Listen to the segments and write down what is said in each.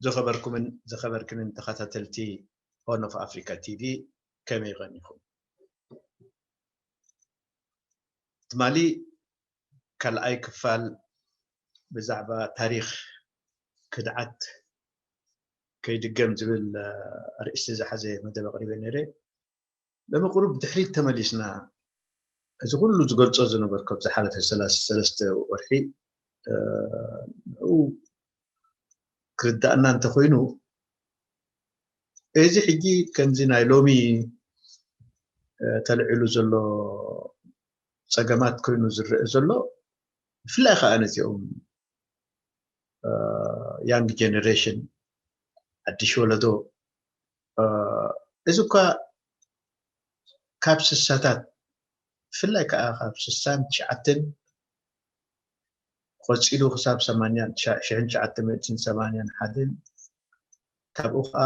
ዝኸበርኩምን ዝኸበርክንን ተኸታተልቲ ሆርን ኦፍ ኣፍሪካ ቲቪ፣ ከመይ ቀኒኹም? ትማሊ ካልኣይ ክፋል ብዛዕባ ታሪኽ ክድዓት ከይድገም ዝብል ኣርእስቲ ዝሓዘ መደብ ኣቕሪበ ነይረ። ሎሚ ቁሩብ ድሕሪት ተመሊስና፣ እዚ ኩሉ ዝገልጾ ዝነበርኩ ኣብ ዝሓለፈ ሰላሳ ሰለስተ ወርሒ ንኡ ክርዳእና እንተኮይኑ፣ እዚ ሕጂ ከምዚ ናይ ሎሚ ተልዕሉ ዘሎ ጸገማት ኮይኑ ዝረአ ዘሎ፣ ብፍላይ ከዓ ነዚኦም ያንግ ጀነሬሽን፣ ሓድሽ ወለዶ፣ እዚ እኳ ካብ ስሳታት፣ ብፍላይ ከዓ ካብ ስሳን ትሽዓተን ቆፂሉ ክሳብ ሰማንያን ትሽዓተ ሚእትን ሰማንያን ሓደን፣ ካብኡ ከዓ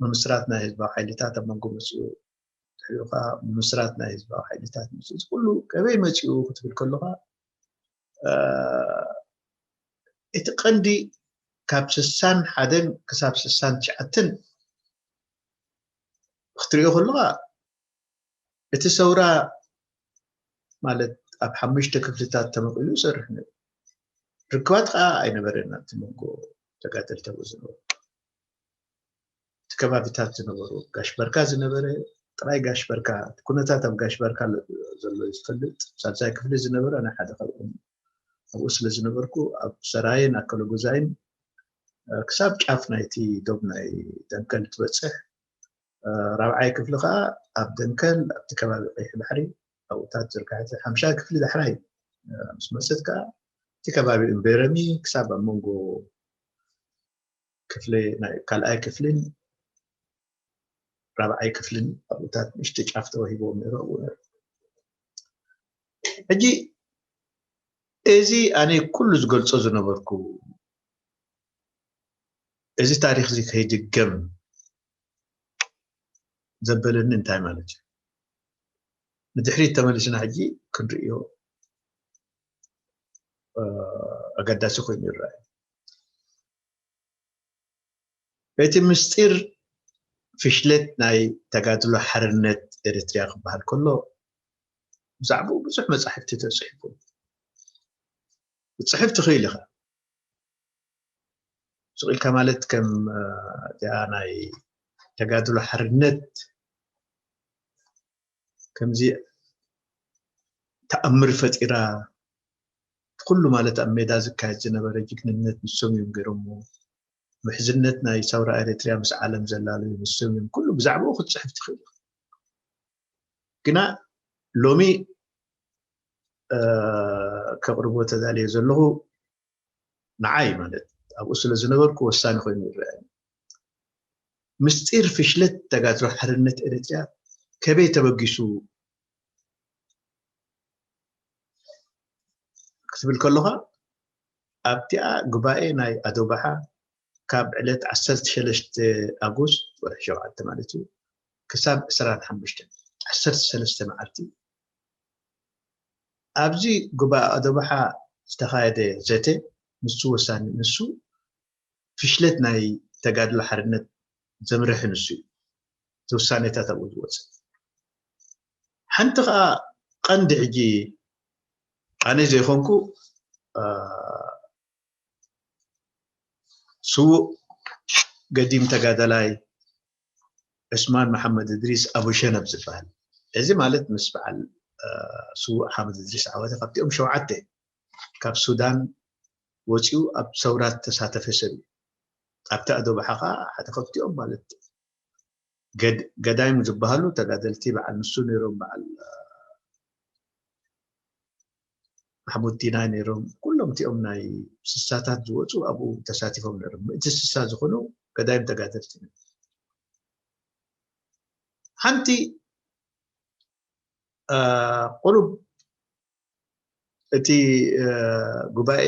ምምስራት ናይ ህዝባዊ ሓይልታት ኣብ መንጎ መፅኡ፣ ድሕሪኡ ከዓ ምምስራት ናይ ህዝባዊ ሓይልታት መፅኡ። እዚ ኩሉ ከበይ መፅኡ ክትብል ከለካ፣ እቲ ቀንዲ ካብ ስሳን ሓደን ክሳብ ስሳን ትሽዓተን ክትሪኦ ከለካ፣ እቲ ሰውራ ማለት ኣብ ሓሙሽተ ክፍልታት ተመቒሉ ይሰርሕ ነይሩ። ርክባት ከዓ ኣይነበረን ኣብቲ መንጎ ተጋደልቲ ኣብኡ ዝነበሩ። እቲ ከባቢታት ዝነበሩ፣ ጋሽ በርካ ዝነበረ፣ ጥራይ ጋሽ በርካ፣ እቲ ኩነታት ኣብ ጋሽ በርካ ዘሎ ዝፈልጥ፣ ሳልሳይ ክፍሊ ዝነበረ፣ ኣነ ሓደ ካብኦም ኣብኡ ስለ ዝነበርኩ፣ ኣብ ሰራይን ኣከለጉዛይን ክሳብ ጫፍ ናይቲ ዶብ ናይ ደንከል ትበፅሕ። ራብዓይ ክፍሊ ከዓ ኣብ ደንከል፣ ኣብቲ ከባቢ ቀይሕ ባሕሪ ኣብኡታት ዝርጋሐት። ሓምሻይ ክፍሊ ዳሕራይ ምስ መፅት ከዓ እቲ ከባቢ እምቤረሚ ክሳብ ኣብ መንጎ ክፍሊ ናይ ካልኣይ ክፍልን ራብዓይ ክፍልን ኣብኡታት ንእሽቶ ጫፍ ተዋሂቦም ነይሩ። ኣብኡ ነይሩ። ሕጂ እዚ ኣነ ኩሉ ዝገልጾ ዝነበርኩ፣ እዚ ታሪኽ እዚ ከይድገም ዘበለኒ እንታይ ማለት እዩ? ንድሕሪት ተመሊስና ሕጂ ክንርእዮ ኣገዳሲ ኮይኑ ይረኣዩ። እቲ ምስጢር ፍሽለት ናይ ተጋድሎ ሓርነት ኤርትርያ ክበሃል ከሎ፣ ብዛዕባኡ ብዙሕ መጻሕፍቲ ተጽሒፉ። ክትጽሕፍ ትኽእል ኢኻ። ስቕ ኢልካ ማለት ከም እዚኣ ናይ ተጋድሎ ሓርነት ከምዚ ተኣምር ፈጢራ፣ ኩሉ ማለት ኣብ ሜዳ ዝካየድ ዝነበረ ጅግንነት ንሶም እዮም ገይሮምዎ። ምሕዝነት ናይ ሰውራ ኤርትርያ ምስ ዓለም ዘላለዩ ንሶም እዮም። ኩሉ ብዛዕባኡ ክትጽሕፍ ትኽእል። ግና ሎሚ ከቕርቦ ተዳልየ ዘለኹ ንዓይ ማለት ኣብኡ ስለ ዝነበርኩ ወሳኒ ኮይኑ ይረኣየኒ። ምስጢር ፍሽለት ተጋድሎ ሓርነት ኤርትርያ ከበይ ተበጊሱ ክትብል ከለኻ፣ ኣብቲኣ ጉባኤ ናይ ኣዶባሓ ካብ ዕለት ዓሰርተ ሰለስተ ኣጉስት ወርሒ ሸውዓተ ማለት እዩ ክሳብ ዕስራን ሓሙሽተን፣ ዓሰርተ ሰለስተ መዓልቲ ኣብዚ ጉባኤ ኣዶባሓ ዝተኻየደ ዘተ ንሱ ወሳኒ፣ ንሱ ፍሽለት ናይ ተጋድሎ ሓርነት ዘምርሒ ንሱ እዩ። እቲ ውሳኔታት ኣብኡ ዝወፅእ። ሓንቲ ከዓ ቀንዲ ሕጂ ኣነ ዘይኮንኩ ስዉእ ገዲም ተጋዳላይ ዑስማን መሓመድ እድሪስ ኣቡ ሸነብ ዝበሃል። እዚ ማለት ምስ በዓል ስዉእ ሓመድ እድሪስ ዓወተ ካብቲኦም ሸውዓተ ካብ ሱዳን ወፂኡ ኣብ ሰውራት ተሳተፈ ሰብ እዩ። ኣብቲ ኣዶባሓ ከዓ ሓደ ካብቲኦም ማለት ገዳይም ዝበሃሉ ተጋደልቲ በዓል ንሱ ነይሮም፣ በዓል ማሕሙድ ዲና ነይሮም። ኩሎም እቲኦም ናይ ስሳታት ዝወፁ ኣብኡ ተሳቲፎም ነይሮም። ምእቲ ስሳ ዝኾኑ ገዳይም ተጋደልቲ ነይሮም። ሓንቲ ቁሩብ እቲ ጉባኤ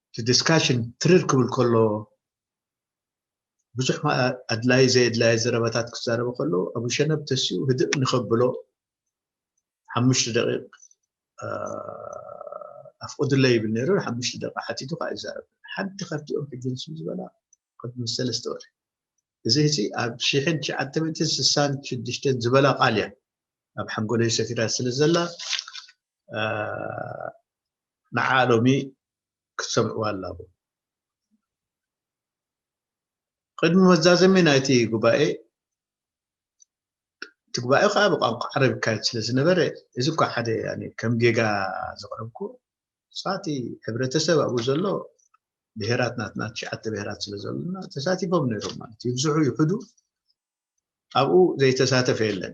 እቲ ዲስካሽን ትርር ክብል ከሎ ብዙሕ ኣድላይ ዘየድላይ ዘረባታት ክዛረበ ከሎ ኣቡ ሸነብ ተሲኡ ህድእ ንኸብሎ ሓሙሽተ ደቂቕ ኣፍቕዱለይ ይብል ነይሩ። ንሓሙሽተ ደቂቃ ሓቲቱ ከዓ ይዛረብ። ሓንቲ ካብቲኦም ሕጂ ንሱ ዝበላ ቅድሚ ሰለስተ ወርሒ፣ እዚ ህጂ ኣብ ሽሕን ትሽዓተ ሚእትን ስሳን ሽዱሽተን ዝበላ ቃል እያ ኣብ ሓንጎለይ ሰፊራ ስለ ዘላ፣ እ፣ ንዓ ሎሚ ክትሰምዕዋ ኣለዎ። ቅድሚ መዛዘሚ ናይቲ ጉባኤ፣ እቲ ጉባኤ ከዓ ብቋንቋ ዓረብ ይካየድ ስለ ዝነበረ፣ እዚ እኳ ሓደ፣ ያኒ፣ ከም ጌጋ ዘቕረብኩ፣ ሳቲ ሕብረተሰብ ኣብኡ ዘሎ ብሄራት ናትና ትሽዓተ ብሄራት ስለ ዘሎና ተሳቲፎም ነይሮም ማለት እዩ። ይብዝሑ ይሕዱ ኣብኡ ዘይተሳተፈ የለን።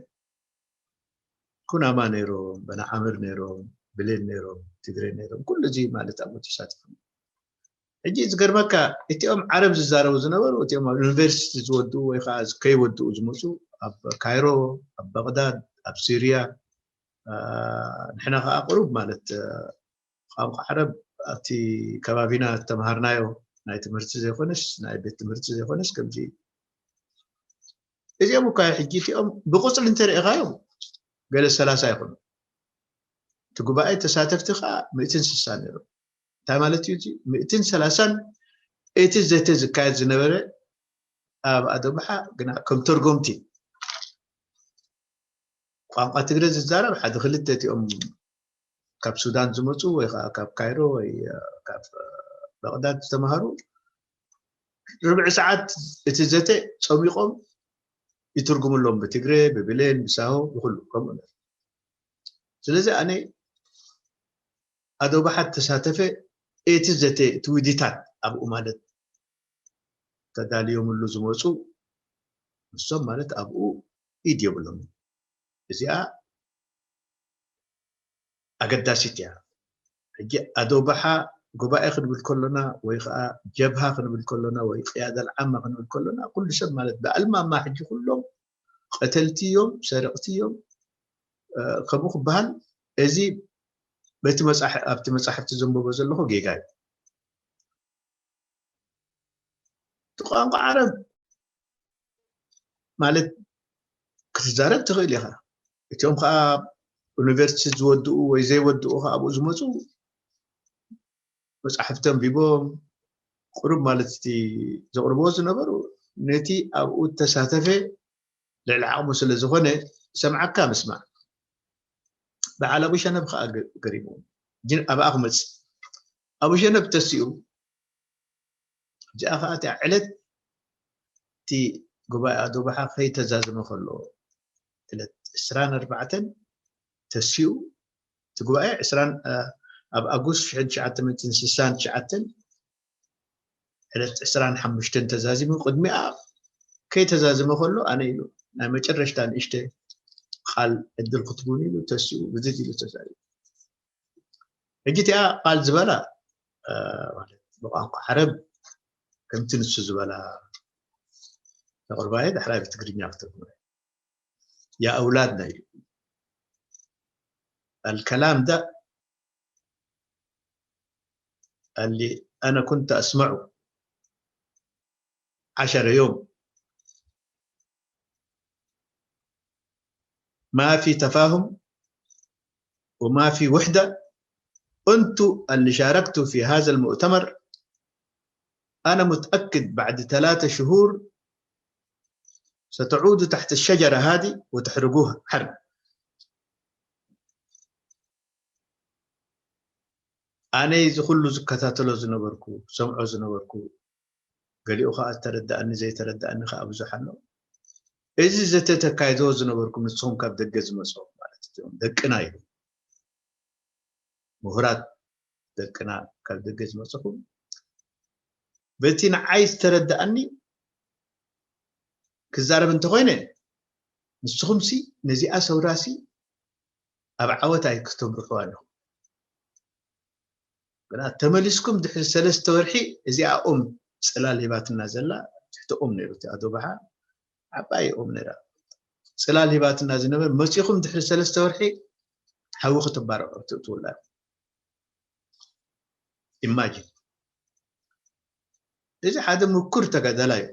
ኩናማ ነይሮም፣ በናዓምር ነይሮም፣ ብሌን ነይሮም፣ ትግሬ ነይሮም፣ ኩሉ እዚ ማለት ኣብኡ ተሳቲፎም። ሕጂ ዝገርመካ፣ እቲኦም ዓረብ ዝዛረቡ ዝነበሩ፣ እቲኦም ኣብ ዩኒቨርሲቲ ዝወድኡ ወይ ከዓ ከይወድኡ ዝመፁ፣ ኣብ ካይሮ፣ ኣብ በቕዳድ፣ ኣብ ሲርያ፣ አ፣ ንሕና ከዓ ቅሩብ ማለት፣ አ፣ ቋንቋ ዓረብ ኣብቲ ከባቢና ዝተምሃርናዮ ናይ ትምህርቲ ዘይኮነስ፣ ናይ ቤት ትምህርቲ ዘይኮነስ፣ ከምዚ እዩ። እዚኦም እኳ ሕጂ እቲኦም ብቁፅሪ እንተሪእኻዮም ገለ ሰላሳ ይኹኑ። እቲ ጉባኤ ተሳተፍቲ ከዓ ሚእትን ስሳን ነይሮም። እንታይ ማለት እዩ? እቲ ሚእትን ሰላሳን እቲ ዘተ ዝካየድ ዝነበረ ኣብ ኣዶባሓ ግና ከም ተርጎምቲ ቋንቋ ትግረ ዝዛረብ ሓደ ክልተ እቲኦም ካብ ሱዳን ዝመፁ ወይ ከዓ ካብ ካይሮ ወይ፣ እ፣ ካብ፣ እ፣ በቕዳድ ዝተምሃሩ ርብዒ ሰዓት እቲ ዘተ ፀሚቖም ይትርጉምሎም ብትግረ፣ ብብሌን፣ ብሳሆ፣ ብኩሉ ከምኡ ነይሩ። ስለዚ ኣነ ኣዶባሓ ተሳተፈ እቲ ዘተ፣ እቲ ውዲታት ኣብኡ ማለት ተዳልዮምሉ ዝመፁ ንሶም ማለት ኣብኡ ኢድ የብሎም። እዚኣ ኣገዳሲት እያ። ሕጂ ኣዶባሓ ጉባኤ ክንብል ከሎና ወይ ከዓ ጀብሃ ክንብል ከሎና ወይ ቅያደል ዓማ ክንብል ከሎና ኩሉ ሰብ ማለት ብኣልማማ ሕጂ ኩሎም ቀተልቲ እዮም፣ ሰረቕቲ እዮም፣ እ፣ ከምኡ ክበሃል እዚ በቲ መጻሕ-፣ ኣብቲ መጻሕፍቲ ዘንብቦ ዘለኹ ጌጋ እዩ። እቲ ቋንቋ ዓረብ ማለት ክትዛረብ ትኽእል ኢኻ። እቲኦም ከዓ ዩኒቨርሲቲ ዝወድኡ ወይ ዘይወድኡ ከዓ ኣብኡ ዝመፁ መፃሕፍቲ ኣንቢቦም ቁሩብ ማለት እቲ ዘቕርብዎ ዝነበሩ ነቲ ኣብኡ እተሳተፈ ልዕሊ ዓቕሙ ስለ ዝኾነ ሰምዓካ ምስማዕ። በዓል ኣቡ ሸነብ ከዓ ገ-፣ ገሪሙ። ግን ኣብኣ ክመፅእ። ኣቡ ሸነብ ተሲኡ። እዚኣ ከዓ እቲኣ ዕለት እቲ ጉባኤ ኣዶባሓ ከይተዛዘመ ከሎ ዕለት ዕስራን ኣርባዕተን ተሲኡ። እቲ ጉባኤ ዕስራን፣ እ፣ ኣብ ኣጉስት ሽሕን ትሽዓተ ሚእትን ስሳን ትሽዓተን ዕለት ዕስራን ሓሙሽተን ተዛዚሙ። ቅድሚኣ ከይተዛዘመ ከሎ ኣነ ኢሉ ናይ መጨረሽታ ንእሽተ ቃል ዕድል ክትቡን ኢሉ ተሲኡ ብዝት ኢሉ ተዛሪቡ። ሕጂ እቲኣ ቃል ዝበላ፣ እ፣ ማለት ብቋንቋ ዓረብ ከምቲ ንሱ ዝበላ ተቕርባየ፣ ዳሕራይ ብትግርኛ ክትርጉመ። يا أولادنا، الكلام ده اللي أنا كنت أسمعه عشرة يوم، ما في تفاهم وما في وحدة. أنتوا اللي شاركتوا في هذا المؤتمر، أنا متأكد بعد ثلاثة شهور ستعودوا تحت الشجرة هذه وتحرقوها حرق. ኣነ እዚ ኩሉ ዝከታተሎ ዝነበርኩ፣ ዝሰምዖ ዝነበርኩ፣ ገሊኡ ኸዓ ዝተረድኣኒ ዘይተረድኣኒ ኸዓ ብዙሕ ኣሎ። እዚ ዘተ ተካይዶ ዝነበርኩም ንስኹም ካብ ደገ ዝመፅኹም ማለት እዩ፣ ደቅና እዩ፣ ምሁራት ደቅና ካብ ደገ ዝመፅኹም፣ በቲ ንዓይ ዝተረድኣኒ ክዛረብ እንተኾይነ፣ ንስኹምሲ ነዚኣ ሰውራሲ ኣብ ዓወት ኣይክተምርሕዋ ኣለኹም። ግና ተመሊስኩም ድሕሪ ሰለስተ ወርሒ እዚኣ ኦም ፅላል ሂባትና ዘላ፣ ትሕቲ ኦም ነይሩ እቲ ኣዶባሓ፣ ዓባይ ኦም ነይራ። ፅላል ሂባትና ዝነበር፣ መፂኹም ድሕሪ ሰለስተ ወርሒ ሓዊ ክትባርዑ ትእትውላ። ኢማጂን። እዚ ሓደ ምኩር ተጋዳላይ እዩ።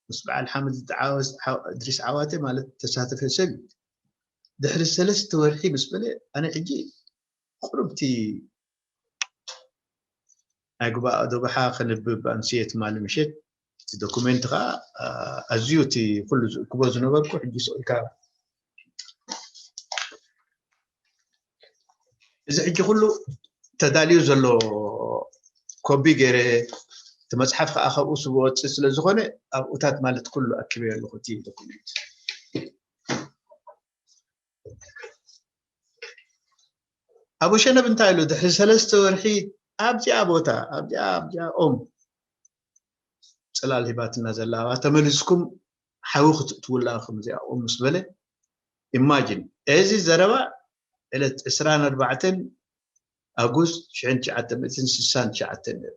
ምስ በዓል ሓመድ ዝተዓወት ሓው-፣ እድሪስ ዓዋተ ማለት ተሳተፈ ሰብ እዩ። ድሕሪ ሰለስተ ወርሒ ምስ በለ፣ ኣነ ሕጂ ቁሩብ እቲ ናይ ጉባኤ ዶብሓ ክንብብ ኣምስየ ትማሊ ምሸት። እቲ ዶኩሜንት ከዓ ኣዝዩ እቲ ኩሉ ዝእክቦ ዝነበርኩ ሕጂ ስቕ ኢልካ እዚ ሕጂ ኩሉ ተዳልዩ ዘሎ ኮቢ ገይረ እቲ መፅሓፍ ከዓ ካብኡ ዝወፅእ ስለ ዝኾነ ኣብኡታት ማለት ኩሉ ኣኪበዮ ኣለኹ እቲ ዶኩሜንት። ኣቡ ሸነብ እንታይ ኢሉ ድሕሪ ሰለስተ ወርሒ ኣብዚኣ ቦታ ኣብዚኣ ኣብዚኣ ኦም ፅላል ሂባትና ዘላ ተመሊስኩም ሓዊ ክትእትውላ ከምዚኣ ኦም ምስ በለ ኢማጂን እዚ ዘረባ ዕለት ዕስራን ኣርባዕተን ኣጉስት ሽሕን ትሽዓተ ሚእትን ስሳን ትሽዓተን ነይሩ።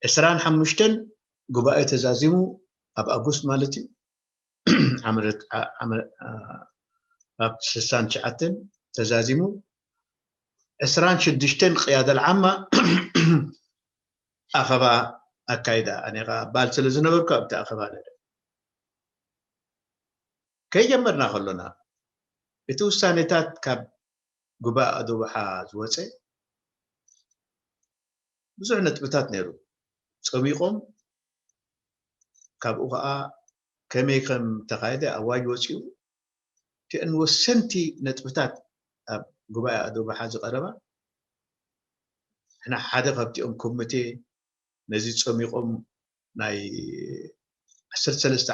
ዕስራን ሓሙሽተን ጉባኤ ተዛዚሙ ኣብ ኣጉስት ማለት እዩ። ዓመት ኣብ ስሳን ትሽዓተን ተዛዚሙ ዕስራን ሽዱሽተን ቅያደ ልዓማ ኣኸባ ኣካይዳ ኣነ ኸዓ ባል ስለ ዝነበርኩ ኣብቲ ኣኸባ ነረ ከይጀመርና ከሎና እቲ ውሳኔታት ካብ ጉባኤ ኣዶብሓ ዝወፀ ብዙሕ ነጥብታት ነይሩ ፀሚቖም ካብኡ ከዓ ከመይ ከም ተኻየደ ኣዋጅ ወፂኡ እቲአን ወሰንቲ ነጥብታት ኣብ ጉባኤ ኣዶብሓ ዝቐረባ ሕና ሓደ ካብቲኦም ኮሚቴ ነዚ ፀሚቖም ናይ ዓሰርተ ሰለስተ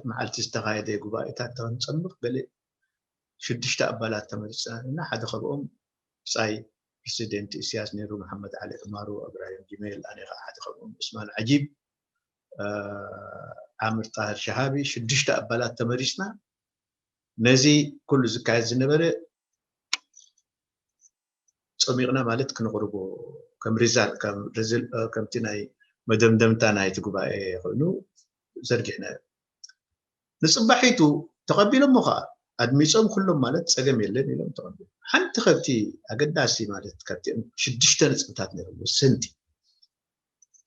መዓልቲ ዝተኻየደ ጉባኤታት ተንፀምቕ ገለ ሽዱሽተ ኣባላት ተመሪፅና ኣለና ሓደ ካብኦም ብፃይ ፕሬዚደንት እስያስ ነይሩ መሓመድ ዓሊ ዕማሩ እብራሂም ጅሜል ኣነ ከዓ ሓደ ካብኦም ዑስማን ዓጂብ ዓምር ጣህር ሸሃቢ ሽዱሽተ ኣባላት ተመሪፅና ነዚ ኩሉ ዝካየድ ዝነበረ ፀሚቕና ማለት ክንቕርቦ ከም ሪዛልት ከምቲ ናይ መደምደምታ ናይቲ ጉባኤ ኮይኑ ዘርጊሕና ንፅባሒቱ ተቐቢሎሞ ከዓ ኣድሚፆም ኩሎም ማለት ፀገም የለን ኢሎም ተቐቢሎም ሓንቲ ከብቲ ኣገዳሲ ማለት ካብቲ ሽዱሽተ ነፅብታት ነይሮም ወሰንቲ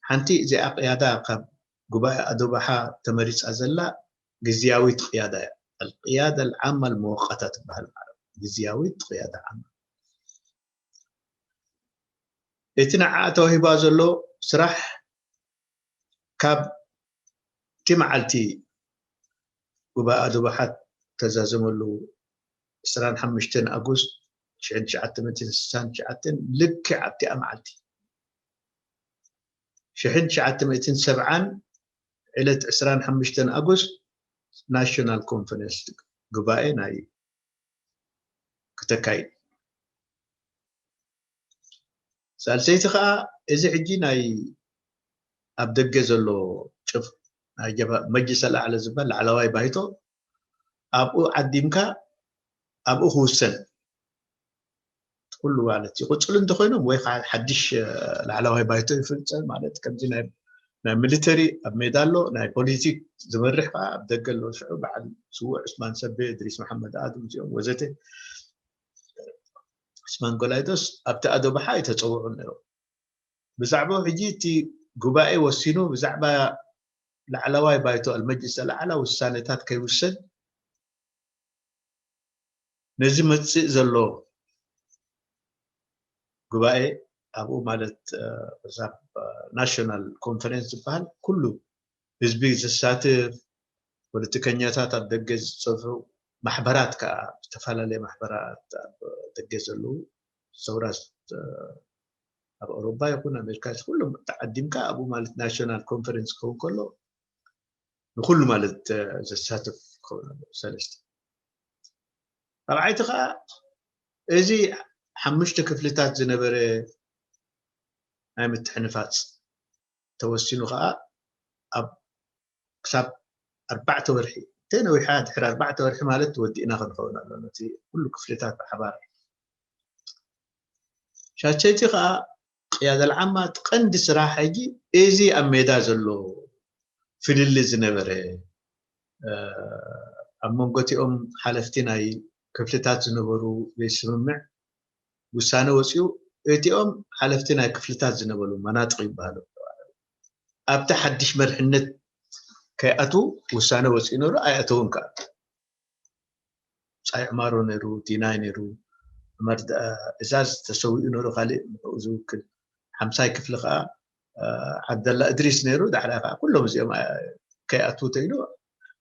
ሓንቲ እዚኣ ቅያዳ ካብ ጉባኤ ኣዶባሓ ተመሪፃ ዘላ ግዝያዊት ቅያዳ እያ القيادة العامة المؤقتة ትበሃል ማለት ግዝያዊት ቅያዳ ዓማ እቲ ንዓ ተዋሂባ ዘሎ ስራሕ ካብ እቲ መዓልቲ ጉባኤ ኣዶባሓት ተዛዘመሉ ዕስራን ሓሙሽተን ኣጉስት ሽሕን ትሽዓተ ሚእትን ስሳን ትሽዓተን ልክዕ ኣብቲኣ መዓልቲ ሽሕን ትሽዓተ ሚእትን ሰብዓን ዕለት ዕስራን ሓሙሽተን ኣጉስት ናሽናል ኮንፈረንስ ጉባኤ ናይ ክተካይድ ሳልሰይቲ ከዓ እዚ ሕጂ ናይ ኣብ ደገ ዘሎ ጭፍ ናይ ጀባ መጅልስ ኣልኣዕለ ዝበሃል ላዕለዋይ ባይቶ ኣብኡ ዓዲምካ ኣብኡ ክውሰን ኩሉ ማለት ይቕፅሉ እንተኮይኖም ወይ ከዓ ሓድሽ ላዕለዋይ ባይቶ ይፍልፀ ማለት ከምዚ ናይ ሚሊተሪ ኣብ ሜዳ ኣሎ ናይ ፖሊቲክ ዝመርሕ ከዓ ኣብ ደገ ኣሎ ሽዑ በዓል ስዉእ ዑስማን ሰቤ እድሪስ መሓመድ ኣድም እዚኦም ወዘተ ዑስማን ጎላይዶስ ኣብቲ ኣዶባሓ ኣይተፀውዑን ነይሮም ብዛዕባኡ ሕጂ እቲ ጉባኤ ወሲኑ ብዛዕባ ላዕለዋይ ባይቶ ኣልመጅልስ ኣልኣዕላ ውሳኔታት ከይውሰን ነዚ መፅእ ዘሎ ጉባኤ ኣብኡ ማለት ዛብ ናሽናል ኮንፈረንስ ዝበሃል ኩሉ ህዝቢ ዘሳትፍ ፖለቲከኛታት ኣብ ደገ ዝፀፍዑ ማሕበራት ከዓ ዝተፈላለየ ማሕበራት ኣብ ደገ ዘለዉ ሰውራ ኣብ ኣውሮፓ ይኹን ኣሜሪካ ኩሎም ተዓዲምካ ኣብኡ ማለት ናሽናል ኮንፈረንስ ክኸውን ከሎ ንኩሉ ማለት ዘሳትፍ ክኸውን ኣለዎ ሰለስተ ራብዓይቲ ከዓ እዚ ሓሙሽተ ክፍልታት ዝነበረ ናይ ምትሕንፋፅ ተወሲኑ ከዓ ኣብ ክሳብ ኣርባዕተ ወርሒ እንተ ነዊሓ ድሕሪ ኣርባዕተ ወርሒ ማለት ወዲእና ክንኸውን ኣሎ ነቲ ኩሉ ክፍልታት ብሓባር ሻቸይቲ ከዓ ቅያደ ልዓማ እቲ ቀንዲ ስራሕ ሕጂ እዚ ኣብ ሜዳ ዘሎ ፍልሊ ዝነበረ ኣብ መንጎ እቲኦም ሓለፍቲ ናይ ክፍልታት ዝነበሩ ዘይስምምዕ ውሳነ ወፂኡ እቲኦም ሓለፍቲ ናይ ክፍልታት ዝነበሩ መናጥቕ ይበሃሉ ኣብቲ ሓድሽ መርሕነት ከይኣትዉ ውሳነ ወፂኡ ነሩ ኣይኣተውን ከዓ ብፃይ ዕማሮ ነይሩ ዲናይ ነይሩ ዑመር እዛዝ ተሰዊኡ ነሩ፣ ካልእ ንዕኡ ዝውክል ሓምሳይ ክፍሊ ከዓ ዓብደላ እድሪስ ነይሩ። ዳሕራይ ከዓ ኩሎም እዚኦም ከይኣትዉ ተይሉ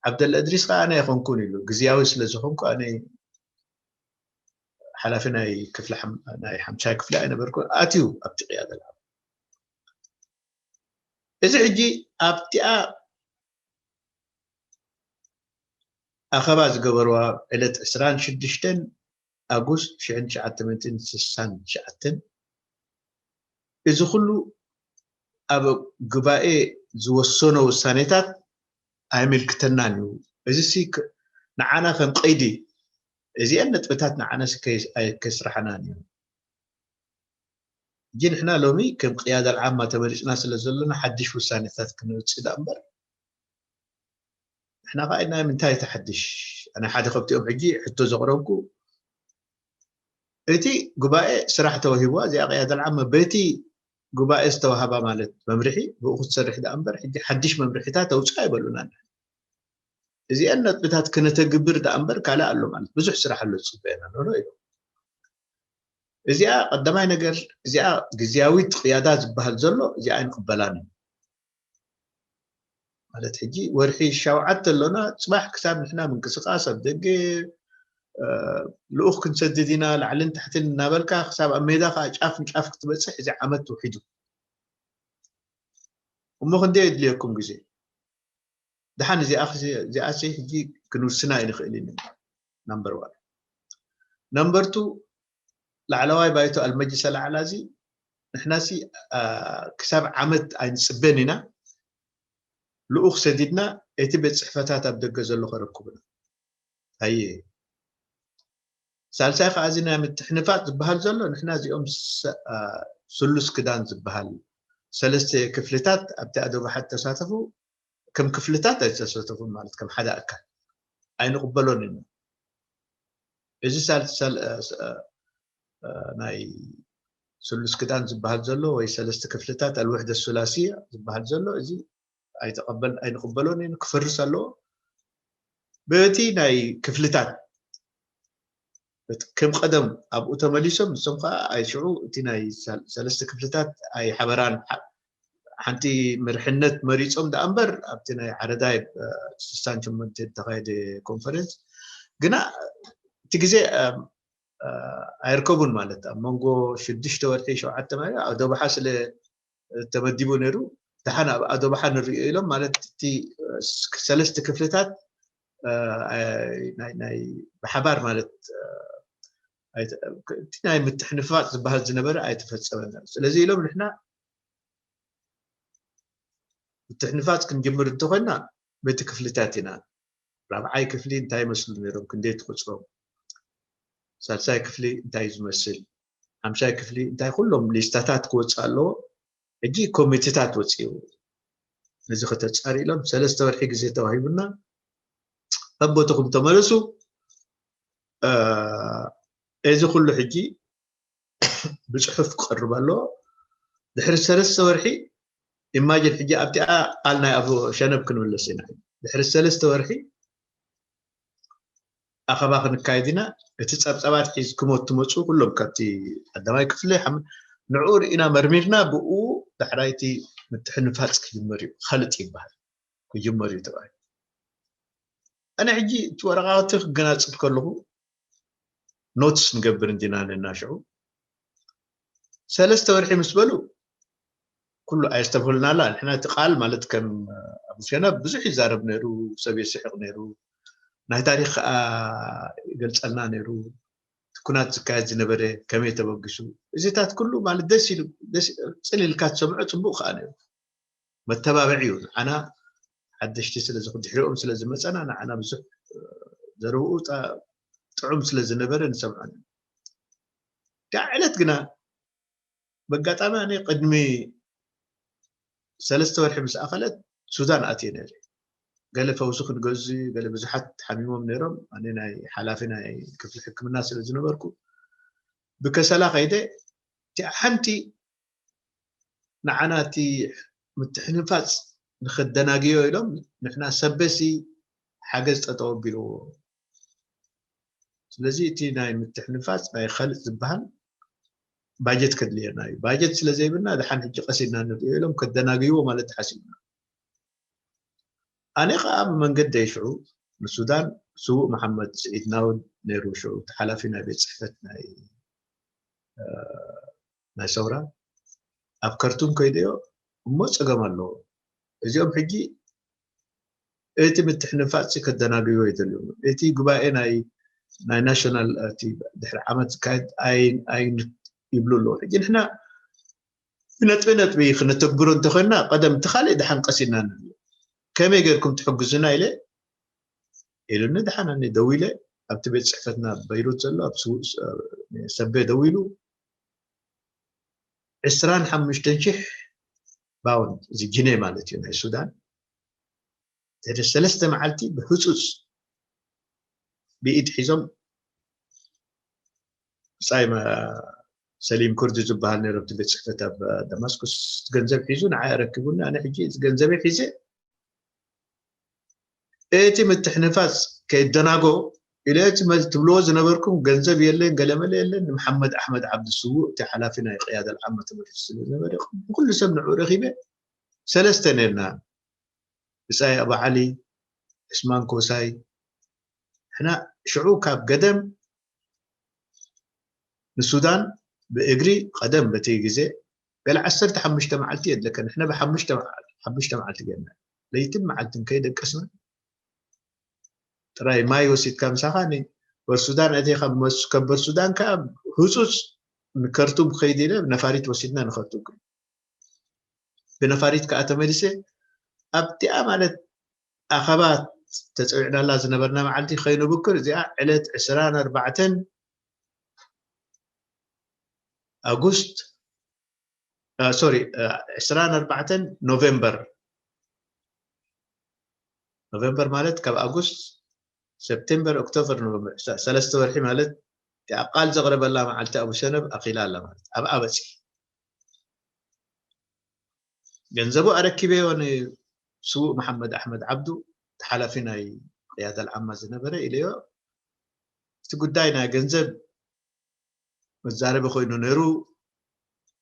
ዓብደላ እድሪስ ከዓ ኣነ ኣይኮንኩን ኢሉ፣ ግዝያዊ ስለ ዝኾንኩ ኣነ ሓላፊ ናይ ክፍሊ ናይ ሓምሻይ ክፍሊ ኣይነበርኩ። ኣትዩ ኣብቲ ቅያደ። እዚ ሕጂ ኣብቲኣ ኣኸባ ዝገበርዋ ዕለት ዕስራን ሽዱሽተን ኣጉስት ሽሕን ትሽዓተ ሚእትን ስሳን ትሽዓተን፣ እዚ ኩሉ ኣብ ጉባኤ ዝወሰኖ ውሳኔታት ኣይምልክተናን እዩ። እዚ ንዓና ከም ቀይዲ፣ እዚአን ነጥብታት ንዓና ከስራሕናን እዩ። እጂ ንሕና ሎሚ ከም ቅያዳ ልዓማ ተመሪፅና ስለ ዘለና ሓድሽ ውሳኔታት ክንወፅእ ዳ እምበር፣ ንሕና ከዓ ናይ ምንታይ ተሓድሽ? ኣነ ሓደ ከብቲኦም ሕጂ ሕቶ ዘቕረብኩ፣ እቲ ጉባኤ ስራሕ ተዋሂብዋ እዚኣ ቅያዳ ልዓማ በቲ ጉባኤ ዝተዋሃባ ማለት መምርሒ ብኡ ክትሰርሕ ዳ እምበር ሕጂ ሓድሽ መምርሒታት ኣውፅእ ኣይበሉና። እዚአን ነጥብታት ክነተግብር ዳ እምበር ካልእ ኣሎ ማለት ብዙሕ ስራሕ ኣሎ ዝፅበየና ኣሎ ኢሉ። እዚኣ ቀዳማይ ነገር፣ እዚኣ ግዝያዊት ቅያዳ ዝበሃል ዘሎ እዚኣ ኣይንቕበላን እዩ። ማለት ሕጂ ወርሒ ሸውዓተ ኣሎና፣ ፅባሕ ክሳብ ንሕና ምንቅስቃስ ኣብ ደገ ልኡኽ ክንሰድድ ኢና፣ ላዕልን ታሕትን እናበልካ ክሳብ ኣብ ሜዳ ከዓ ጫፍ ንጫፍ ክትበፅሕ እዚ ዓመት ውሒዱ። እሞ ክንደይ የድልየኩም ግዜ? ደሓን እዚኣሲ ሕጂ ክንውስና ኣይንኽእል ኢና። ናምበር ዋን። ናምበር ቱ፣ ላዕለዋይ ባይቶ ኣልመጅሊስ ኣልኣዕላ እዚ ንሕናሲ ክሳብ ዓመት ኣይንፅበን ኢና። ልኡኽ ሰዲድና እቲ ቤት ፅሕፈታት ኣብ ደገ ዘሎ ከረክቡና። ኣየ ሳልሳይ ከዓ እዚ ናይ ምትሕንፋፅ ዝበሃል ዘሎ ንሕና እዚኦም ስሉስ ክዳን ዝበሃል ሰለስተ ክፍልታት ኣብቲ ኣደባሓት ተሳተፉ ከም ክፍልታት ኣይተሳተፉን ማለት ከም ሓደ ኣካል ኣይንቕበሎን ኢና። እዚ ናይ ስሉስ ክዳን ዝበሃል ዘሎ ወይ ሰለስተ ክፍልታት ኣልውሕደ ሱላስያ ዝበሃል ዘሎ እዚ ኣይንቕበሎን ኢና፣ ክፈርስ ኣለዎ። በቲ ናይ ክፍልታት ከም ቀደም ኣብኡ ተመሊሶም ንሶም ከዓ ኣይሽዑ እቲ ናይ ሰለስተ ክፍልታት ኣይሓበራን ሓንቲ መርሕነት መሪፆም ደኣ እምበር ኣብቲ ናይ ዓረዳይ ስሳን ሸሞንተ ዝተኻየደ ኮንፈረንስ ግና እቲ ግዜ ኣይርከቡን ማለት ኣብ መንጎ ሽዱሽተ ወርሒ ሸውዓተ ማለት ኣብ ደብሓ ስለ ተመዲቡ ነይሩ። ደሓን ኣብ ኣደባሓ ንሪኦ ኢሎም ማለት እቲ ሰለስተ ክፍልታት ናይ ብሓባር ማለት እቲ ናይ ምትሕንፋፅ ዝበሃል ዝነበረ ኣይተፈፀመን። ስለዚ ኢሎም ንሕና ምትሕንፋፅ ክንጅምር እንተኮይና በቲ ክፍልታት ኢና። ራብዓይ ክፍሊ እንታይ ይመስሉ ነይሮም? ክንደይ ትቁፅሮም? ሳልሳይ ክፍሊ እንታይ ዝመስል? ሓምሻይ ክፍሊ እንታይ? ኩሎም ሊስታታት ክወፅእ ኣለዎ። ሕጂ ኮሚቴታት ወፂኡ ነዚ ከተፃሪ ኢሎም ሰለስተ ወርሒ ግዜ ተዋሂቡና ኣብ ቦትኹም ተመለሱ። እዚ ኩሉ ሕጂ ብፅሑፍ ክቐርብ ኣለዎ። ድሕሪ ሰለስተ ወርሒ ኢማጅን ሕጂ ኣብቲኣ ቃል ናይ ኣቦ ሸነብ ክንምለስ ኢና። ድሕሪ ሰለስተ ወርሒ ኣኸባ ክንካየድ ኢና። እቲ ፀብፀባት ሒዝኩም እትመፁ ኩሎም ካብቲ ቀዳማይ ክፍሊ ንዕኡ ርኢና መርሚርና ብኡ ዳሕራይ እቲ ምትሕንፋፅ ክጅመር እዩ። ኸልጥ ይበሃል ክጅመር እዩ ተባሂሉ። ኣነ ሕጂ እቲ ወረቓቕቲ ክገናፅብ ከለኹ ኖትስ ንገብር እንዲና ነናሽዑ ሰለስተ ወርሒ ምስ በሉ ኩሉ ኣየስተብህሉና ኣላ። ንሕና እቲ ቃል ማለት ከም ኣቡሸና ብዙሕ ይዛረብ ነይሩ፣ ሰብ የስሕቕ ነይሩ፣ ናይ ታሪክ ከዓ ይገልፀልና ነይሩ። እቲ ኩናት ዝካየድ ዝነበረ ከመይ ተበግሱ እዚታት ኩሉ ማለት ደስ ኢሉ ጽል ኢልካ ትሰምዖ ፅቡቅ ከዓ ነይሩ። መተባብዒ እዩ። ንዓና ሓደሽቲ ስለ ዝኾ ድሕሪኦም ስለ ዝመፀና ንዓና ብዙሕ ዘረብኡ ጥዑም ስለ ዝነበረ ንሰምዖ። ዳ ዕለት ግና በጋጣሚ ኣነ ቅድሚ ሰለስተ ወርሒ ምስ ኣኸለት ሱዳን ኣትየ ነይረ። ገለ ፈውሲ ክንገዝ ገለ ብዙሓት ሓሚሞም ነይሮም። ኣነ ናይ ሓላፊ ናይ ክፍሊ ሕክምና ስለ ዝነበርኩ ብከሰላ ከይደ እቲኣ ሓንቲ ንዓና እቲ ምትሕንፋፅ ንኸደናግዮ ኢሎም ንሕና ሰበሲ ሓገዝ ጠጠው ኣቢልዎ። ስለዚ እቲ ናይ ምትሕንፋፅ ናይ ኸልፅ ዝበሃል ባጀት ከድልየና እዩ። ባጀት ስለ ዘይብልና ድሓን ሕጂ ቀሲና ንርእዮ ኢሎም ከደናግይዎ ማለት ተሓሲብና። ኣነ ከዓ ብመንገደይ ሽዑ ንሱዳን ስዉእ መሓመድ ስዒድ ናውድ ነይሩ፣ ሽዑ እቲ ሓላፊ ናይ ቤት ፅሕፈት ናይ ናይ ሰውራ ኣብ ከርቱም ከይደዮ እሞ ፀገም ኣለዎ። እዚኦም ሕጂ እቲ ምትሕንፋፅ ከደናግዮ ይደልዩ። እቲ ጉባኤ ናይ ናይ ናሽናል እቲ ድሕሪ ዓመት ዝካየድ ኣይ- ኣይ- ይብሉ ኣለዉ። ሕጂ ንሕና ብነጥቢ ነጥቢ ክንትግብሮ እንተኮይንና ቀደም እቲ ካልእ ድሓን ቀሲና ንብል። ከመይ ጌርኩም ትሕግዙና ኢለ ኢሉኒ። ድሓን ኣነ ደዊለ ኣብቲ ቤት ፅሕፈትና በይሩት ዘሎ ኣብ ስው- ሰቤ ደዊሉ ዕስራን ሓሙሽተን ሽሕ ባውንድ፣ እዚ ጅኔ ማለት እዩ ናይ ሱዳን፣ ድሕሪ ሰለስተ መዓልቲ ብህፁፅ ብኢድ ሒዞም ብፃይ ሰሊም ኩርዲ ዝበሃል ነይሩ ኣብቲ ቤት ፅሕፈት ኣብ ደማስኩስ ገንዘብ ሒዙ ንዓይ ኣረኪቡኒ። ኣነ ሕጂ እዚ ገንዘበይ ሒዘ እቲ ምትሕንፋፅ ከይደናጎ ኢለ እቲ መ- ትብልዎ ዝነበርኩም ገንዘብ የለን ገለመለ የለን፣ ንመሓመድ ኣሕመድ ዓብዲ ስዉእ እቲ ሓላፊ ናይ ቅያዳ ልዓማ ተመልሱ ስለ ዝነበረ ብኩሉ ሰብ ንዕኡ ረኪበ። ሰለስተ ነርና፣ ብፃይ ኣቡ ዓሊ፣ ዕስማን ኮሳይ። ሕና ሽዑ ካብ ገደም ንሱዳን ብእግሪ ቀደም በቲ ግዜ ገለ ዓሰርተ ሓሙሽተ መዓልቲ የድለከ። ንሕና ብሓሙሽተ መዓል- ሓሙሽተ መዓልቲ ገና ለይትን መዓልትን ከይደቀስና ጥራይ ማይ ወሲድካ ምሳኻ ንበርሱዳን ኣቲኻ መስ- ከም በርሱዳን ከዓ ህፁፅ ንከርቱም ክኸይድ ኢለ ነፋሪት ወሲድና ንኸርቱም ክል ብነፋሪት ከዓ ተመሊሰ ኣብቲኣ ማለት ኣኸባ ተፀዊዕናላ ዝነበርና መዓልቲ ከይንብክር እዚኣ ዕለት ዕስራን ኣርባዕተን ኣጉስት ሶሪ ዕስራን ኣርባዕተን ኖቨምበር ኖቨምበር ማለት ካብ ኣጉስት ሰፕቴምበር ኦክቶበር ኖቨምበር ሰለስተ ወርሒ ማለት እቲኣ ቃል ዘቕረበላ መዓልቲ ኣቡ ሸነብ ኣኺላ ኣላ ማለት ኣብኣ በፂ ገንዘቡ ኣረኪበዮ ንስዉእ መሓመድ ኣሕመድ ዓብዱ ተሓላፊ ናይ ቅያዳ ልዓማ ዝነበረ ኢለዮ እቲ ጉዳይ ናይ ገንዘብ መዛረቢ ኮይኑ ነይሩ።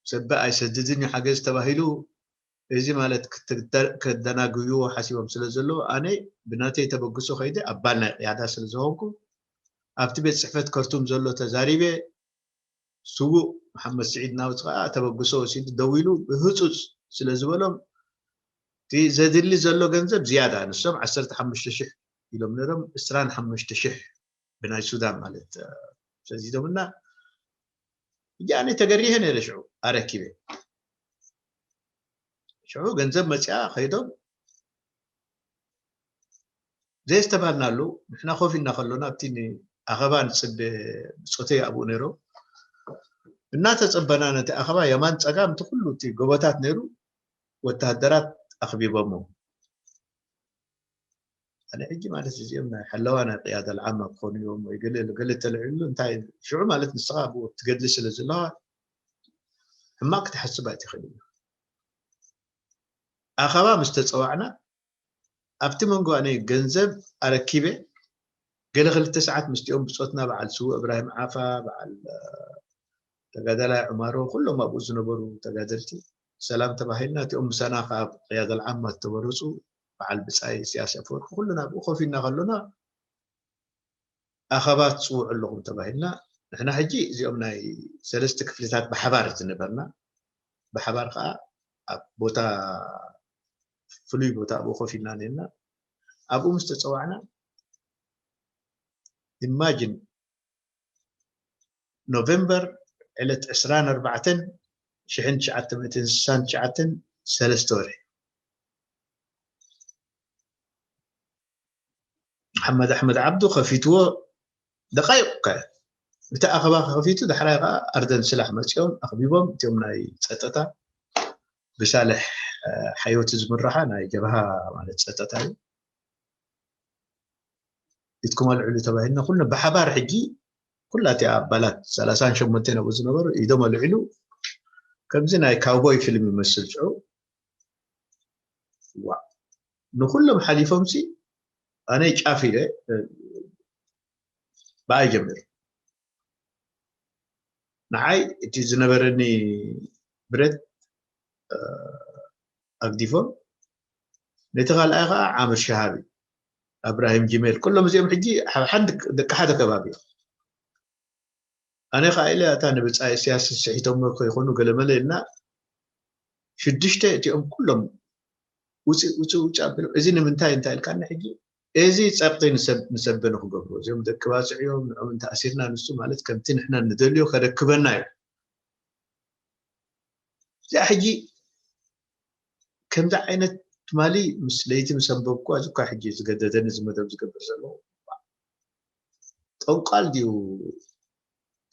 ሰበ ኣይሰድድን እዩ ሓገዝ ተባሂሉ እዚ ማለት ከደናግይዎ ሓሲቦም ስለ ዘለዉ ኣነ ብናተይ ተበግሶ ከይደ ኣባል ናይ ቅያዳ ስለ ዝኾንኩ ኣብቲ ቤት ፅሕፈት ከርቱም ዘሎ ተዛሪበ ስዉእ መሓመድ ስዒድ ናውት ከዓ ተበግሶ ወሲዱ ደዊሉ ብህፁፅ ስለ ዝበሎም እቲ ዘድሊ ዘሎ ገንዘብ ዝያዳ ንሶም ዓሰርተ ሓሙሽተ ሽሕ ኢሎም ነይሮም ዕስራን ሓሙሽተ ሽሕ ብናይ ሱዳን ማለት ሰዚዶምና እጃ ኣነ ተገሪሀ ነይረ ሽዑ ኣረኪበ ሽዑ ገንዘብ መፅኣ ከይዶም ዘየስተባልናሉ ንሕና ኮፍ ኢና ከሎና ኣብቲ ኣኸባ ንፅበ ብፆተይ ኣብኡ ነይሮም እናተፀበና ነቲ ኣኸባ የማን ፀጋም እቲ ኩሉ እቲ ጎቦታት ነይሩ ወተሃደራት ኣኽቢቦሞ ኣነ ሕጂ ማለት እዚኦም ናይ ሓለዋ ናይ ቅያዳ ልዓማ ክኾኑ እዮም ወይ ገለ ገለ ተልዕሉ እንታይ ሽዑ ማለት ንስኻ ኣብኡ ትገድሊ ስለ ዘለዋ ሕማቅ ክትሓስብ ኣይትኽእል እዩ ኣኸባ ምስ ተፀዋዕና ኣብቲ መንጎ ኣነ ገንዘብ ኣረኪበ ገለ ክልተ ሰዓት ምስቲኦም ብፆትና በዓል ስዉእ እብራሂም ዓፋ በዓል ተጋዳላይ ዑማሮ ኩሎም ኣብኡ ዝነበሩ ተጋደልቲ ሰላም ተባሂልና እቲኦም ምሳና ካብ ቅያዳ ልዓማ ዝተመረፁ በዓል ብፃይ ኢሳያስ ኣፈወርቂ ኩሉ ናብኡ ኮፍ ኢልና ከሎና ኣኸባ ትፅውዑ ኣለኹም ተባሂልና ንሕና ሕጂ እዚኦም ናይ ሰለስተ ክፍልታት ብሓባር ዝነበርና ብሓባር ከዓ ኣብ ቦታ ፍሉይ ቦታ ኣብኡ ኮፍ ኢልና ነርና ኣብኡ ምስ ተፀዋዕና ኢማጅን ኖቨምበር ዕለት ዕስራን ኣርባዕተን ሽሕን ትሽዓተ ሚእትን ስሳን ትሽዓተን ሰለስተ ወርሒ መሓመድ ኣሕመድ ዓብዱ ከፊትዎ ደቃይቕ ከ እቲ ኣኸባ ከፊቱ ዳሕራይ ከዓ ኣርደን ስላሕ መፂኦም ኣኽቢቦም እቲኦም ናይ ፀጥታ ብሳልሕ ሓዮቲ ዝምራሓ ናይ ጀብሃ ማለት ፀጥታ እዩ ኢድኩም ኣልዕሉ ተባሂልና ኩልና ብሓባር ሕጂ ኩላ እቲኣ ኣባላት ሰላሳን ሸሞንተን ኣብኡ ዝነበሩ ኢዶም ኣልዕሉ ከምዚ ናይ ካውቦይ ፊልም ይመስል ሽዑ ዋ ንኩሎም ሓሊፎምሲ ኣነ ጫፍ ኢለ ብኣይ ጀሚሩ። ንዓይ እቲ ዝነበረኒ ብረት ኣግዲፎም ነቲ ካልኣይ ከዓ ዓምር ሸሃቢ ኣብራሂም ጅሜል ኩሎም እዚኦም ሕጂ ሓንቲ ደቂ ሓደ ከባቢ እዮም። ኣነ ከዓ ኢለ እታ ንብፃይ እስያስ ስሒቶሞ ከይኮኑ ገለመለ ኢልና ሽዱሽተ እቲኦም ኩሎም ውፅእ ውፅእ ውፅእ ኣቢሎም እዚ ንምንታይ እንታይ ኢልካኒ ሕጂ እዚ ፀቕጢ ንሰብ ንሰበ ንክገብሩ እዚኦም ደቂ ባፅዕ እዮም ንዕኦም እንተኣሲርና ንሱ ማለት ከምቲ ንሕና ንደልዮ ከረክበና እዩ እዚኣ ሕጂ ከምዚ ዓይነት ትማሊ ምስ ለይቲ ምስ ኣንበብኩዋ እዚ እኳ ሕጂ ዝገደደኒ እዚ መደብ ዝገብር ዘለኹ ጠንቋል ድዩ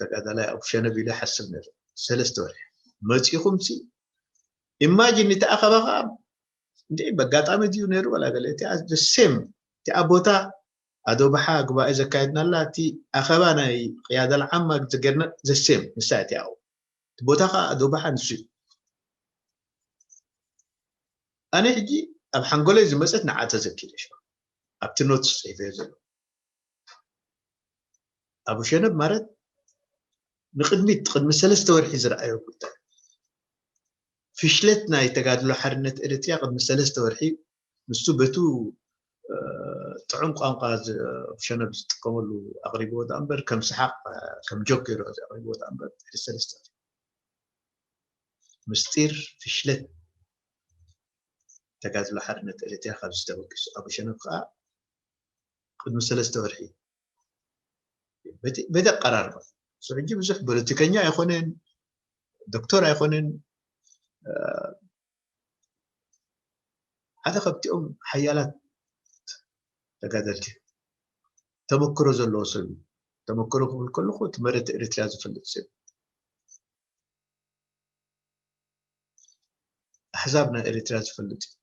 ተጋዳላይ ኣቡ ሸነብ ኢለ ሓስብ ነይሩ ሰለስተ ወርሒ መፂኹም ሲ ኢማጂን እቲ ኣኸባ ከዓ እንዲ በጋጣሚ ድዩ ነይሩ ወላ ገለ እቲ ሴም እቲ ኣብ ቦታ ኣዶ ባሓ ጉባኤ ዘካየድናላ እቲ ኣኸባ ናይ ቅያዳ ልዓማ ዘገርና ዘሴም ንሳ እቲ ኣብኡ እቲ ቦታ ከዓ ኣዶ ባሓ ንሱ እዩ ኣነ ሕጂ ኣብ ሓንጎለይ ዝመፀት ንዓ ተዘኪረ ኣብቲ ኖት ፅሒፈዮ ዘሎ ኣቡ ሸነብ ማለት ንቅድሚት ቅድሚ ሰለስተ ወርሒ ዝረኣዮ ጉዳይ ፍሽለት ናይ ተጋድሎ ሓርነት ኤርትርያ ቅድሚ ሰለስተ ወርሒ ንሱ በቱ ጥዑም ቋንቋ ሸነብ ዝጥቀመሉ ኣቕሪብዎ ዳኣ እምበር ከም ሰሓቕ ከም ጆክ ገይሩ ኣቕሪብዎ ዳኣ እምበር ድሕሪ ሰለስተ ምስጢር ፍሽለት ተጋድሎ ሓርነት ኤርትርያ ካብ ዝተበገሱ ኣቡ ሸነብ ከዓ ቅድሚ ሰለስተ ወርሒ በቲ ኣቀራርባ እሱ ሕጂ ብዙሕ ፖለቲከኛ ኣይኮነን ዶክተር ኣይኮነን ሓደ ካብቲኦም ሓያላት ተጋደልቲ ተመክሮ ዘለዎ ሰብ እዩ ተመክሮ ክብል ከለኹ እቲ መሬት ኤርትርያ ዝፈልጥ ሰብ ኣሕዛብ ናይ ኤርትራ ዝፈልጥ እዩ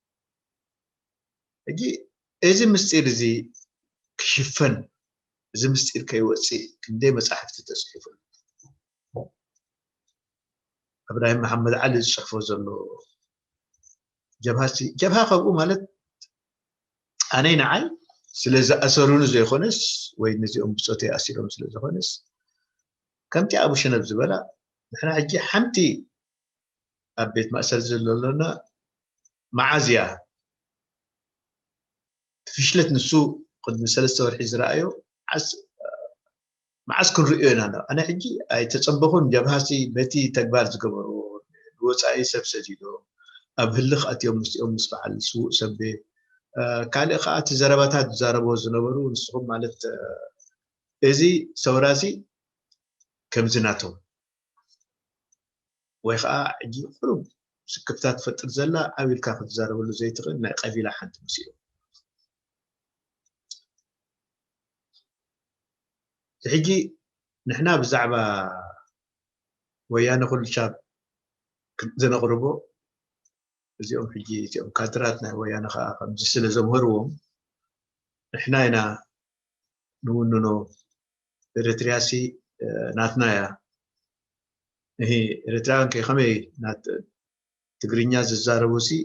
ሕጂ እዚ ምስጢር እዚ ክሽፈን እዚ ምስጢር ከይወፅእ ክንደይ መፃሕፍቲ ተፅሒፉ እብራሂም መሓመድ ዓሊ ዝፅሕፎ ዘሎ ጀብሃ ጀብሃ ካብኡ ማለት ኣነይ ንዓይ ስለ ዝኣሰሩኒ ዘይኮነስ ወይ ነዚኦም ብፆተይ ኣሲሮም ስለ ዝኾነስ ከምቲ ኣቡ ሸነብ ዝበላ ንሕና ሕጂ ሓንቲ ኣብ ቤት ማእሰር ዘለሎና መዓዝ እያ እቲ ፍሽለት ንሱ ቅድሚ ሰለስተ ወርሒ ዝረኣዮ መዓስ ክንርእዮ ኢና ኣነ ሕጂ ኣይተፀበኹን ጀብሃሲ በቲ ተግባር ዝገበርዎ ንወፃኢ ሰብ ሰዲዶም ኣብ ህልኽ ኣትዮም ምስኦም ምስ በዓል ስዉእ ሰቤ ካልእ ከዓ እቲ ዘረባታት ዝዛረብዎ ዝነበሩ ንስኹም ማለት እዚ ሰውራሲ ከምዚ ናቶም ወይ ከዓ ሕጂ ቁሩብ ስክፍታ ትፈጥር ዘላ ዓው ኢልካ ክትዛረበሉ ዘይትኽእል ናይ ቀቢላ ሓንቲ መሲሉ ሕጂ ንሕና ብዛዕባ ወያነ ኩሉ ሻብ ዘነቕርቦ እዚኦም ሕጂ እዚኦም ካድራት ናይ ወያነ ከዓ ከምዚ ስለ ዘምህርዎም ንሕና ኢና ንውንኖ ኤርትርያ ሲ ናትና እያ እሂ ኤርትራውያን ከ ከመይ ናት ትግርኛ ዝዛረቡ ሲ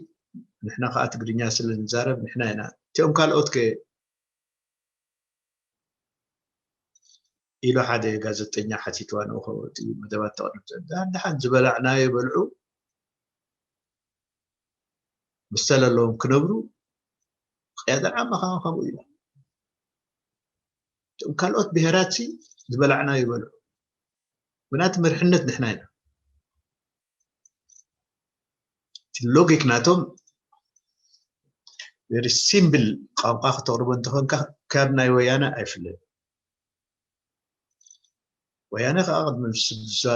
ንሕና ከዓ ትግርኛ ስለ ንዛረብ ንሕና ኢና እቲኦም ካልኦት ከ ኢሉ ሓደ ጋዜጠኛ ሓቲትዋ ንኡ ከወፅኡ መደባት ተቕርብ ዘላ ደሓን ዝበላዕናዮ በልዑ ምስ ተለለዎም ክነብሩ ቅያዳ ዓማ ከዓ ከምኡ ኢላ እቶም ካልኦት ብሄራት ዝበላዕና ይበልዑ ምናት መርሕነት ንሕና ኢና እቲ ሎጊክ ናቶም very simple ቋንቋ ክተቕርቦ እንተኾንካ ካብ ናይ ወያነ ኣይፍለን ወያነ ከዓ ቅድሚ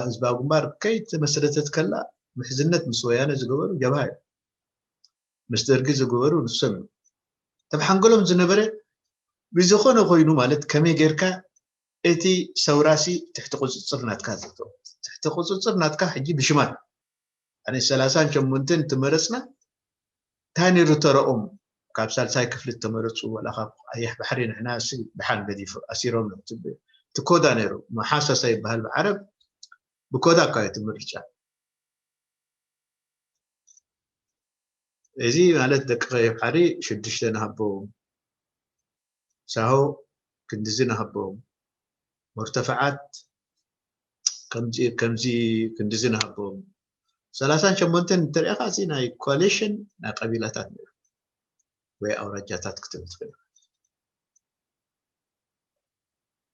ህዝባዊ ግንባር ከይተመስረተት ከላ ምሕዝነት ምስ ወያነ ዝገበሩ ጀብሃ እዩ ምስ ደርጊ ዝገበሩ ንሶም እዮም ተብ ሓንጎሎም ዝነበረ ብዝኾነ ኮይኑ ማለት ከመይ ጌርካ እቲ ሰውራሲ ትሕቲ ቁፅፅር ናትካ ዘእተው ትሕቲ ቁፅፅር ናትካ ሕጂ ብሽማት ኣነ ሰላሳን ሸሞንተን ትመረፅና እንታይ ነይሩ ተረኦም ካብ ሳልሳይ ክፍሊ ተመረፁ ወላ ካብ ኣያሕ ባሕሪ ንሕና ሲ ድሓን ገዲፉ ኣሲሮም እቲ ኮዳ ነይሩ መሓሰሳ ይበሃል ብዓረብ ብኮዳ እኳ እዩ ትምርጫ እዚ ማለት ደቂ ቀይሕ ባሕሪ ሽዱሽተ ንሃቦም ሳሆ ክንድዚ ንሃቦም መርተፍዓት ከምዚ ከምዚ ክንድዚ ንሃቦም። ሰላሳን ሸሞንተን እንተሪእኻ፣ እዚ ናይ ኮሊሽን ናይ ቀቢላታት ነይሩ፣ ወይ ኣውራጃታት ክትብል ትኽእል።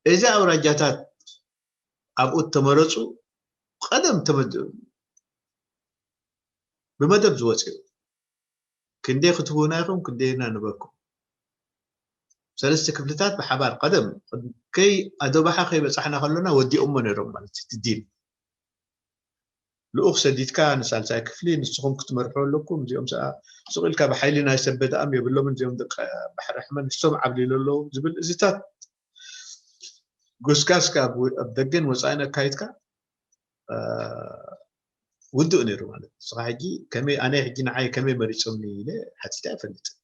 እዚ ኣውራጃታት ኣብኡ ተመረፁ፣ ቀደም ተመድ-፣ ብመደብ ዝወፅኡ። ክንደይ ክትህቡና ኢኹም፣ ክንደይና ንበኩም። ሰለስተ ክፍልታት ብሓባር ቀደም፣ ከይ ኣዶባሓ ከይበጻሕና ከሎና ወዲኦሞ ነይሮም ማለት እዩ፣ እቲ ዲል። ልኡኽ ሰዲድካ ንሳልሳይ ክፍሊ ንስኹም ክትመርሑ ኣለኩም፣ እዚኦም ሰኣ ሱቕ ኢልካ ብሓይሊ ናይ ሰብ በደኣም የብሎምን፣ እዚኦም ደቂ ባሕሪ ኣሕመድ ንሶም ዓብሊሎ ኣለዉ ዝብል እዚታት ጎስጋስካ ኣብ ው-፣ ኣብ ደገን ወጻኢን ኣካይድካ፣ እ፣ ውዱእ ነይሩ ማለት እዩ። ንስኻ ሕጂ ከመይ፣ ኣነ ሕጂ ንዓይ ከመይ መሪጾምኒ ኢለ ሓቲተ ኣይፈልጥን።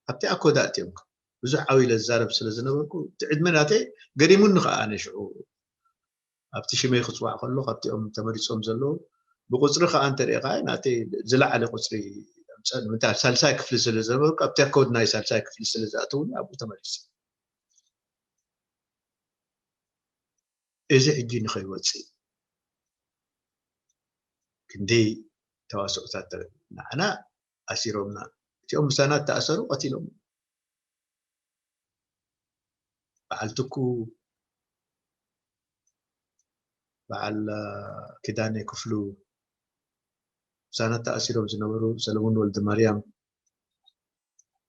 ኣብቲ ኣኮዳ ኣእትዮምካ። ብዙሕ ዓው ኢለ ዝዛረብ ስለ ዝነበርኩ፣ እቲ ዕድመ ናተይ ገሪሙኒ ከኣ ኣነ ሽዑ ኣብቲ ሽመይ ክጽዋዕ ከሎ፣ ካብቲኦም ተመሪጾም ዘለዉ ብቁጽሪ ከኣ እንተ ርኢኻ፣ ናተይ ዝለዓለ ቁጽሪ ኣምጸ-፣ ንምንታይ ኣብ ሳልሳይ ክፍሊ ስለ ዝነበርኩ፣ ኣብቲ ኮድ ናይ ሳልሳይ ክፍሊ ስለ ዝኣተዉኒ ኣብኡ ተመሪጸ። እዚ ሕጂ ንኸይወጽእ ክንደይ ተዋስኦታት ተረ-፣ ንዓና ኣሲሮምና። እቲኦም ምሳና እተኣሰሩ ቀቲሎም። በዓል ትኩ፣ በዓል፣ አ፣ ኪዳነ ክፍሉ፣ ምሳና ተኣሲሮም ዝነበሩ ሰለሙን ወልደ ማርያም፣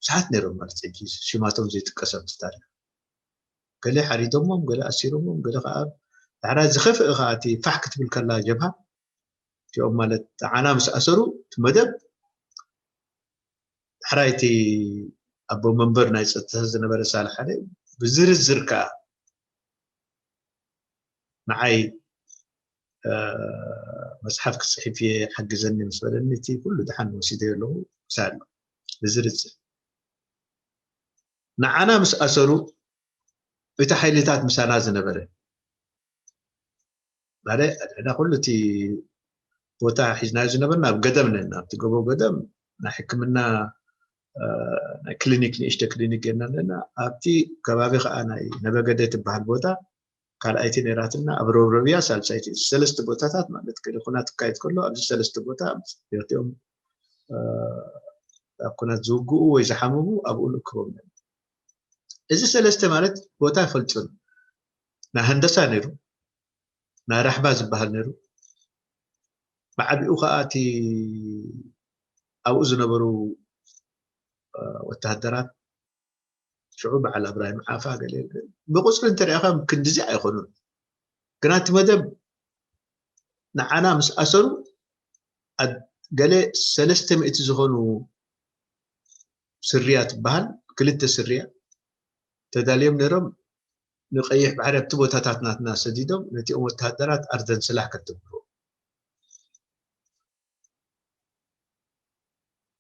ብዙሓት ነይሮም ማለት ሕጂ ሽማቶም ዘይጥቀስ ኣብቲ ታሪኽ። ገለ ሓሪዶሞም፣ ገለ ኣሲሮሞም፣ ገለ ከኣ ዳሕራይ ዝኸፍአ ከኣ እቲ ፋሕ ክትብል ከላ ጀብሃ፣ እቲኦም ማለት ዓና ምስ ኣሰሩ እቲ መደብ፣ ዳሕራይ እቲ ኣቦ መንበር ናይ ጸጥታ ዝነበረ ሳልሕ ሓደ ብዝርዝር ከኣ ንዓይ፣ እ፣ መጽሓፍ ክጽሕፍ እየ ሓግዘኒ ምስ በለኒ፣ እቲ ኩሉ ደሓን ወሲደዮ ኣለኹ፣ ክሳብ ኣሎ ብዝርዝር። ንዓና ምስ ኣሰሩ፣ እቲ ሓይልታት ምሳና ዝነበረ፣ ማለት፣ ኣድሕዳ ኩሉ እቲ ቦታ ሒዝናዮ ዝነበርና ኣብ ገደም ነና፣ ኣብቲ ጎቦ ገደም ናይ ሕክምና፣ እ፣ ናይ ክሊኒክ፣ ንእሽቶ ክሊኒክ ጌርና ኣለና። ኣብቲ ከባቢ ከኣ ናይ ነበገደ ትበሃል ቦታ፣ ካልኣይቲ ነይራትና፣ ኣብ ሮብረብያ ሳልሳይቲ፣ ሰለስተ ቦታታት ማለት፣ ገለ ኩናት ክካየድ ከሎ፣ ኣብዚ ሰለስተ ቦታ፣ እቲኦም፣ እ፣ ኣብ ኩናት ዝውግኡ ወይ ዝሓመሙ ኣብኡ ንእክቦም ነና። እዚ ሰለስተ ማለት ቦታ ኣይፈልጡን። ናይ ሃንደሳ ነይሩ፣ ናይ ራሕባ ዝበሃል ነይሩ። ብዓቢኡ ከኣ እቲ ኣብኡ ዝነበሩ፣ እ፣ ወተሃደራት፣ ሽዑ በዓል ኣብራሂም ዓፋ፣ ገለ፣ ብቁጽሪ እንተ ርኢኻ ክንድዚ ኣይኮኑን። ግና እቲ መደብ ንዓና ምስ ኣሰሩ፣ ኣድ-፣ ገለ ሰለስተ ሚእቲ ዝኾኑ ስርያ ትበሃል፣ ክልተ ስርያ ተዳልዮም ነይሮም። ንቀይሕ ባሕሪ ኣብቲ ቦታታት ናትና ሰዲዶም ነቲኦም ወተሃደራት ኣርደን ስላሕ ከተብርዎ።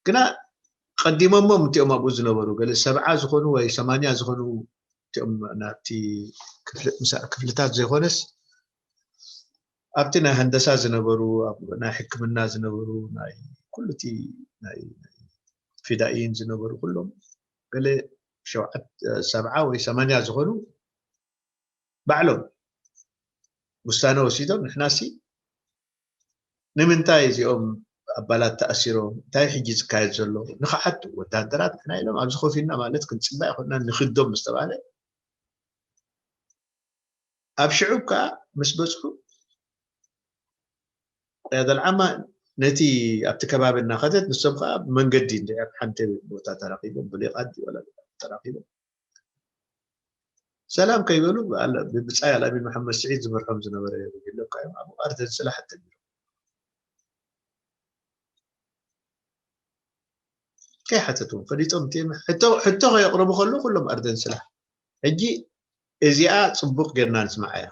ግና ቀዲሞሞም እቲኦም ኣብኡ ዝነበሩ ገለ ሰብዓ ዝኾኑ ወይ ሰማንያ ዝኾኑ እቲኦም ናብቲ ክፍሊ-፣ ምሳ-፣ ክፍልታት ዘይኮነስ ኣብቲ ናይ ሃንደሳ ዝነበሩ፣ ኣብ ናይ ሕክምና ዝነበሩ፣ ናይ ኩሉ እቲ ናይ ፊዳኢን ዝነበሩ ኩሎም ገለ ሸውዓት-፣ ሰብዓ ወይ ሰማንያ ዝኾኑ ባዕሎም ውሳነ ወሲዶም፣ ንሕናሲ ንምንታይ እዚኦም ኣባላት ተኣሲሮም፣ እንታይ ሕጂ ዝካየድ ዘሎ፣ ንኽሓቱ ወተሃደራት ንሕና ኢሎም ኣብዚ ኮፍ ኢልና ማለት ክንጽበ ኣይኮንና፣ ንኽዶም ምስ ተባህለ፣ ኣብ ሽዑብ ከኣ ምስ በጽሑ፣ ቅያደል ዓማ ነቲ ኣብቲ ከባቢ እናኸደት፣ ንሶም ከኣ ብመንገዲ እንድሕር ሓንቲ ቦታ ተራኺቦም፣ ብሌቓ ድዩ ወላ ተራኺቦም፣ ሰላም ከይበሉ፣ ኣለ-፣ ብብጻይ ኣልኣሚን መሓመድ ስዒድ ዝመርሖም ዝነበረ ጉጅለ እኳ እዮም ኣብኡ ኣርደን ስላሕ ኣተግቢሮም። ከይሓተትዎም ፈሊጦም፣ እቲ ሕቶ፣ ሕቶ ከየቕረቡ ከለዉ ኩሎም ኣርደን ስላሕ። ሕጂ እዚኣ ጽቡቕ ጌርና ንስምዓያ።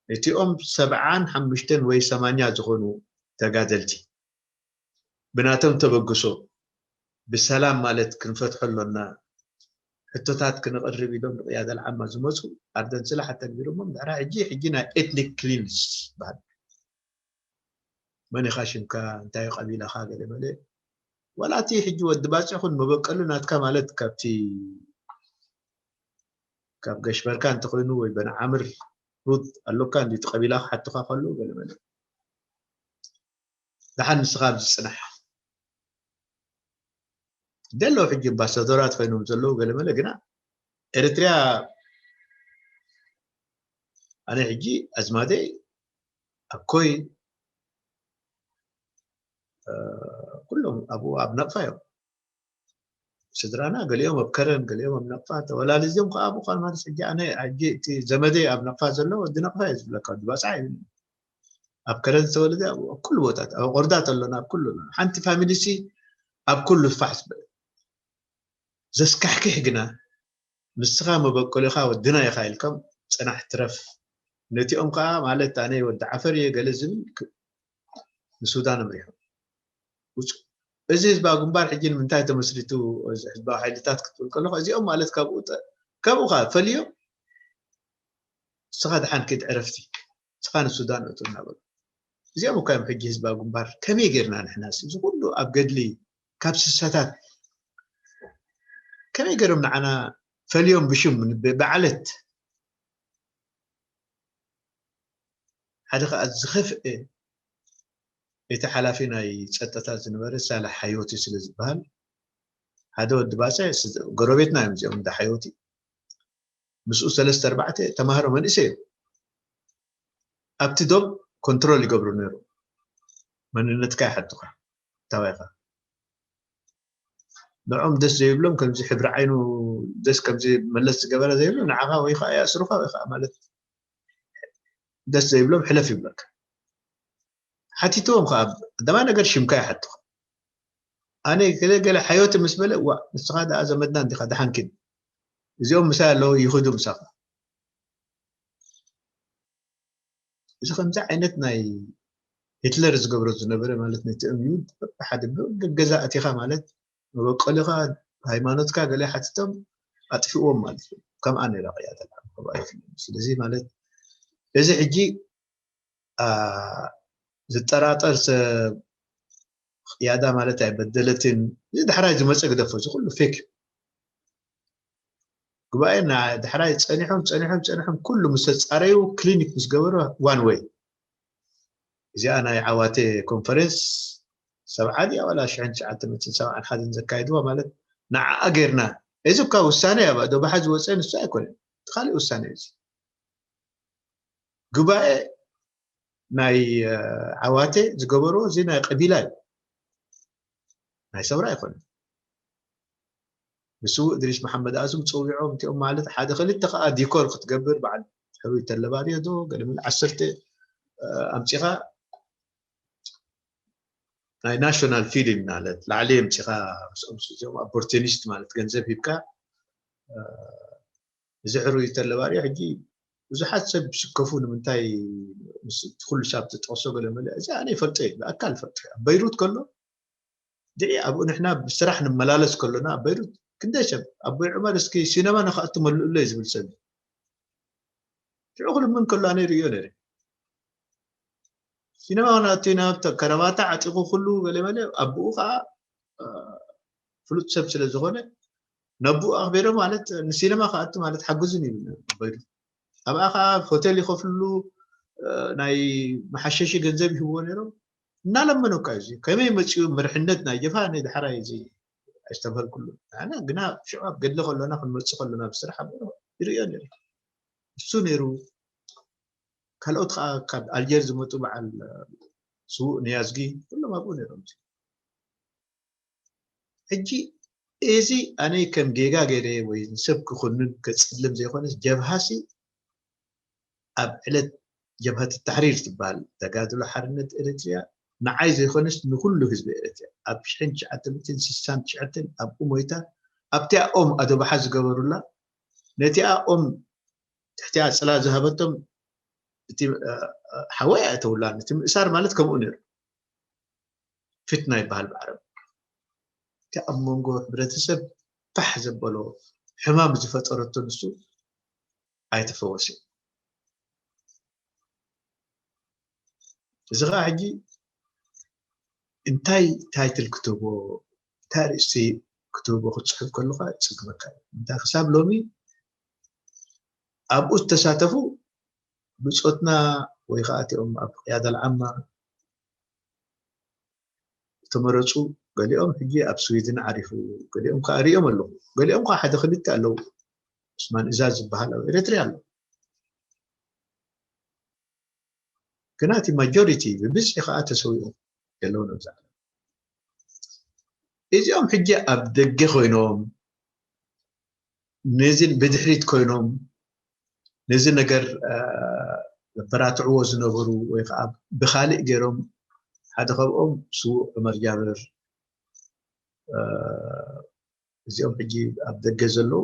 እቲኦም ሰብዓን ሓሙሽተን ወይ ሰማንያ ዝኾኑ ተጋደልቲ ብናቶም ተበግሶ ብሰላም ማለት ክንፈትሖ ኣሎና፣ ሕቶታት ክነቕርብ ኢሎም ንቅያደል ዓማ ዝመጹ ኣርደን ስላሕ ኣተግቢሮሞም። ድሕራ ሕጂ፣ ሕጂ ናይ ኤትኒክ ክሊንስ በሃል። መን ኢኻ ሽምካ፣ እንታይ እዩ ቀቢላኻ፣ ገለ መለ። ዋላ እቲ ሕጂ ወዲ ባጽዕ ኩን መበቀሉ ናትካ ማለት ካብቲ፣ ካብ ገሽበርካ እንተኾይኑ ወይ በንዓምር ሩት ኣሎካ እንዲ ተቐቢላ ክሓቱኻ ከለዉ ገለ መለ። ደሓን ንስኻ ኣብዚ ጽናሕ። ደለዉ ሕጂ ኣምባሳደራት ኮይኖም ዘለዉ ገለ መለ፣ ግና ኤርትርያ፣ ኣነ ሕጂ ኣዝማደይ ኣብ ኮይ፣ እ፣ ኩሎም ኣብኡ ኣብ ናቕፋ እዮም። ስድራና ገሊኦም ኣብ ከረን፣ ገሊኦም ኣብ ናቕፋ ተወላሊዝዮም ከኣ ኣብኡ። ማለት ሕጂ ኣነ፣ ሕጂ እቲ ዘመደይ ኣብ ናቕፋ ዘሎ ወዲ ናቕፋ እዩ ዝብለካ፣ ወዲ ባጽዓ እዩ። ኣብ ከረን ዝተወለደ ኣብ ኩሉ ቦታት፣ ኣብ ቆርዳት ኣሎና፣ ኣብ ኩሉ። ሓንቲ ፋሚሊ ሲ ኣብ ኩሉ ፋሕ ዝበለ። ዘስካሕክሕ ግና፣ ንስኻ መበቆሊኻ ወድና ኢኻ ኢልካም ጽናሕ ትረፍ። ነቲኦም ከኣ፣ ማለት ኣነ ወዲ ዓፈር እየ ገለ ዝብል ክ-፣ ንሱዳን ኣምሪሖም። ውጹ። እዚ ህዝባዊ ግንባር ሕጂ ንምንታይ ተመስሪቱ? እዚ ህዝባዊ ሓይልታት ክትብል ከለኻ፣ እዚኦም ማለት ካብኡ ጠ-፣ ካብኡ ኸኣ ፈልዮም፣ ንስኻ ደሓን ኪድ ዕረፍቲ፣ ንስኻ ንሱዳን እቱ እናበሉ። እዚኦም እኳ እዮም ሕጂ ህዝባዊ ግንባር። ከመይ ጌርና ንሕናስ እዚ ኩሉ ኣብ ገድሊ፣ ካብ ስሳታት ከመይ ገይሮም ንዓና ፈልዮም ብሽም ብ-፣ ብዓለት? ሓደ ኸኣ ዝኸፍአ፣ እቲ ሓላፊ ናይ ጸጥታ ዝነበረ ሳልሕ ሓዮቲ ስለ ዝበሃል፣ ሓደ ወዲ ባጸ ስ-፣ ጎረቤትና እዮም እዚኦም እንዳ ሓዮቲ። ምስኡ ሰለስተ ኣርባዕተ ተማሃሮ መንእሰይ እዮም። ኣብቲ ዶብ ኮንትሮል ይገብሩ ነይሩ። መንነትካ ይሓቱኻ፣ ታባይኻ። ንዕኦም ደስ ዘይብሎም፣ ከምዚ ሕብሪ ዓይኑ ደስ፣ ከምዚ መለስ ዝገበረ ዘይብሎም፣ ንዓኻ ወይ ኸኣ የእስሩኻ ወይ ኸኣ ማለት ደስ ዘይብሎም ሕለፍ ይብለካ። ሓቲትዎም ኸኣ፣ ቀዳማይ ነገር ሽምካ ይሓቱኻ። ኣነ ገለ ገለ ሓዮት ምስ በለ፣ "ዋ፣ ንስኻ ደኣ ዘመድና እንዲኻ፣ ደሓን ኪድ። እዚኦም ምሳይ ኣለዉ፣ ይኽዱ ምሳኻ." እዚ ከምዚ ዓይነት ናይ ሂትለር ዝገብሮ ዝነበረ፣ ማለት ነቲ እምዩ ብሓደ ብገዛ ኣቲኻ፣ ማለት መበቆልኻ፣ ሃይማኖትካ ገለ ሓቲቶም ኣጥፍእዎም ማለት እዩ። ከምኣ ነይራ ቅያዳ። ስለዚ ማለት እዚ ሕጂ፣ አ፣ ዝጠራጠር ሰብ ቅያዳ ማለት ኣይበደለትን። እዚ ዳሕራይ ዝመጸ ግደፎ፣ እዚ ኩሉ ፌክ እዩ። ጉባኤ ና-፣ ዳሕራይ ጸኒሖም፣ ጸኒሖም፣ ጸኒሖም፣ ኩሉ ምስ ተጻረዩ፣ ክሊኒክ ምስ ገበሩ፣ ዋን ዌይ። እዚኣ ናይ ዓዋቴ ኮንፈረንስ ሰብዓ ድያ ዋላ ሽሕን ትሽዓተ ሚእትን ሰብዓን ሓደን ዘካየድዋ ማለት ንዓኣ ጌርና። እዚ እኳ ውሳነ እያ፣ ዶ ባሓ ዝወጸ ንሱ ኣይኮነን። እቲ ካልእ ውሳነ እዩ እዚ። ጉባኤ ናይ፣ እ፣ ዓዋቴ ዝገበርዎ እዚ ናይ ቀቢላ እዩ። ናይ ሰውራ ኣይኮነን። ንስዉእ እድሪስ መሓመድ ኣስም ጸዊዖም እቲኦም ማለት ሓደ ክልተ ከኣ ዲኮር ክትገብር በዓል ሕሩይ ተለባርዮ ዶ ገለ ምን ዓሰርተ፣ እ፣ ኣምጺኻ ናይ ናሽናል ፊሊም ማለት ላዕሊ ኣምጺኻ ምስኦም እዚኦም ኦፖርቱኒስት ማለት ገንዘብ ሂብካ፣ እ፣ እዚ ሕሩይ ተለባርዮ ሕጂ ብዙሓት ሰብ ይስከፉ፣ ንምንታይ ምስ እቲ ኩሉ ሳብ ትጠቕሶ ገለ መለ፣ እዚ ኣነ ይፈልጦ እየ፣ ብኣካል ይፈልጦ እየ። ኣብ በይሩት ከሎ፣ ድዒ ኣብኡ ንሕና ብስራሕ ንመላለስ ከሎና፣ ኣብ በይሩት ክንደይ ሰብ፣ ኣቦይ ዑመር እስኪ ሲነማ ንኸእቱ መልኡለይ ዝብል ሰብ እዩ። ሽዑ ክልምን ከሎ ኣነ ይርእዮ ነይረ። ሲነማ ናቱ ናብ ተ-፣ ከረባታ ዓጢቑ ኩሉ ገለ መለ፣ ኣቦኡ ኸዓ፣ እ፣ ፍሉጥ ሰብ ስለ ዝኾነ፣ ነቦኡ ኣኽቢሮም ማለት ንሲነማ ክኣቱ ማለት ሓግዙን ይብል ነይሩ ኣቦይ። ኣብኣ ኸዓ ሆቴል ይኸፍልሉ፣ እ፣ ናይ መሓሸሺ ገንዘብ ይህብዎ ነይሮም። እናለመኑ እኳ እዩ። እዚ ከመይ መጺኡ መርሕነት ናይ ጀብሃ፣ ኣነ ዳሕራይ እዚ ኣይስተብሀልኩሉ። ኣነ ግና ሽዑ ኣብ ገድሊ ከሎና፣ ክንመጽእ ከሎና ብስራሕ ኣቦ ይርእዮ ነይሩ። እሱ ነይሩ። ካልኦት ኸዓ ካብ ኣልጀር ዝመጡ በዓል ስዉእ ንያዝጊ፣ ኩሎም ኣብኡ ነይሮም። ሕጂ እዚ ኣነ ከም ጌጋ ገይረ ወይ ንሰብ ክኹንን ከጽልም ዘይኮነስ፣ ጀብሃሲ ኣብ ዕለት ጀብሃት ተሕሪር ትበሃል ተጋድሎ ሓርነት ኤርትርያ ንዓይ ዘይኮነስ ንኹሉ ህዝቢ ኤርትርያ ኣብ ሽሕን ትሽዓተ ሚእትን ስሳን ትሽዓተን ኣብኡ ሞይታ፣ ኣብቲኣ ኦም ኣደባሓ ዝገበሩላ፣ ነቲኣ ኦም ትሕቲኣ ጽላ ዝሃበቶም፣ እቲ፣ እ፣ እ፣ ሓወይ ኣእተውላን። እቲ ምእሳር ማለት ከምኡ ነይሩ። ፊትና ይበሃል ብዓረብ። እቲ ኣብ መንጎ ሕብረተሰብ ፋሕ ዘበሎ ሕማም ዝፈጠረቶ ንሱ ኣይተፈወሰን። እዚ ኸዓ ሕጂ እንታይ ታይትል ክትህቦ፣ እንታይ ርእሲ ክትህቦ ክትጽሕፍ ከለኻ ይጽግመካ እዩ። እንታይ ክሳብ ሎሚ ኣብኡ ዝተሳተፉ ብጾትና ወይ ከዓ እቲኦም ኣብ ቅያዳ ልዓማ ዝተመረፁ፣ ገሊኦም ሕጂ ኣብ ስዊድን ዓሪፉ፣ ገሊኦም ከዓ ሪኦም ኣለኹ። ገሊኦም ከዓ ሓደ ክልተ ኣለዉ። ዑስማን እዛዝ ዝበሃል ኣብ ኤርትርያ ኣሎ። ግና እቲ ማጆሪቲ ብብዝሒ ከዓ ተሰዊኦም ዘለዉ ነብዛ ዓለም። እዚኦም ሕጂ ኣብ ደገ ኮይኖም ነዚ ብድሕሪት ኮይኖም ነዚ ነገር ዘበራትዕዎ ዝነበሩ ወይ ከዓ ብካሊእ ገይሮም፣ ሓደ ካብኦም ስዉእ ዑመር ጃብር፣ እዚኦም ሕጂ ኣብ ደገ ዘለዉ፣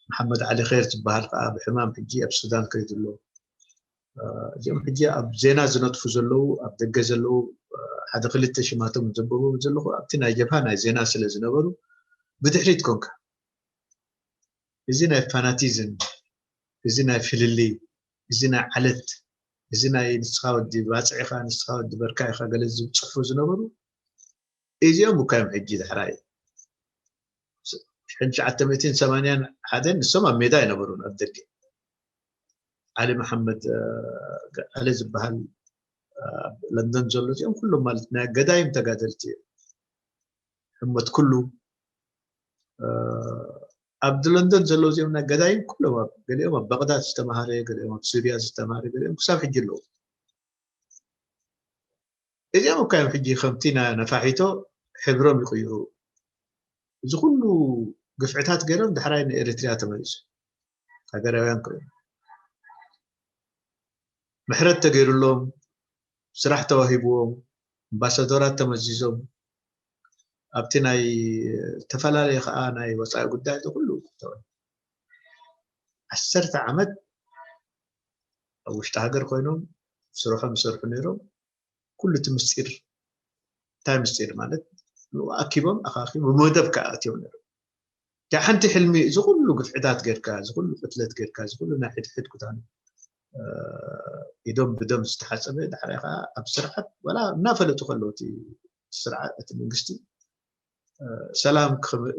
መሓመድ ዓሊ ኸይር ዝበሃል ከዓ ብሕማም ሕጂ ኣብ ሱዳን ከይዱ ኣሎ። እዚኦም ሕጂ ኣብ ዜና ዝነጥፉ ዘለዉ፣ ኣብ ደገ ዘለዉ ሓደ ክልተ ሽማቶም ዘንበቦም ዘለኹ ኣብቲ ናይ ጀብሃ ናይ ዜና ስለ ዝነበሩ ብድሕሪት ኮንካ። እዚ ናይ ፋናቲዝም፣ እዚ ናይ ፍልልይ፣ እዚ ናይ ዓለት፣ እዚ ናይ ንስኻ ወዲ ባጽዕ ኢኻ፣ ንስኻ ወዲ በርካ ኢኻ ገለ ዝጽሕፉ ዝነበሩ፣ እዚኦም እኳ እዮም ሕጂ ዳሕራይ ሽሕን ትሽዓተ ሚእትን ሰማንያን ሓደን ንሶም ኣብ ሜዳ ኣይነበሩን ኣብ ደገ። ዓሊ መሓመድ ዓሊ ዝበሃል ኣብ ለንደን ዘሎ እዚኦም ኩሎም ማለት ናይ ገዳይም ተጋደልቲ እዮም። ሕመት ኩሉ ኣብ ለንደን ዘለዉ እዚኦም ናይ ገዳይም ኩሎም ገሊኦም ኣብ በቕዳድ ዝተማሃረ፣ ገሊኦም ኣብ ሱርያ ዝተማሃረ፣ ገሊኦም ክሳብ ሕጂ ኣለዉ። እዚኦም እኳ እዮም ሕጂ ከምቲ ነፋሒቶ ሕብሮም ይቕይሩ። እዚ ኩሉ ግፍዕታት ገይሮም ዳሕራይ ንኤርትርያ ተመሊሱ ሃገራውያን ኮይኑ ምሕረት ተገይሩሎም፣ ስራሕ ተዋሂብዎም፣ ኣምባሳደራት ተመዚዞም፣ ኣብቲ ናይ ዝተፈላለየ ከዓ ናይ ወፃኢ ጉዳይ እዚ ኩሉ ዓሰርተ ዓመት ኣብ ውሽጢ ሃገር ኮይኖም ስርሖም ይሰርሑ ነይሮም። ኩሉ እቲ ምስጢር እንታይ ምስጢር ማለት ንኡ ኣኪቦም ኣኻኺቦም ብመደብ ከዓ ኣትዮም ነይሮም። እታ ሓንቲ ሕልሚ እዚ ኩሉ ግፍዕታት ጌርካ፣ እዚ ኩሉ ቅትለት ጌርካ፣ እዚ ኩሉ ናይ ሕድሕድ ኩታን ኢዶም ብደም ዝተሓፀበ ዳሕራይ ከዓ ኣብ ስርዓት ዋላ እናፈለጡ ከለዉ እቲ ስርዓት እቲ መንግስቲ ሰላም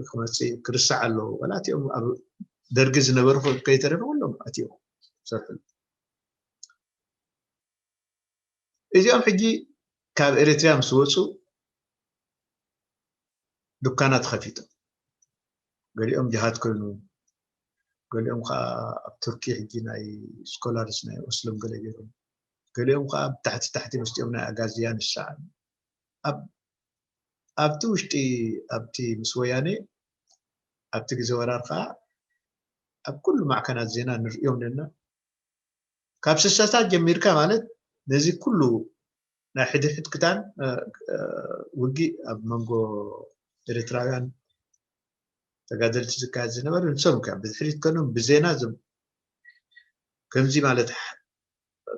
ክመፅእ ክርሳዕ ኣለዎ። ዋላ እቲኦም ኣብ ደርጊ ዝነበሩ ከይተረፈ ኩሎም ኣትዮም ሰርሕሉ። እዚኦም ሕጂ ካብ ኤርትርያ ምስ ወፁ ዱካና ተኸፊቶም፣ ገሊኦም ጅሃድ ኮይኑ፣ ገሊኦም ከዓ ኣብ ቱርኪ ሕጂ ናይ ስኮላርስ ናይ ኦስሎም ገለ ገይሮም፣ ገሊኦም ከዓ ኣብ ታሕቲ ታሕቲ ምስኦም ናይ ኣጋዝያን ይሰዓሉ። ኣብቲ ውሽጢ ኣብቲ ምስ ወያኔ ኣብቲ ግዜ ወራር ከዓ ኣብ ኩሉ ማዕከናት ዜና ንርእዮም ነና። ካብ ስሳታት ጀሚርካ ማለት ነዚ ኩሉ ናይ ሕድሕድ ክታን ውግእ ኣብ መንጎ ኤርትራውያን ተጋደልቲ ዝካየድ ዝነበረ ንሶም ከ ብድሕሪት ከኖም ብዜና ከምዚ ማለት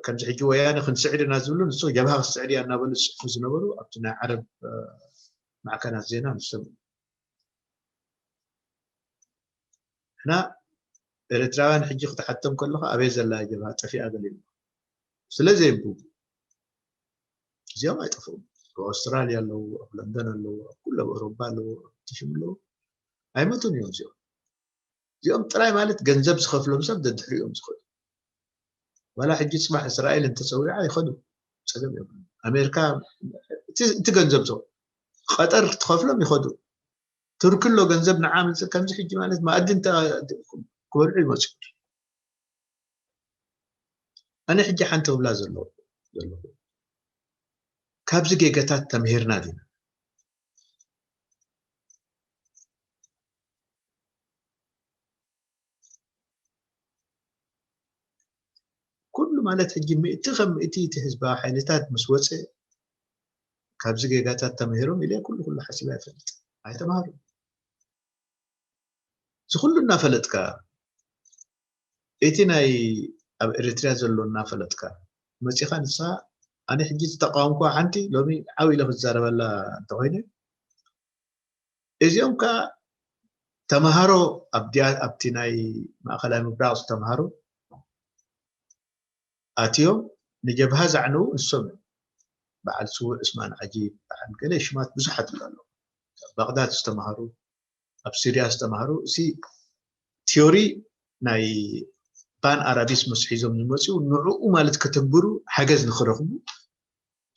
ከምዚ ሕጂ ወያነ ክንስዕድ ኢና ዝብሉ ንሱ ጀብሃ ክትስዕድ እያ እናበሉ ዝፅሕፉ ዝነበሩ ኣብቲ ናይ ዓረብ ማዕከናት ዜና ንሶም። ንሕና ኤርትራውያን ሕጂ ክትሓቶም ከለኻ ኣበይ ዘላ ጀብሃ ጠፊኣ ገሊሉ ስለ ዘየንብቡ እዚኦም ኣይጠፍኡም። ኣብ ኣውስትራልያ ኣለዉ፣ ኣብ ለንደን ኣለዉ፣ ኣብ ኩሉ ኣብ ኤውሮፓ ኣለዉ፣ ኣብ ትሽም ኣለዉ። ኣይመቱን እዮም እዚኦም። እዚኦም ጥራይ ማለት ገንዘብ ዝኸፍሎም ሰብ ደድሕሪኦም ዝኸዱ። ዋላ ሕጂ ፅባሕ እስራኤል እንተፀዊዓ ይኸዱ፣ ፀገም እዮም። ኣሜሪካ እቲ ገንዘብ ዞ ቀጠር ክትኸፍሎም ይኸዱ። ቱርኪ ኣሎ ገንዘብ ንዓ ምፅእ ከምዚ ሕጂ ማለት ማእዲ ክበልዑ ይመፁ። ኣነ ሕጂ ሓንቲ ክብላ ዘሎ ዘለኹ ካብዚ ጌጋታት ተምሂርና ዲና? ኩሉ ማለት ሕጂ ምእቲ ከም ምእቲ እቲ ህዝባዊ ሓይልታት ምስ ወፀ ካብዚ ጌጋታት ተምሂሮም ኢለ ኩሉ ኩሉ ሓሲበ ኣይፈልጥ ኣይተምሃሩ እዚ ኩሉ እናፈለጥካ እቲ ናይ ኣብ ኤርትርያ ዘሎ እናፈለጥካ መፂኻ ንስኻ ኣነ ሕጂ ዝተቃወምኩዋ ሓንቲ ሎሚ ዓው ኢለ ክዛረበላ እንተኮይነ እዚኦም ከዓ ተምሃሮ ኣብቲ ናይ ማእኸላይ ምብራቕ ዝተምሃሩ ኣትዮም ንጀብሃ ዘዕነዉ ንሶም እዮም። በዓል ስዉእ ዑስማን ዓጂብ፣ በዓል ገለ ሽማት ብዙሓት ኣለዉ። ኣብ ባቕዳድ ዝተምሃሩ፣ ኣብ ሲርያ ዝተምሃሩ፣ እዚ ቲዮሪ ናይ ፓን ኣራቢዝምስ ሒዞም ዝመፅኡ ንዕኡ ማለት ከተግብሩ ሓገዝ ንክረኽቡ፣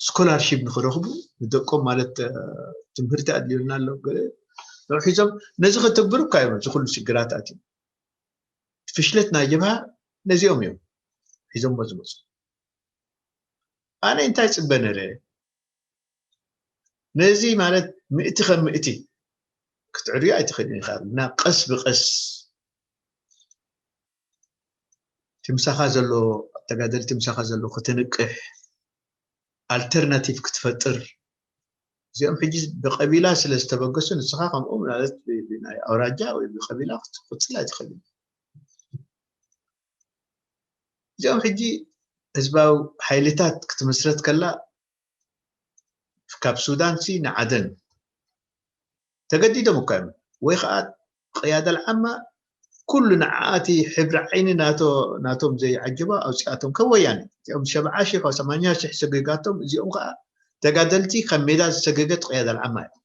ስኮላርሺፕ ንክረኽቡ፣ ንደቆም ማለት ትምህርቲ ኣድልዮና ኣሎ ገለ ንዑ ሒዞም ነዚ ከተግብሩ እኳ እዮም እዚ ኩሉ ሽግራት ኣትዮም። ፍሽለት ናይ ጀብሃ ነዚኦም እዮም ሒዞሞ ዝመፁ። ኣነ እንታይ ፅበ ነረ ነዚ ማለት ምእቲ ከም ምእቲ ክትዕርዮ ኣይትኽእልን ኢኻ። እና ቀስ ብቀስ ትምሳኻ ዘሎ ተጋደልቲ ምሳኻ ዘሎ ክትንቅሕ ኣልተርናቲቭ ክትፈጥር እዚኦም ሕጂ ብቀቢላ ስለ ዝተበገሱ ንስኻ ከምኡ ማለት ናይ ኣውራጃ ወይ ብቀቢላ ክትቅፅል ኣይትኽእልን። እዚኦም ሕጂ ህዝባዊ ሓይልታት ክትምስረት ከላ ካብ ሱዳን ሲ ንዓደን ተገዲዶም እኳ እዮም ወይ ከዓ ቅያደል ዓማ ኩሉ ንዓኣቲ ሕብሪ ዓይኒ ናቶም ዘይዓጀባ ኣውፅኣቶም ከም ወያነ እዚኦም ሸብዓ ሽሕ ሰማንያ ሽሕ ሰገጋቶም እዚኦም ከዓ ተጋደልቲ ካብ ሜዳ ዝሰገገት ቅያደል ዓማ እዮም።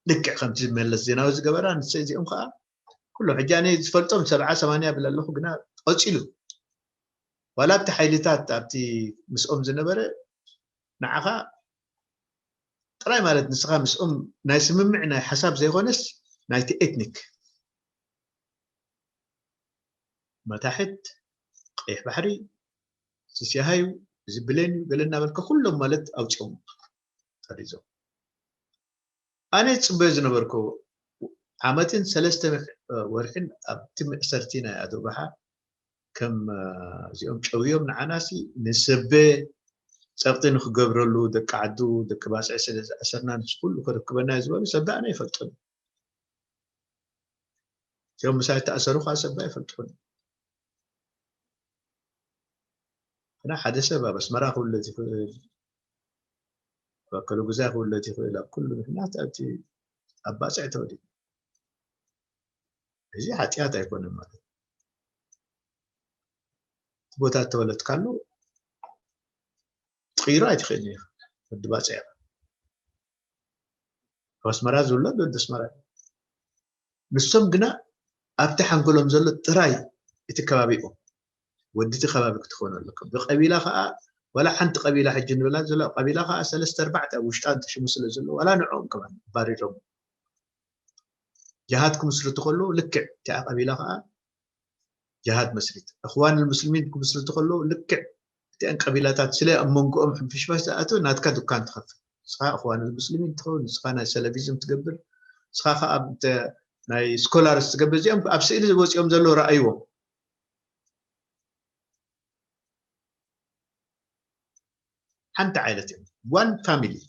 ልክዕ ከምቲ መለስ ዜናዊ ዝገበራ ንሰ እዚኦም ከዓ ኩሎም ሕጂ ኣነ ዝፈልጦም ሰብዓ ሰማንያ ብል ኣለኹ ግና ቀፂሉ ዋላ ኣብቲ ሓይልታት ኣብቲ ምስኦም ዝነበረ ንዓኻ ጥራይ ማለት ንስኻ ምስኦም ናይ ስምምዕ ናይ ሓሳብ ዘይኮነስ ናይቲ ኤትኒክ መታሕት ቀይሕ ባሕሪ ስስያሃዩ እዚ ብሌን እዩ ገለ እናበልካ ኩሎም ማለት ኣውፅኦም ጠሪዞም ኣነ ዝፅበዮ ዝነበርኩ ዓመትን ሰለስተ ወርሕን ኣብቲ መእሰርቲ ናይ ኣዶባሓ ከም እዚኦም ጨውዮም ንዓናሲ ንሰበ ፀቕጢ ንክገብረሉ ደቂ ዓዱ ደቂ ባፅዕ ስለ ዝኣሰርና ንሱ ኩሉ ክርክበና እዩ ዝበሉ ሰብ ኣነ ይፈልጦን እዮም። እዚኦም ምሳይ ተኣሰሩ ከዓ ሰብ ኣይፈልጡን እዮም። ግና ሓደ ሰብ ኣብ ኣስመራ ክውለድ ይኽእል፣ ኣብ ኣከለ ጉዛይ ክውለድ ይኽእል፣ ኣብ ኩሉ ምክንያት ኣብቲ ኣብ ባፅዕ ተወሊዱ። እዚ ሓጢኣት ኣይኮነን ማለት እቲ ቦታ እተወለድካሉ ትቕይሮ ኣይትኽእልን ኢኻ። ወዲ ባፅዕ ኢኻ። ኣብ ኣስመራ ዝውለድ ወዲ ኣስመራ እዩ። ንሶም ግና ኣብቲ ሓንጎሎም ዘሎ ጥራይ እቲ ከባቢኦም ወዲ እቲ ከባቢ ክትኾኑ ኣለካ። ብቀቢላ ከዓ ዋላ ሓንቲ ቀቢላ ሕጂ ንብላ ዘሎ ቀቢላ ከዓ ሰለስተ ኣርባዕተ ኣብ ውሽጣ እንተሽሙ ስለ ዘሎ ዋላ ንዕኦም ከማን ባሪሮም ጀሃድ ክምስርቱ ከለዉ ልክዕ እቲኣ ቀቢላ ከዓ ጀሃድ መስሪት እኽዋን ልሙስሊሚን ክምስርቱ ከለዉ ልክዕ እቲኣን ቀቢላታት ስለ ኣብ መንጎኦም ሕንፍሽፋሽ ዝኣተወ ናትካ ዱካን ትኸፍት ንስኻ እኽዋን ልሙስሊሚን ትኸውን ንስኻ ናይ ሰለፊዝም ትገብር ንስኻ ከዓ ናይ ስኮላርስ ትገብር እዚኦም ኣብ ስእሊ ወፂኦም ዘለዉ ረኣይዎም ሓንቲ ዓይነት እዮም one family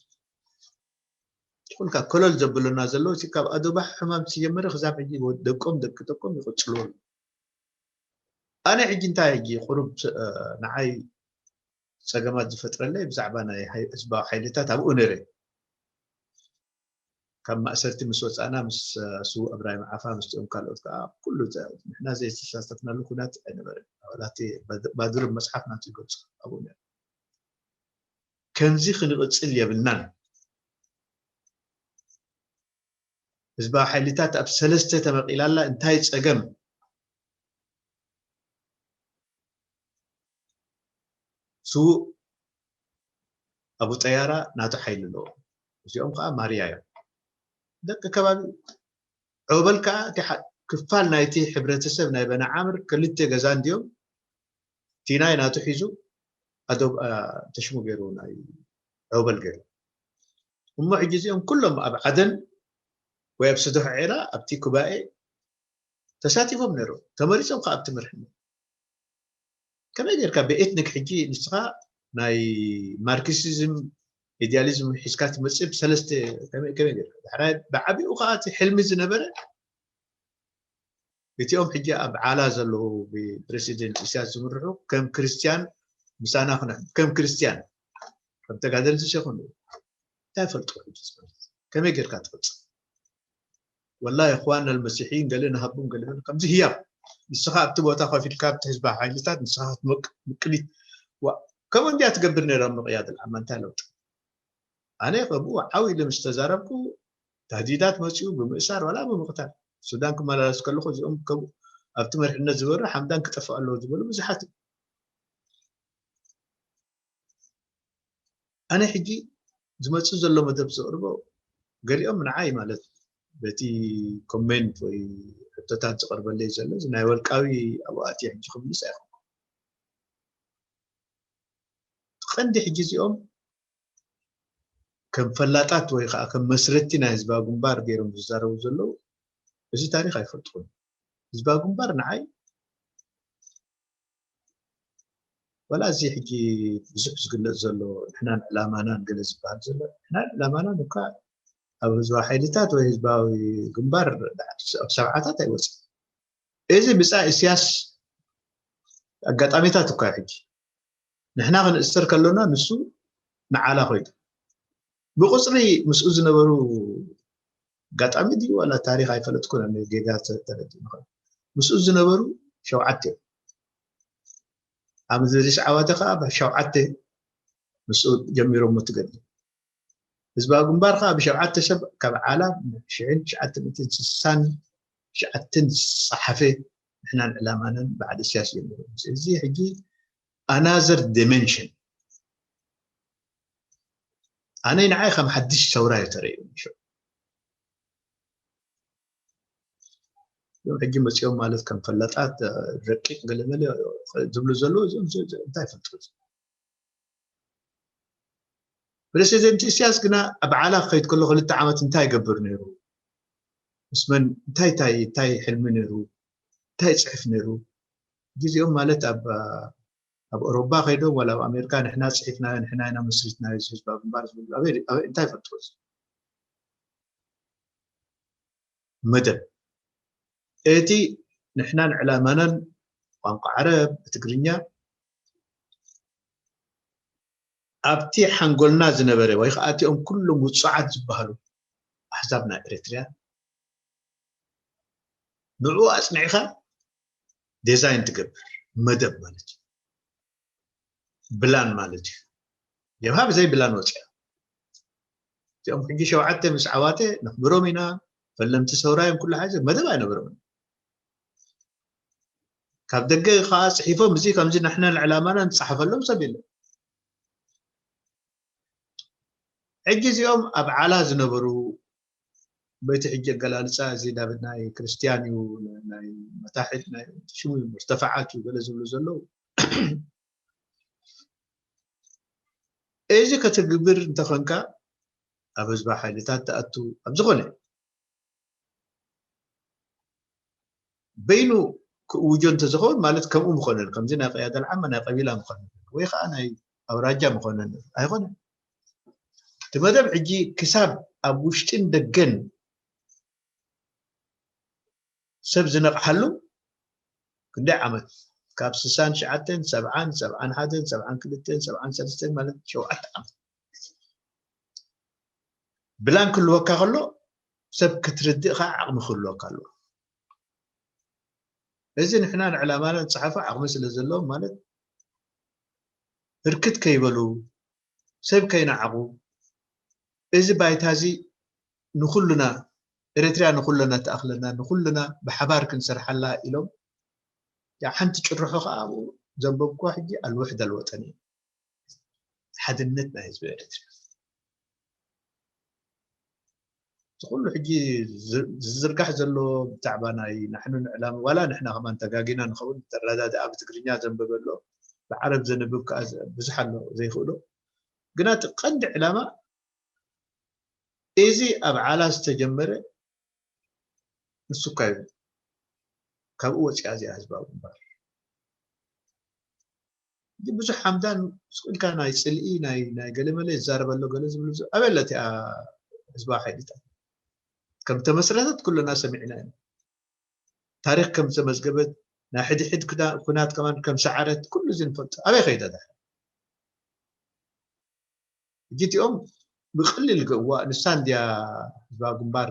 ኩልካ ኮለል ዘብሉና ዘለዉ እቲ ካብ ኣዶባሕ ሕማም ዝጀመረ ክሳብ ሕጂ ደቆም ደቂ ደቆም ይቕፅሉ ኣለዉ ኣነ ሕጂ እንታይ ሕጂ ቁሩብ ንዓይ ፀገማት ዝፈጥረለይ ብዛዕባ ናይ ህዝባዊ ሓይልታት ኣብኡ ነይረ ካብ ማእሰርቲ ምስ ወፃእና ምስ ስዉእ እብራሂም ዓፋ ምስኦም ካልኦት ከዓ ኩሉ ንሕና ዘይተሳተፍናሉ ኩናት ኣይነበረን ናቲ ባድር መፅሓፍ ናቱ ይገልፁ ኣብኡ ነይረ ከምዚ ክንቕፅል የብልናን ህዝባዊ ሓይልታት ኣብ ሰለስተ ተመቒላላ እንታይ ፀገም ስዉእ ኣቡ ጠያራ ናቱ ሓይሊ ኣለዎ እዚኦም ከዓ ማርያ እዮም ደቂ ከባቢ ዖበል ከዓ ክፋል ናይቲ ሕብረተሰብ ናይ በናዓምር ክልተ ገዛ እንዲዮም ቲናይ ናቱ ሒዙ ኣዶ ተሽሙ ገይሩ ናይ ዖበል ገይሩ እሞ ሕጂ እዚኦም ኩሎም ኣብ ዓደን ወይ ኣብ ስዱሕ ዒራ ኣብቲ ኩባኤ ተሳቲፎም ነይሮም ተመሪፆም ከዓ ኣብቲ ምርሕነት ከመይ ጌርካ ብኤትኒክ ሕጂ ንስኻ ናይ ማርክሲዝም ኢዲያሊዝም ሒዝካ ትመፅእ ብሰለስተ ከመይ ከመይ ጌርካ ዳሕራይ ብዓቢኡ ከዓ እቲ ሕልሚ ዝነበረ እቲኦም ሕጂ ኣብ ዓላ ዘለዉ ብፕሬዚደንት ኢሳያስ ዝምርሑ ከም ክርስትያን ምሳና ክነሕዱ ከም ክርስትያን ከም ተጋደልቲ ሸኹን እንታይ ፈልጡ ሕጂ ከመይ ጌርካ ትፈፅም ወላሂ እኽዋን ኣልመሲሒን ገለ ንሃቦም ገለ በለ ከምዚ ህያብ ንስኻ ኣብቲ ቦታ ኮፍ ኢልካ ኣብቲ ህዝባዊ ሓይልታት ንስኻ ክትመቅ ምቅሊት ዋ ከምኡ እንዲያ ትገብር ነይራ እሞ ቅያድ ኣልዓማ እንታይ ለውጢ ኣነ ከምኡ ዓው ኢለ ምስ ተዛረብኩ ተህዲዳት መፂኡ ብምእሳር ዋላ ብምቕታል ሱዳን ክመላለስ ከለኹ እዚኦም ከምኡ ኣብቲ መሪሕነት ዝበሩ ሓምዳን ክጠፍእ ኣለዎ ዝበሉ ብዙሓት እዮም። ኣነ ሕጂ ዝመጽእ ዘሎ መደብ ዘቕርቦ ገሊኦም ንዓይ ማለት በቲ ኮሜንት ወይ ሕቶታት ዝቐርበለይ ዘሎ እዚ ናይ ወልቃዊ ኣብኡ ኣትየ ሕጂ ክምልስ ኣይኮንኩ። ቀንዲ ሕጂ እዚኦም ከም ፈላጣት ወይ ከዓ ከም መስረቲ ናይ ህዝባዊ ግንባር ገይሮም ዝዛረቡ ዘለዉ እዚ ታሪኽ ኣይፈልጥኹን። ህዝባዊ ግንባር ንዓይ ወላ እዚ ሕጂ ብዙሕ ዝግለጽ ዘሎ ንሕናን ዕላማናን ገለ ዝበሃል ዘሎ ንሕናን ዕላማናን እኳ ኣብ ህዝባዊ ሓይልታት ወይ ህዝባዊ ግንባር ኣብ ሰብዓታት ኣይወፅእ። እዚ ብፃ እስያስ ኣጋጣሚታት እኳ ሕጂ ንሕና ክንእሰር ከሎና ንሱ ንዓላ ኮይኑ ብቁፅሪ ምስኡ ዝነበሩ ኣጋጣሚ ድዩ ዋላ ታሪኽ ኣይፈለጥኩን ጌጋ ተረዲ ምስኡ ዝነበሩ ሸውዓተ እዮም። ኣብ ዝሪስ ዓዋተ ከዓ ሸውዓተ ምስኡ ጀሚሮም ትገድል ህዝባዊ ግንባር ከዓ ብሸውዓተ ሰብ ካብ ዓላ ሽሕን ትሽዓተ ሚእትን ስሳን ትሽዓተን ዝፀሓፈ ንሕናን ዕላማናን በዓል እስያስ ጀሚሩ እዚ ሕጂ ኣናዘር ዲሜንሽን ኣነ ንዓይ ከም ሓድሽ ሰውራ እዩ ተረዩ እዮም ሕጂ መፂኦም ማለት ከም ፈላጣት ረቂቅ ገለመለ ዝብሉ ዘለዉ እንታይ ይፈልጡ ፕሬዚደንት ኢሳያስ ግና ኣብ ዓላ ክኸይድ ከሎ ክልተ ዓመት እንታይ ይገብር ነይሩ ምስ መን እንታይ እንታይ እንታይ ሕልሚ ነይሩ እንታይ ይፅሕፍ ነይሩ ግዜኦም ማለት ኣብ ኣብ ኦሮባ ከይዶም ዋላ ኣብ ኣሜሪካ ንሕና ፅሒፍናዮ ንሕና ኢና መስሪትናዮ ህዝባዊ ግንባር ዝብል እንታይ ይፈልጥዎ መደብ እቲ ንሕናን ዕላማናን ቋንቋ ዓረብ ብትግርኛ ኣብቲ ሓንጎልና ዝነበረ ወይ ከዓ እቲኦም ኩሎም ውፁዓት ዝበሃሉ ኣሕዛብ ናይ ኤርትርያ ንዕኡ ኣፅኒዕካ ዲዛይን ትገብር መደብ ማለት እዩ ብላን ማለት እዩ ጀብሃ ብዘይ ብላን ወፅያ እዚኦም ሕጂ ሸውዓተ ምስ ዓዋተ ነኽብሮም ኢና ፈለምቲ ሰውራ እዮም ኩሉ ሓዚ መደብ ኣይነበሮም ካብ ደገ ከዓ ፅሒፎም እዚ ከምዚ ንሕና ንዕላማና ንፀሓፈሎም ሰብ የለን ሕጂ እዚኦም ኣብ ዓላ ዝነበሩ በቲ ሕጂ ኣገላልፃ እዚ ዳብ ናይ ክርስትያን እዩ ናይ መታሕት ናይ ሽሙ እዩ መርተፈዓት እዩ ገለ ዝብሉ ዘለዉ እዚ ከተግብር እንተኾንካ ኣብ ህዝባዊ ሓይልታት ትኣቱ ኣብ ዝኾነ በይኑ ክእውጆ እንተዝኸውን ማለት ከምኡ ምኾነን ከምዚ ናይ ቅያደ ልዓማ ናይ ቀቢላ ምኾነን ወይ ከዓ ናይ ኣውራጃ ምኾነን ኣይኾነን እቲ መደብ ሕጂ ክሳብ ኣብ ውሽጥን ደገን ሰብ ዝነቕሓሉ ክንደይ ዓመት ካብ ስሳን ትሽዓተን ሰብዓን ሰብዓን ሓደን ሰብዓን ክልተን ሰብዓን ሰለስተን ማለት ሸውዓተ ዓመት ብላን ክህልወካ ከሎ ሰብ ክትርድእ ከዓ ዓቕሚ ክህልወካ ኣለዎ እዚ ንሕና ንዕላማና ንፀሓፎ ዓቕሚ ስለ ዘለዎም ማለት ህርክት ከይበሉ ሰብ ከይነዓቑ እዚ ባይታ እዚ ንኩልና ኤርትርያ ንኩልና ትኣኽለና ንኩልና ብሓባር ክንሰርሓላ ኢሎም ሓንቲ ጭርሖ ከዓ ኣብኡ ዘንበብኩዋ ሕጂ ኣልውሕድ ኣልወጠን እዩ ሓድነት ናይ ህዝቢ ኤርትርያ እዚ ኩሉ ሕጂ ዝዝርጋሕ ዘሎ ብዛዕባ ናይ ናሕኑ ንዕላማ ዋላ ንሕና ከማን ተጋጊና ንኸውን ተረዳድኣ ብትግርኛ ዘንበበ ኣሎ ብዓረብ ዘንብብ ከዓ ብዙሕ ኣሎ ዘይኽእሎ ግና እቲ ቀንዲ ዕላማ እዚ ኣብ ዓላ ዝተጀመረ ንሱ እኳ እዩ ካብኡ ወፂኣ እዚኣ ህዝባዊ ግንባር ብዙሕ ሓምዳን ስቁልካ ናይ ፅልኢ ናይ ናይ ገለመለ ይዛረብ ኣሎ ገለ ዝብሉ ኣበይ ኣለ እቲኣ ህዝባዊ ሓይልታት ከም ተመስረተት ኩልና ሰሚዕና ኢና ታሪክ ከም ዝተመዝገበት ናይ ሕድሕድ ኩናት ከማን ከም ሰዓረት ኩሉ እዚ ንፈልጦ ኣበይ ከይዳ ዳ ሕጂ እቲኦም ብቅሊል ገዋ ንሳ እንድያ ህዝባዊ ግንባር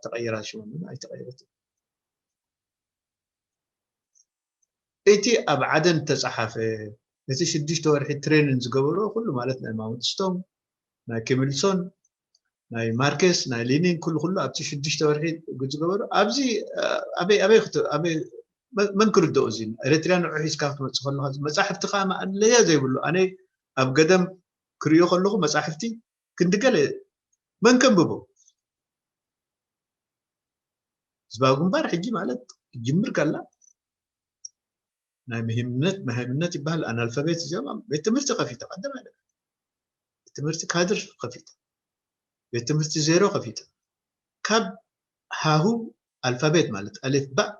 ተቀይራ ሽሙ ኣይተቀየረት እቲ ኣብ ዓደን ተፃሓፈ እቲ ሽዱሽተ ወርሒ ትሬንን ዝገበሮ ኩሉ ማለት ናይ ማውንትስቶም ናይ ኪምልሶን ናይ ማርኬስ ናይ ሊኒን ኩሉ ኩሉ ኣብቲ ሽዱሽተ ወርሒ ዝገበሮ ኣብዚ ኣበይ ኣበይ ኣበይ መን ክርድኦ? እዚ ኤርትርያ ንዑ ሒዝካ ክትመፅእ ከለካ መፃሕፍቲ ከዓ ማእለያ ዘይብሉ። ኣነ ኣብ ገደም ክሪኦ ከለኩ መፃሕፍቲ ክንዲ ገለ መን ከንብቦ? ህዝባዊ ግንባር ሕጂ ማለት ጅምር ከላ ናይ መሃይምነት መሃይምነት ይበሃል። ኣናልፋቤት እዚኦም ቤት ትምህርቲ ከፊተ ቀደም ኣለ ቤት ትምህርቲ ካድር ከፊተ ቤት ትምህርቲ ዜሮ ከፊተ ካብ ሃሁ ኣልፋቤት ማለት ኣሌፍ ባእ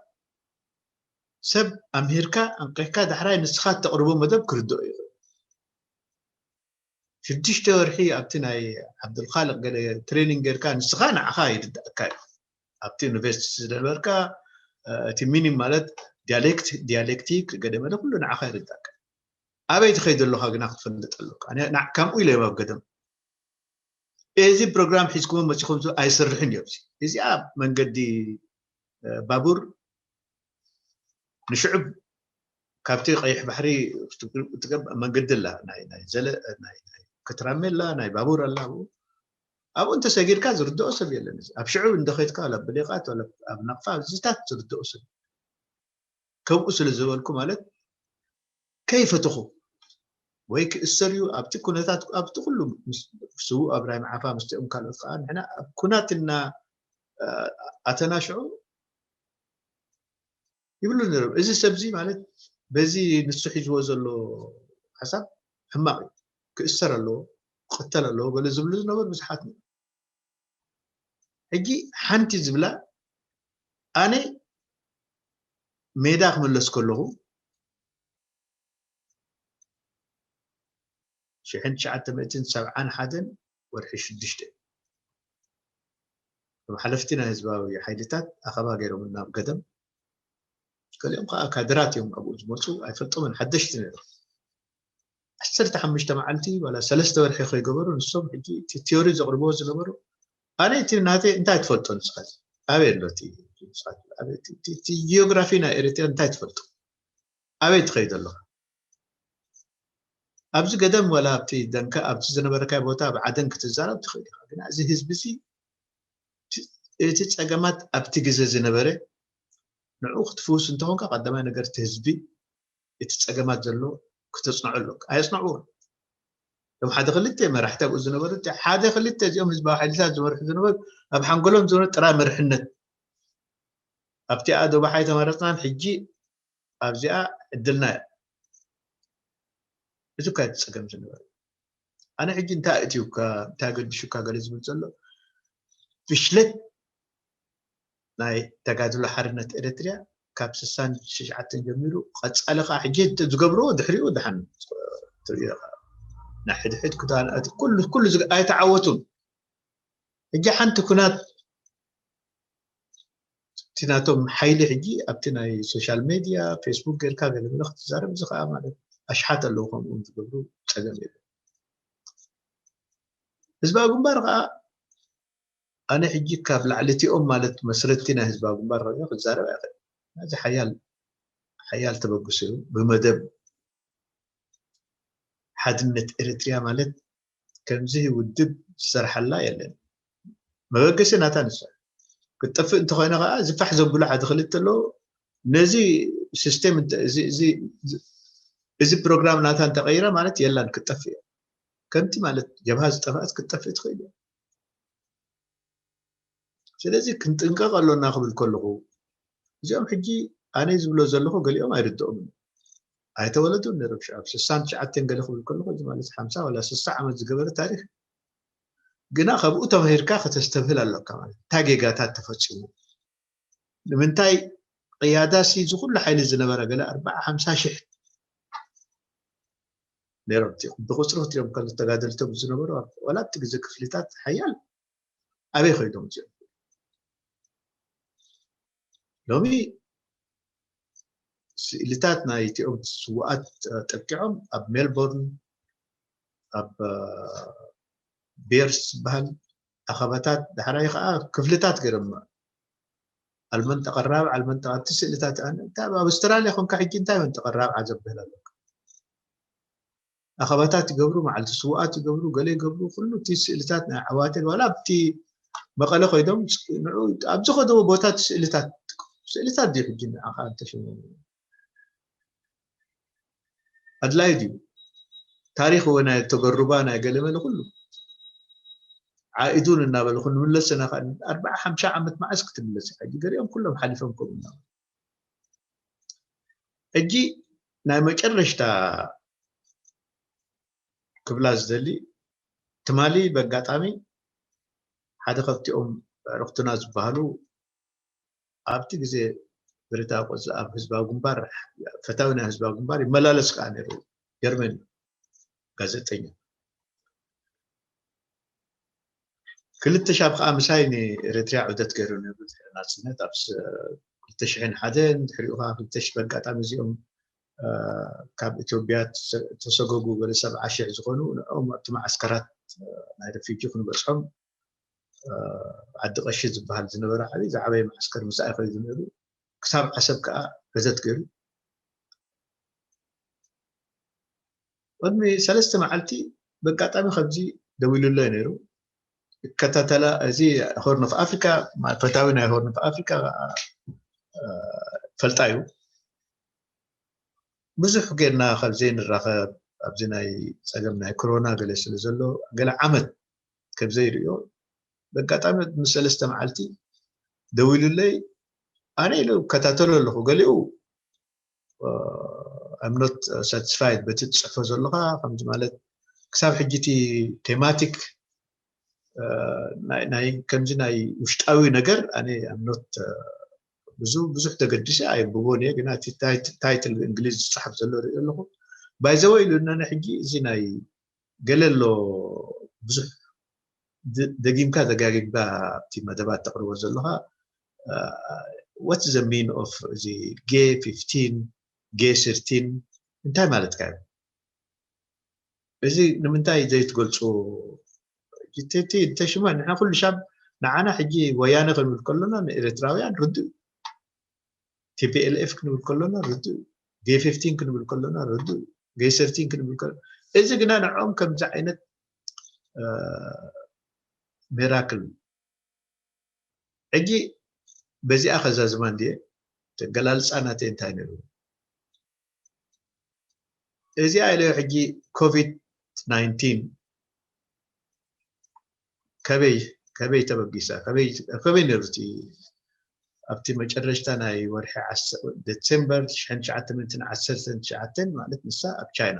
ሰብ ኣምሂርካ ኣንቂሕካ ዳሕራይ ንስኻ እተቕርቦ መደብ ክርድኦ ይኽእል። ሽዱሽተ ወርሒ ኣብቲ ናይ ዓብዱልኻልቅ ገለ ትሬኒንግ ጌርካ ንስኻ ንዓኻ ይርዳእካ እዩ። ኣብቲ ዩኒቨርሲቲ ዝነበርካ እቲ ሚኒም ማለት ዲያሌክት ዲያሌክቲክ ገለ መለ ኩሉ ንዓኻ ይርዳእካ። ኣበይ ትኸይድ ኣለኻ ግና ክትፈልጥ ኣለካ። ከምኡ ኢለ ኣብ ገደም እዚ ፕሮግራም ሒዝኩም መፂኹም ኣይሰርሕን እዮም። እዚኣ መንገዲ ባቡር ንሽዑብ ካብቲ ቀይሕ ባሕሪ መንገዲ ኣላ ናይ ዘለ ክትራመ ኣላ ናይ ባቡር ኣላ። ኣብኡ እንተሰጊርካ ዝርድኦ ሰብ የለን። ኣብ ሽዑብ እንደኸድካ ኣብ ብሌቃት ኣብ ናቕፋ ኣብዚታት ዝርድኦ ሰብ ከምኡ ስለ ዝበልኩ ማለት ከይፈተኹ ወይ ክእሰር እዩ ኣብቲ ኩነታት ኣብቲ ኩሉ ስውእ ኣብራይ መዓፋ ምስኦም ካልኦት ከዓ ንሕና ኣብ ኩናትና ኣተናሽዑ ይብሉ ነይሮም። እዚ ሰብዚ ማለት በዚ ንሱ ሒዝዎ ዘሎ ሓሳብ ሕማቕ እዩ። ክእሰር ኣለዎ፣ ክቕተል ኣለዎ ገለ ዝብሉ ዝነበሩ ብዙሓት ነይሮም። ሕጂ ሓንቲ ዝብላ ኣነ ሜዳ ክምለስ ከለኹ ሽሕን ትሽዓተ ሚእትን ሰብዓን ሓደን ወርሒ ሽዱሽተ እቶም ሓለፍቲ ናይ ህዝባዊ ሓይልታት ኣኸባ ገይሮም ናብ ገደም ገሊኦም ከዓ ካድራት እዮም ኣብኡ ዝመፁ ኣይፈልጦምን ሓደሽቲ ነይሮም። ዓሰርተ ሓሙሽተ መዓልቲ ዋላ ሰለስተ ወርሒ ከይገበሩ ንሶም ሕጂ እቲ ቲዮሪ ዘቕርብዎ ዝነበሩ ኣነ እቲ ናተይ እንታይ ትፈልጦ ንስኻ ኣበይ ኣሎ እቲ ጂኦግራፊ ናይ ኤርትራ እንታይ ትፈልጦ ኣበይ ትኸይድ ኣለኻ ኣብዚ ገደም ዋላ ኣብቲ ደንከ ኣብቲ ዝነበረካይ ቦታ ብዓደን ክትዛረብ ትኽእል ኢኻ ግን እዚ ህዝቢ እዚ እቲ ፀገማት ኣብቲ ግዜ ዝነበረ ንዑ ክትፍውስ እንተኾንካ ቀዳማይ ነገር እቲ ህዝቢ እቲ ፀገማት ዘሎ ክተፅንዖ ኣሎ ኣየፅንዕዎ እቶም ሓደ ክልተ መራሕቲ ኣብኡ ዝነበሩ ሓደ ክልተ እዚኦም ህዝባዊ ሓይልታት ዝመርሑ ዝነበሩ ኣብ ሓንጎሎም ዝነበሩ ጥራይ መርሕነት ኣብቲኣ ዶባሓይ ተመረፅናን ሕጂ ኣብዚኣ ዕድልና እያ እዚ ካ ፀገም ዝነበረ ኣነ ሕጂ እንታይ እትዩካ እንታይ ገድሹካ ገለ ዝብል ዘሎ ፍሽለት ናይ ተጋድሎ ሓርነት ኤርትርያ ካብ ስሳን ትሽዓተን ጀሚሩ ቀፃሊ ከዓ ሕጂ ዝገብርዎ ድሕሪኡ ድሓን ትሪኦ ናይ ሕድሕድ ክዳንኣት ኩሉ ኩሉ ኣይተዓወቱን ሕጂ ሓንቲ ኩናት እቲ ናቶም ሓይሊ ሕጂ ኣብቲ ናይ ሶሻል ሜድያ ፌስቡክ ጌርካ ገለገለ ክትዛረብ እዚ ከዓ ማለት ኣሽሓት ኣለዉ ከምኡ ዝገብሩ ፀገም የለ ህዝባዊ ግንባር ከዓ ኣነ ሕጂ ካብ ላዕሊ እቲኦም ማለት መስረቲ ናይ ህዝባዊ ግንባር ክዛረብ ኣይኽእል እዚ ሓያል ሓያል ተበግሶ እዩ ብመደብ ሓድነት ኤርትርያ ማለት ከምዚ ውድብ ዝሰርሓላ የለን መበገሲ ናታ ንሳ ክትጠፍእ እንተኮይነ ከዓ ዝፋሕ ዘብሉ ሓደ ክልተ ኣለዎ ነዚ ሲስተም እዚ ፕሮግራም ናታ እንተቀይራ ማለት የላን ክትጠፍእ እያ ከምቲ ማለት ጀብሃ ዝጠፍኣት ክትጠፍእ ትኽእል እያ ስለዚ ክንጥንቀቕ ኣሎና ክብል ከለኹ እዚኦም ሕጂ ኣነ ዝብሎ ዘለኹ ገሊኦም ኣይርድኦም ኣይተወለዱን ነይሮም ሽዑ ኣብ ስሳን ትሽዓተን ገለ ክብል ከለኹ እዚ ማለት ሓምሳ ዋላ ስሳ ዓመት ዝገበረ ታሪኽ ግና ካብኡ ተማሂርካ ከተስተብህል ኣለካ ማለት እንታይ ጌጋታት ተፈፂሙ ንምንታይ ቅያዳ ሲ እዚ ኩሉ ሓይሊ ዝነበረ ገለ ኣርባዓ ሓምሳ ሽሕ ነይሮም ብቁፅሪ ክትሪኦም ከሎ ተጋደልቶም ዝነበሩ ዋላ ኣብቲ ግዜ ክፍሊታት ሓያል ኣበይ ከይዶም እዚኦም ሎሚ ስእልታት ናይ እቲኦም ስውኣት ጠቂዖም ኣብ ሜልቦርን ኣብ ቤርስ ዝበሃል ኣኸባታት ዳሕራይ ከዓ ክፍልታት ገይሮም ኣልመንጠቀ ራብዓ ኣልመንጠቀ እቲ ስእልታት ኣብ ኣውስትራልያ ኮንካ ሕጂ እንታይ መንጠቀ ራብዓ ዘብህል ኣለካ ኣኸባታት ይገብሩ መዓልቲ ስውኣት ይገብሩ ገለ ይገብሩ ኩሉ እቲ ስእልታት ናይ ዓዋተ ዋላ ኣብቲ መቐለ ኮይዶም ንዑ ኣብ ዝኸደዎ ቦታ እቲ ስእልታት ስእልታት ድዩ ሕጂ ንዓኻ እንተሽሙ ኣድላይ ድዩ? ታሪኽ ወይ ናይ ተገሩባ ናይ ገለመለ ኩሉ ዓኢዱን እናበልኩ ንምለስ ኢና። ኣርባዓ ሓምሳ ዓመት መዓስ ክትምለስ ኢኻ? ሕጂ ገሊኦም ኩሎም ሓሊፎም ከም እናበሉ። ሕጂ ናይ መጨረሽታ ክብላ ዝደሊ፣ ትማሊ በጋጣሚ ሓደ ካብቲኦም ኣዕሩኽትና ዝበሃሉ ኣብቲ ግዜ ብሪጣ ቆጽሊ ኣብ ህዝባዊ ግንባር፣ ፈታዊ ናይ ህዝባዊ ግንባር ይመላለስ ከኣ ነይሩ። ጀርመን እዩ፣ ጋዜጠኛ። ክልተ ሻብ ከዓ ምሳይ ንኤርትራ ዑደት ገይሩ ነይሩ፣ ድሕሪ ናጽነት ኣብ ስ-፣ ክልተ ሽሕን ሓደን፣ ድሕሪኡ ከዓ ክልተ ሽሕ በጋጣሚ እዚኦም፣ እ፣ ካብ ኢትዮጵያ ተሰ-፣ ተሰጎጉ ገለ ሰብዓ ሽሕ ዝኾኑ ንዕኦም ኣብቲ መዓስከራት፣ እ፣ ናይ ረፊጂ ክንበጽሖም፣ እ፣ ዓዲ ቀሺ ዝበሃል ዝነበረ ዓቢ ዝዓበየ መዓስከር ምስኣ ከይዱ ነይሩ። ክሳብ ዓሰብ ከዓ ዑደት ገይሩ። ቅድሚ ሰለስተ መዓልቲ በጋጣሚ ከምዚ ደዊሉለይ ነይሩ። ይከታተላ፣ እዚ ሆርን ኦፍ ኣፍሪካ፣ ፈታዊ ናይ ሆርን ኦፍ ኣፍሪካ፣ እ፣ ፈልጣ እዩ። ብዙሕ ጌርና ካብ ዘይንራኸብ፣ ኣብዚ ናይ ጸገም ናይ ኮሮና ገለ ስለ ዘሎ፣ ገለ ዓመት ከም ዘይርእዮ፣ በጋጣሚ ምስ ሰለስተ መዓልቲ ደዊሉለይ፣ ኣነ ኢሉ እከታተሎ ኣለኹ። ገሊኡ፣ እ፣ I'm not satisfied በቲ ትጽሕፎ ዘለኻ፣ ከምዚ ማለት ክሳብ ሕጂ እቲ ቴማቲክ፣ እ፣ ናይ፣ ናይ ከምዚ ናይ ውሽጣዊ ነገር ኣነ I'm not፣ እ፣ ብዙ፣ ብዙሕ ተገዲሰ ኣየንብቦን እየ፣ ግና እቲ ታይት-፣ ታይትል ብእንግሊዝ ዝጸሓፍ ዘሎ ርእዮ ኣለኹ። ባይ ዘ ወይ ኢሉ ነነ ሕጂ እዚ ናይ ገለ ኣሎ ብዙሕ ደ-፣ ደጊምካ ደጋጊምካ ኣብቲ መደባት ተቕርቦ ዘለኻ፣ እ፣ what's the mean of እዚ ጌ ፊፍቲን፣ ጌ ሰርቲን እንታይ ማለትካ እዩ? እዚ ንምንታይ ዘይትገልጹ? እቲ፣ እቲ እንተሽማ ንሕና ኩሉ ሻብ ንዓና ሕጂ ወያነ ክንብል ከሎና ንኤርትራውያን ርዱእ እዩ። ቲ ፒ ኤል ኤፍ ክንብል ከሎና ርዱእ እዩ። ጌ ፊፍቲን ክንብል ከሎና ርዱእ እዩ። ጌ ሰርቲን ክንብል ከሎ፣ እዚ ግና ንዕኦም ከምዚ ዓይነት፣ እ፣ ሚራክል። ሕጂ በዚኣ ከዛዝማ እንድየ፣ ተገላልጻ ናተይ እንታይ ነይሩ? እዚኣ ኢለዮ ሕጂ ኮቪድ ናይንቲን ከበይ፣ ከበይ ተበጊሳ፣ ከበይ፣ ከበይ ነይሩ እቲ ኣብቲ መጨረሽታ ናይ ወርሒ ዓሰርተ፣ ዴሴምበር ሽሕን ትሽዓተ ሚእትን ዓሰርተን ትሽዓተን ማለት ንሳ ኣብ ቻይና።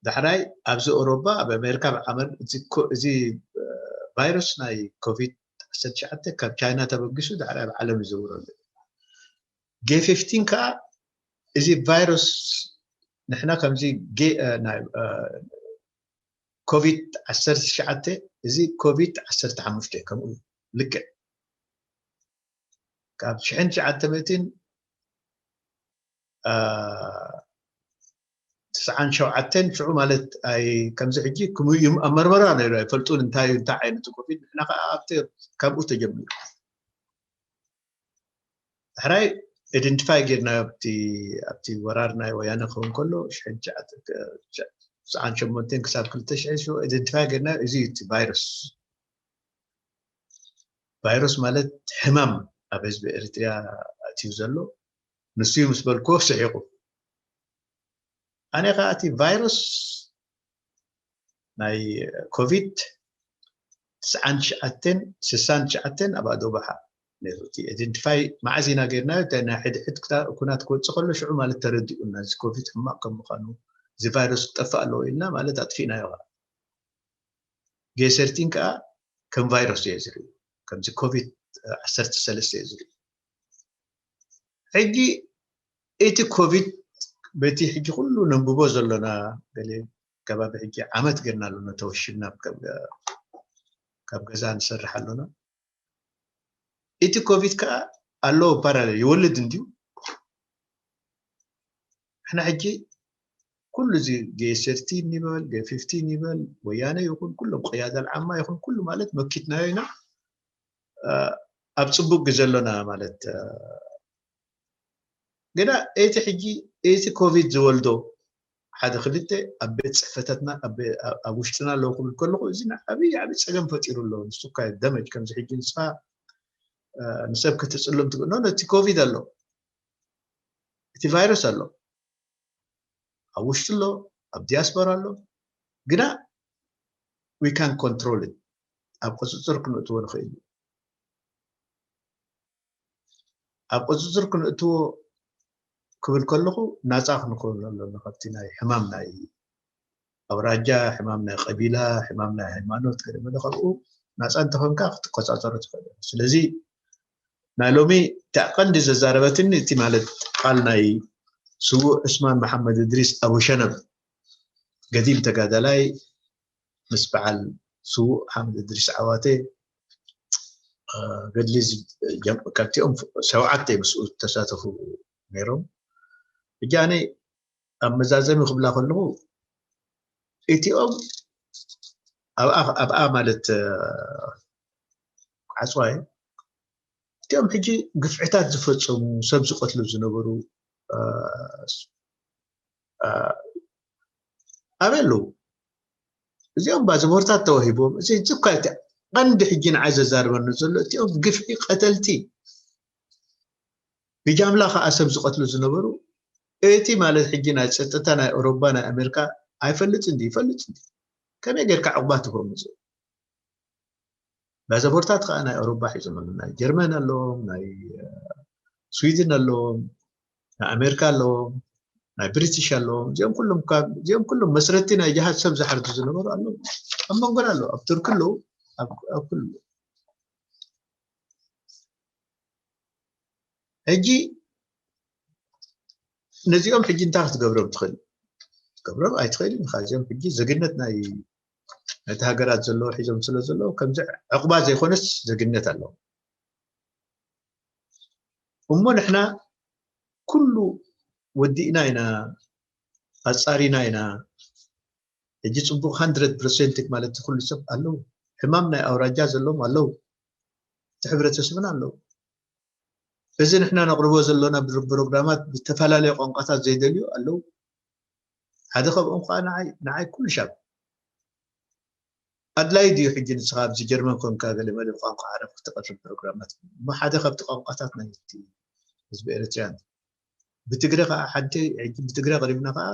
ዳሕራይ ኣብዚ ኤውሮጳ፣ ኣብ ኣሜሪካ፣ ኣብ ዓመር-፣ እዚ ኮ-፣ እዚ፣ እ፣ ቫይረስ ናይ ኮቪድ ዓሰርተ ትሽዓተ ካብ ቻይና ተበጊሱ ዳሕራይ ኣብ ዓለም ይዘውር ኣሎ። ጌ ፊፍቲን ከኣ እዚ ቫይረስ ንሕና ከምዚ ጌ-፣ እ፣ ናይ፣ እ፣ ኮቪድ ዓሰርተ ትሽዓተ፣ እዚ ኮቪድ ዓሰርተ ሓሙሽተ ከምኡ ልክዕ ካብ ሽሕን ትሽዓተ ሚእትን፣ እ፣ ትስዓን ሸውዓተን ሽዑ ማለት ኣይ ከምዚ ሕጂ ክምኡ እዩ ኣብ መርመራ ነይሩ ኣይፈልጡን እንታይ እዩ እንታይ ዓይነቱ ኮቪድ ንሕና ከዓ ኣብቲ ካብኡ ተጀሚሩ ሕራይ ኢደንቲፋይ ጌርናዮ ኣብቲ ኣብቲ ወራር ናይ ወያነ ክኸውን ከሎ ሽሕን ትስዓን ሸሞንተን ክሳብ ክልተ ሽሕ ሽዑ ኢደንቲፋይ ጌርናዮ እዚ እዩ እቲ ቫይረስ ቫይረስ ማለት ሕማም ኣብ ህዝቢ ኤርትርያ ኣትዩ ዘሎ ንሱ እዩ ምስ በልክዎ ስሒቑ ኣነ ከዓ እቲ ቫይረስ ናይ ኮቪድ ትስዓን ትሽዓተን ስሳን ትሽዓተን ኣብ ኣዶ ባሓ ነይሩ እቲ ኢደንቲፋይ መዓዝ ኢና ጌርናዮ እንታይ ናይ ሕድሕድ ኩታ- ኩናት ክወፅእ ከሎ ሽዑ ማለት ተረዲኡና እዚ ኮቪድ ሕማቅ ከም ምዃኑ እዚ ቫይረስ ክጠፍእ ኣለዎ ኢልና ማለት ኣጥፊእናዮ ከዓ ጌሰርቲን ከዓ ከም ቫይረስ እየ ዝርኢ ከምዚ ኮቪድ ዓሰርተ ሰለስተ እየ ዝርኢ ሕጂ እቲ ኮቪድ በቲ ሕጂ ኩሉ ነንብቦ ዘሎና ገለ ከባቢ ሕጂ ዓመት ገርና ኣለና ተወሽብና ካብ ገዛ ንሰርሕ ኣሎና እቲ ኮቪድ ከዓ ኣለዎ ፓራለ ይወልድ እንድዩ ሕና ሕጂ ኩሉ እዚ ጌሰርቲን ይበል ጌፊፍቲን ይበል ወያነ ይኹን ኩሎም ቅያዳል ዓማ ይኹን ኩሉ ማለት መኪትናዮ ኢና ኣብ ፅቡቅ ግዜ ኣሎና ማለት ግና እቲ ሕጂ እቲ ኮቪድ ዝወልዶ ሓደ ክልተ ኣብ ቤት ፅሕፈታትና ኣብ ውሽጥና ኣለዉ ክብል ከለኩ እዚ ዓብይ ዓብይ ፀገም ፈጢሩ ኣሎ ንሱ ካ ደመጅ ከምዚ ሕጂ ንስኻ ንሰብ ክትፅልም ትግኖ ነቲ ኮቪድ ኣሎ፣ እቲ ቫይረስ ኣሎ፣ ኣብ ውሽጢ ኣሎ፣ ኣብ ዲያስፖራ ኣሎ። ግና we can control it፣ ኣብ ቁፅፅር ክንእትዎ ንኽእል እዩ። ኣብ ቁፅፅር ክንእትዎ ክብል ከለኹ ናፃ ክንኮን ኣለና ካብቲ ናይ ሕማም ናይ ኣውራጃ፣ ሕማም ናይ ቀቢላ፣ ሕማም ናይ ሃይማኖት፣ ገለ መለ ካብኡ ናፃ እንተኾንካ ክትቆፃፀሮ ትኽእል። ስለዚ ናይ ሎሚ እታ ቀንዲ ዘዛረበትኒ እቲ ማለት ቃል ናይ ስዉእ ዑስማን መሓመድ እድሪስ ኣቡ ሸነብ ገዲም ተጋዳላይ ምስ በዓል ስዉእ ሓምድ እድሪስ ዓዋተ ገድሊ ካብቲኦም ሸውዓተ ምስኡ ተሳተፉ ነይሮም። ሕጂ ኣነ ኣብ መዛዘሚ ክብላ ከለኹ እቲኦም ኣብኣ ማለት ዓፅዋይ እቲኦም ሕጂ ግፍዕታት ዝፈፀሙ ሰብ ዝቐትሉ ዝነበሩ ኣበይ ኣለዉ? እዚኦም ባዝቦርታት ተዋሂቦም እዚ እኳ እቲ ቀንዲ ሕጂ ንዓይ ዘዛርበኒ ዘሎ እቲኦም ግፍዒ ቀተልቲ ብጃምላ ከዓ ሰብ ዝቐትሉ ዝነበሩ እቲ ማለት ሕጂ ናይ ፀጥታ ናይ ኣውሮባ ናይ ኣሜሪካ ኣይፈልጥ እንዲ ይፈልጥ እንዲ ከመይ ጌርካ ዕቑባ ትህቦም እዚ ባዛቦርታት ከዓ ናይ ኣውሮባ ሒዞም ኣለዉ ናይ ጀርመን ኣለዎም ናይ ስዊድን ኣለዎም ናይ ኣሜሪካ ኣለዎም ናይ ብሪቲሽ ኣለዎም እዚኦም ኩሎም እዚኦም ኩሎም መስረቲ ናይ ጃሃድ ሰብ ዝሓርዱ ዝነበሩ ኣለዉ ኣብ መንጎና ኣለዉ ኣብ ቱርኪ ኣለዉ ኣብ ኩሉ ሕጂ ነዚኦም ሕጂ እንታይ ክትገብሮም ትኽእል ትገብሮም ኣይትኽእል ኢኻ እዚኦም ሕጂ ዘግነት ናይ ነቲ ሃገራት ዘለዎ ሒዞም ስለ ዘለዎ ከምዚ ዕቑባ ዘይኮነስ ዘግነት ኣለዎ እሞ ንሕና ኩሉ ወዲእና ኢና ኣፃሪና ኢና ሕጂ ፅቡቕ ሃንድረድ ፐርሰንት ማለት ኩሉ ሰብ ኣለዉ ሕማም ናይ ኣውራጃ ዘለዎም ኣለዉ እቲ ሕብረተሰብን ኣለዉ እዚ ንሕና ነቕርቦ ዘሎና ፕሮግራማት ብዝተፈላለየ ቋንቋታት ዘይደልዩ ኣለዉ ሓደ ካብኦም ከዓ ንዓይ ንዓይ ኩሉ ሻብ ኣድላይ ድዩ ሕጂ ንስኻ ኣብዚ ጀርመን ኮንካ ገለ መለ ቋንቋ ዓረብ ክተቕርብ ፕሮግራማት እሞ ሓደ ካብቲ ቋንቋታት ናይ ህዝቢ ኤርትርያን ብትግረ ከዓ ሓንቲ ሕጂ ብትግረ ኣቕሪብና ከዓ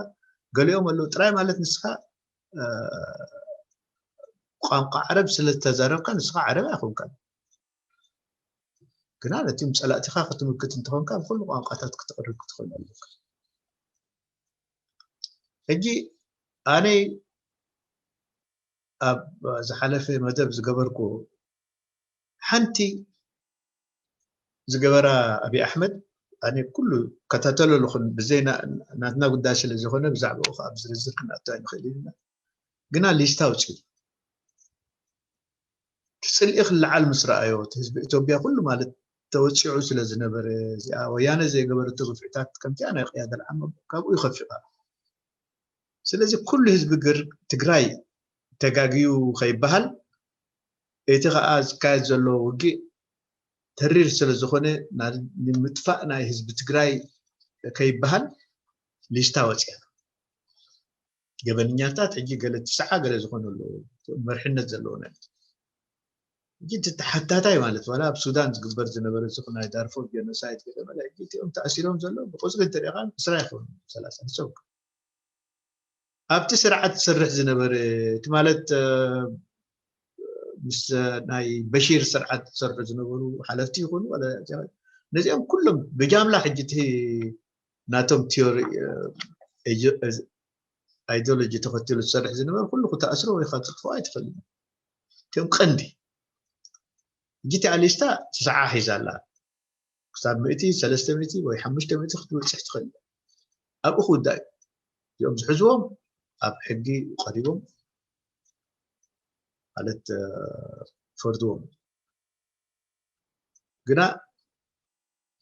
ገሊኦም ኣለዉ ጥራይ ማለት ንስኻ ቋንቋ ዓረብ ስለ ዝተዛረብካ ንስኻ ዓረብ ኣይኮንካን ግና ነቲ ጸላእትኻ ክትምክት እንተኾንካ ብኩሉ ቋንቋታት ክትቕርብ ክትኽእል ኣለካ ሕጂ ኣነ ኣብ ዝሓለፈ መደብ ዝገበርኩ ሓንቲ ዝገበራ ኣብይ ኣሕመድ ኣነ ኩሉ ከታተሎ ኣለኹን ብዘይ ናትና ጉዳይ ስለ ዝኾነ ብዛዕባኡ ከዓ ብዝርዝር ክንኣቶ ኣይንኽእል ኢና ግና ሊስታ ኣውፅኡ እቲ ፅልኢ ክለዓል ምስ ረኣዮ እቲ ህዝቢ ኢትዮጵያ ኩሉ ማለት ተወፂዑ ስለ ዝነበረ እዚኣ ወያነ ዘይገበረቶ ግፍዕታት ከምዚኣ ናይ ቅያደ ልዓመ ካብኡ ይኸፊ ከዓ ስለዚ ኩሉ ህዝቢ ግር ትግራይ ተጋግዩ ከይበሃል እቲ ከዓ ዝካየድ ዘሎ ውግእ ተሪር ስለ ዝኾነ ንምጥፋእ ናይ ህዝቢ ትግራይ ከይበሃል ሊስታ ወፅያ ገበንኛታት ሕጂ ገለ ትስዓ ገለ ዝኾኑ ኣለዉ መርሕነት ዘለዎ ናይ ሕጂ እቲ ተሓታታይ ማለት ዋላ ኣብ ሱዳን ዝግበር ዝነበረ ዝኹ ናይ ዳርፎር ጀኖሳይድ ገለ መለ ሕጂ እቲኦም ተኣሲሮም ዘሎ ብቁፅሪ እንተሪኢኻ እስራ ይኾኑ ሰላሳ ሰው ኣብቲ ስርዓት ዝሰርሕ ዝነበረ እቲ ማለት ምስ ናይ በሺር ስርዓት ዝሰርሑ ዝነበሩ ሓለፍቲ ይኹኑ ነዚኦም ኩሎም ብጃምላ ሕጂ እቲ ናቶም ቲዮሪ ኣይዲዮሎጂ ተኸቲሉ ዝሰርሕ ዝነበረ ኩሉ ክተኣስሮ ወይ ከጥፍኦ ኣይትፈልጥ እቲኦም ቀንዲ ሕጂ እቲኣ ሊስታ ትስዓ ሒዛ ኣላ ክሳብ ሚእቲ ሰለስተ ሚእቲ ወይ ሓሙሽተ ሚእቲ ክትበፅሕ ትኽእል ኣብኡ ክውዳእ እዩ እዚኦም ዝሕዝዎም ኣብ ሕጊ ቀሪቦም ማለት ፈርድዎም ግና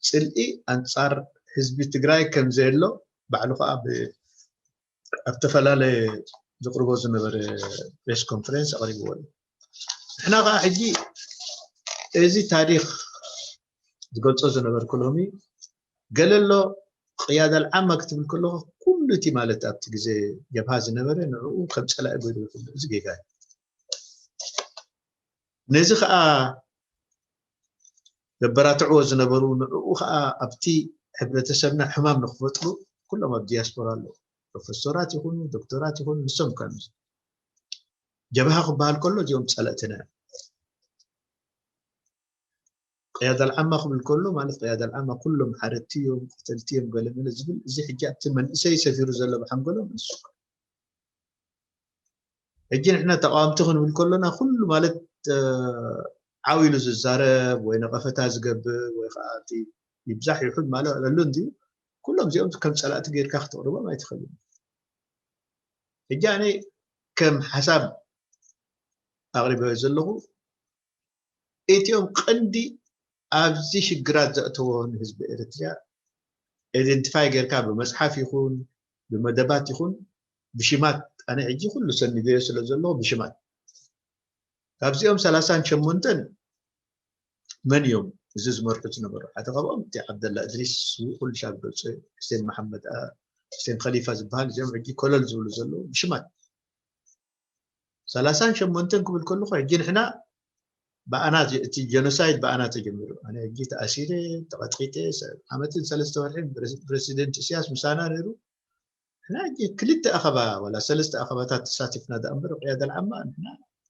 ፅልኢ ኣንፃር ህዝቢ ትግራይ ከም ዘየሎ ባዕሉ ከዓ ኣብ ዝተፈላለየ ዝቅርቦ ዝነበረ ፕሬስ ኮንፈረንስ ኣቅሪብዎ እዩ ንሕና ከዓ ሕጂ እዚ ታሪክ ዝገልፆ ዝነበርኩ ሎሚ ገለ ኣሎ ቅያዳ ልዓማ ክትብል ከለኹ ኩሉ እቲ ማለት ኣብቲ ግዜ ጀብሃ ዝነበረ ንዕኡ ከም ፀላኢ ገይሩ ይፈልጥ እዚ ጌጋ እዩ ነዚ ከዓ ዘበራትዕዎ ዝነበሩ፣ ንዕኡ ከዓ ኣብቲ ሕብረተሰብና ሕማም ንክፈጥሩ ኩሎም ኣብ ዲያስፖራ ኣለዉ። ፕሮፌሰራት ይኹኑ ዶክተራት ይኹኑ ንሶም ከ ጀብሃ ክበሃል ከሎ እዚኦም ፀለእትና እዮም። ቅያድ ኣልዓማ ክብል ከሎ ማለት ቅያድ ኣልዓማ ኩሎም ሓረድቲ እዮም፣ ቀተልቲ እዮም፣ ገለ መለ ዝብል፣ እዚ ሕጂ ኣብቲ መንእሰይ ሰፊሩ ዘሎ ብሓንጎሎም ንሱ። ሕጂ ንሕና ተቃወምቲ ክንብል ከሎና ኩሉ ማለት ዓው ኢሉ ዝዛረብ ወይ ነቐፈታ ዝገብር ወይ ከዓ እቲ ይብዛሕ ይሑድ ማለት ኣሉ እንዲ ኩሎም እዚኦም ከም ፀላእቲ ጌርካ ክትቕርቦም ኣይትኽእልን። ሕጂ ኣነ ከም ሓሳብ ኣቕሪበ ዘለኹ እቲኦም ቀንዲ ኣብዚ ሽግራት ዘእተዎ ንህዝቢ ኤርትርያ ኢደንቲፋይ ጌርካ ብመፅሓፍ ይኹን ብመደባት ይኹን ብሽማት ኣነ ሕጂ ኩሉ ሰኒደዮ ስለ ዘለኹ ብሽማት ካብዚኦም ሰላሳን ሸሞንተን መን እዮም እዚ ዝመርሑ ዝነበሩ ሓደ ካብኦም እቲ ዓብደላ እድሪስ ኩሉ ሻብ ገፀ፣ ሕሴን መሓመድ፣ ሕሴን ከሊፋ ዝበሃል እዚኦም ሕጂ ኮለል ዝብሉ ዘለዉ ብሽማት ሰላሳን ሸሞንተን ክብል ከለኹ ሕጂ ንሕና ብኣና እቲ ጀኖሳይድ ብኣና ተጀሚሩ ኣነ ሕጂ ተኣሲረ ተቐጥቂጠ ዓመትን ሰለስተ ወርሒ ፕረሲደንት እስያስ ምሳና ነይሩ ንሕና ሕጂ ክልተ ኣኸባ ዋላ ሰለስተ ኣኸባታት ተሳቲፍና ዳኣ እምበር ቅያድ ኣልዓማ ንሕና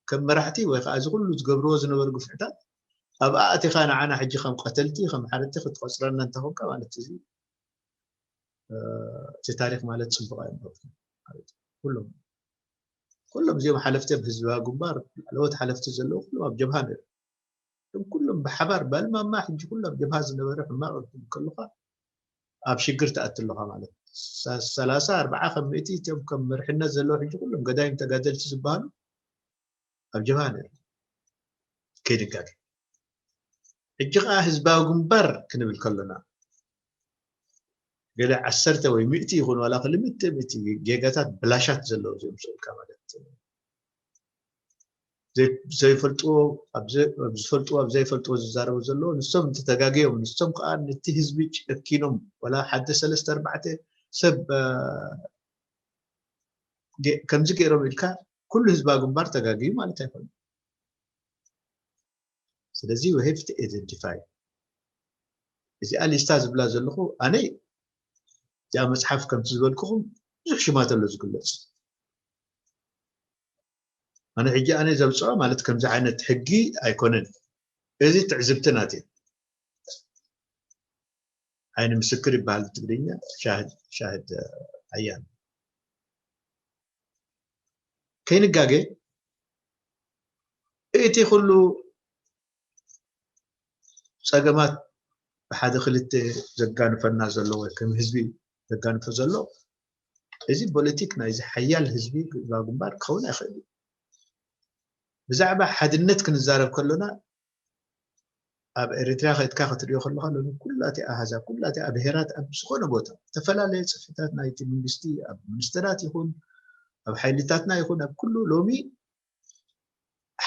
ከም መራሕቲ ወይ ከዓ እዚ ኩሉ ዝገብርዎ ዝነበሩ ግፍዕታት ኣብኣ ኣቲኻ ንዓና ሕጂ ከም ቀተልቲ ከም ሓረድቲ ክትቆፅረና እንተኾንካ ማለት እዚ እቲ ታሪክ ማለት ፅቡቅ ኣይነበርኩም ኩሎም ኩሎም እዚኦም ሓለፍቲ ኣብ ህዝባዊ ግንባር ላዕለዎት ሓለፍቲ ዘለዉ ኩሎም ኣብ ጀብሃ ነይሩ እቶም ኩሎም ብሓባር ባልማማ ሕጂ ኩሉ ኣብ ጀብሃ ዝነበረ ሕማቅ ክብል ከለካ ኣብ ሽግር ትኣቲ ኣለካ ማለት ሰላሳ ኣርባዓ ከም ምእቲ እቶም ከም መርሕነት ዘለዉ ሕጂ ኩሎም ገዳይም ተጋደልቲ ዝበሃሉ ኣብ ጀብሃ ነይሩ ከይድጋገ ሕጂ ከዓ ህዝባዊ ግንባር ክንብል ከሎና ገለ ዓሰርተ ወይ ሚእቲ ይኹን ዋላ ክልተ ሚእቲ ጌጋታት ብላሻት ዘለዉ እዮም ስእልካ ማለት ዘይፈልጥዎ ዝፈልጥዎ ኣብ ዘይፈልጥዎ ዝዛረቡ ዘለዉ ንሶም እንተተጋግዮም ንሶም ከዓ ነቲ ህዝቢ ጨኪኖም ዋላ ሓደ ሰለስተ ኣርባዕተ ሰብ ከምዚ ገይሮም ኢልካ ኩሉ ህዝባዊ ግንባር ተጋግዩ ማለት ኣይኮነ ስለዚ we have to identify እዚኣ ሊስታ ዝብላ ዘለኹ ኣነ እዚኣ መፅሓፍ ከምቲ ዝበልኩኹም ብዙሕ ሽማት ኣሎ ዝግለፅ ኣነ ሕጂ ኣነ ዘብፅዖ ማለት ከምዚ ዓይነት ሕጊ ኣይኮነን እዚ ትዕዝብቲ ናት ዓይኒ ምስክር ይበሃል ትግርኛ ሻህድ ኣያን ከይንጋገ እቲ ኩሉ ፀገማት ብሓደ ክልተ ዘጋንፈና ዘሎ ወይ ከም ህዝቢ ዘጋንፎ ዘሎ እዚ ፖለቲክ ናይዚ ሓያል ህዝቢ ግንባር ክኸውን ኣይኽእል እዩ ብዛዕባ ሓድነት ክንዛረብ ከሎና ኣብ ኤርትራ ከድካ ክትሪኦ ከለካ ሎሚ ኩላቲኣ ኣሃዛ ኩላቲኣ ብሄራት ኣብ ዝኾነ ቦታ ዝተፈላለየ ፅፍሕታት ናይቲ መንግስቲ ኣብ ሚኒስተራት ይኹን ኣብ ሓይልታትና ይኹን ኣብ ኩሉ ሎሚ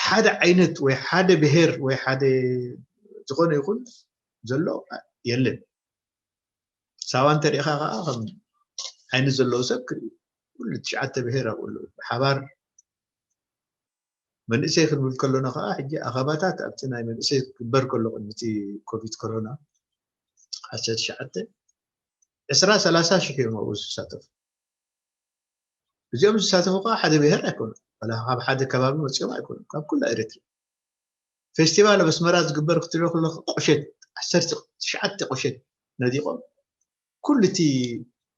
ሓደ ዓይነት ወይ ሓደ ብሄር ወይ ሓደ ዝኾነ ይኹን ዘሎ የለን ሳዋ እንተሪኢኻ ከዓ ከም ዓይኒ ዘለዎ ሰብ ክርኢ ኩሉ ትሽዓተ ብሄር ኣብኡ ኣለዉ ብሓባር መንእሰይ ክንብል ከሎና ከዓ ሕጂ ኣኸባታት ኣብቲ ናይ መንእሰይ ክግበር ከሎ ቅድሚ እቲ ኮቪድ ኮሮና ዓሰርተ ትሽዓተ ዕስራ ሰላሳ ሽሕ እዮም ኣብኡ ዝሳተፉ እዚኦም ዝሳተፉ ከዓ ሓደ ብሄር ኣይኮኑ ዋላ ካብ ሓደ ከባቢ መፂኦም ኣይኮኑ ካብ ኩላ ኤርትራ ፌስቲቫል ኣብ ኣስመራ ዝግበር ክትሪኦ ከለካ ቁሸት ዓሰርተ ትሽዓተ ቁሸት ነዲቖም ኩሉ እቲ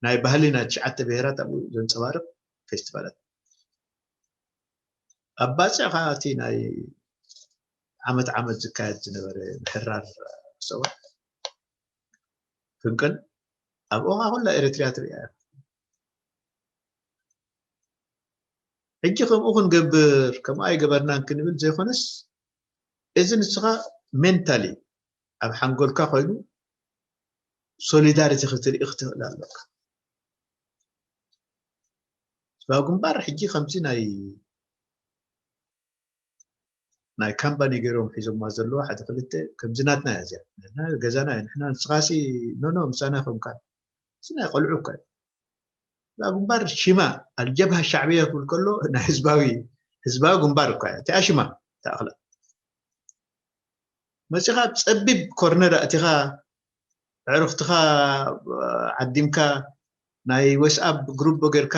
ናይ ባህሊ ናይ ትሽዓተ ብሄራት ኣብኡ ዘንፀባርቕ ፌስቲቫላት ኣብ ባፅዕ ከዓ እቲ ናይ ዓመት ዓመት ዝካየድ ዝነበረ ምሕራር ሰውራ ፍንቅል ኣብኡ ከዓ ኩላ ኤርትርያ ትሪኣ ሕጂ ከምኡ ክንገብር ከምኡ ኣይገበርናን ክንብል ዘይኮነስ እዚ ንስኻ ሜንታሊ ኣብ ሓንጎልካ ኮይኑ ሶሊዳሪቲ ክትርኢ ክትኽእል ኣለካ ስባ ግንባር ሕጂ ከምዚ ናይ ናይ ካምፓኒ ገይሮም ሒዞማ ዘለዉ ሓደ ክልተ ከምዚ ናትና እያ እዚኣ ንሕና ገዛና እዩ ንሕና ንስኻሲ ኖኖ ምሳና ይኮንካ እዚ ናይ ቆልዑ እኳ እዩ እዛ ግንባር ሽማ ኣልጀብሃ ሻዕብያ ክብል ከሎ ናይ ህዝባዊ ህዝባዊ ግንባር እኳ እያ እቲኣ ሽማ ተኣኽላ መፂኻ ኣብ ፀቢብ ኮርነር ኣእቲኻ ኣዕሩኽትኻ ዓዲምካ ናይ ወስኣፕ ግሩፕ ጌርካ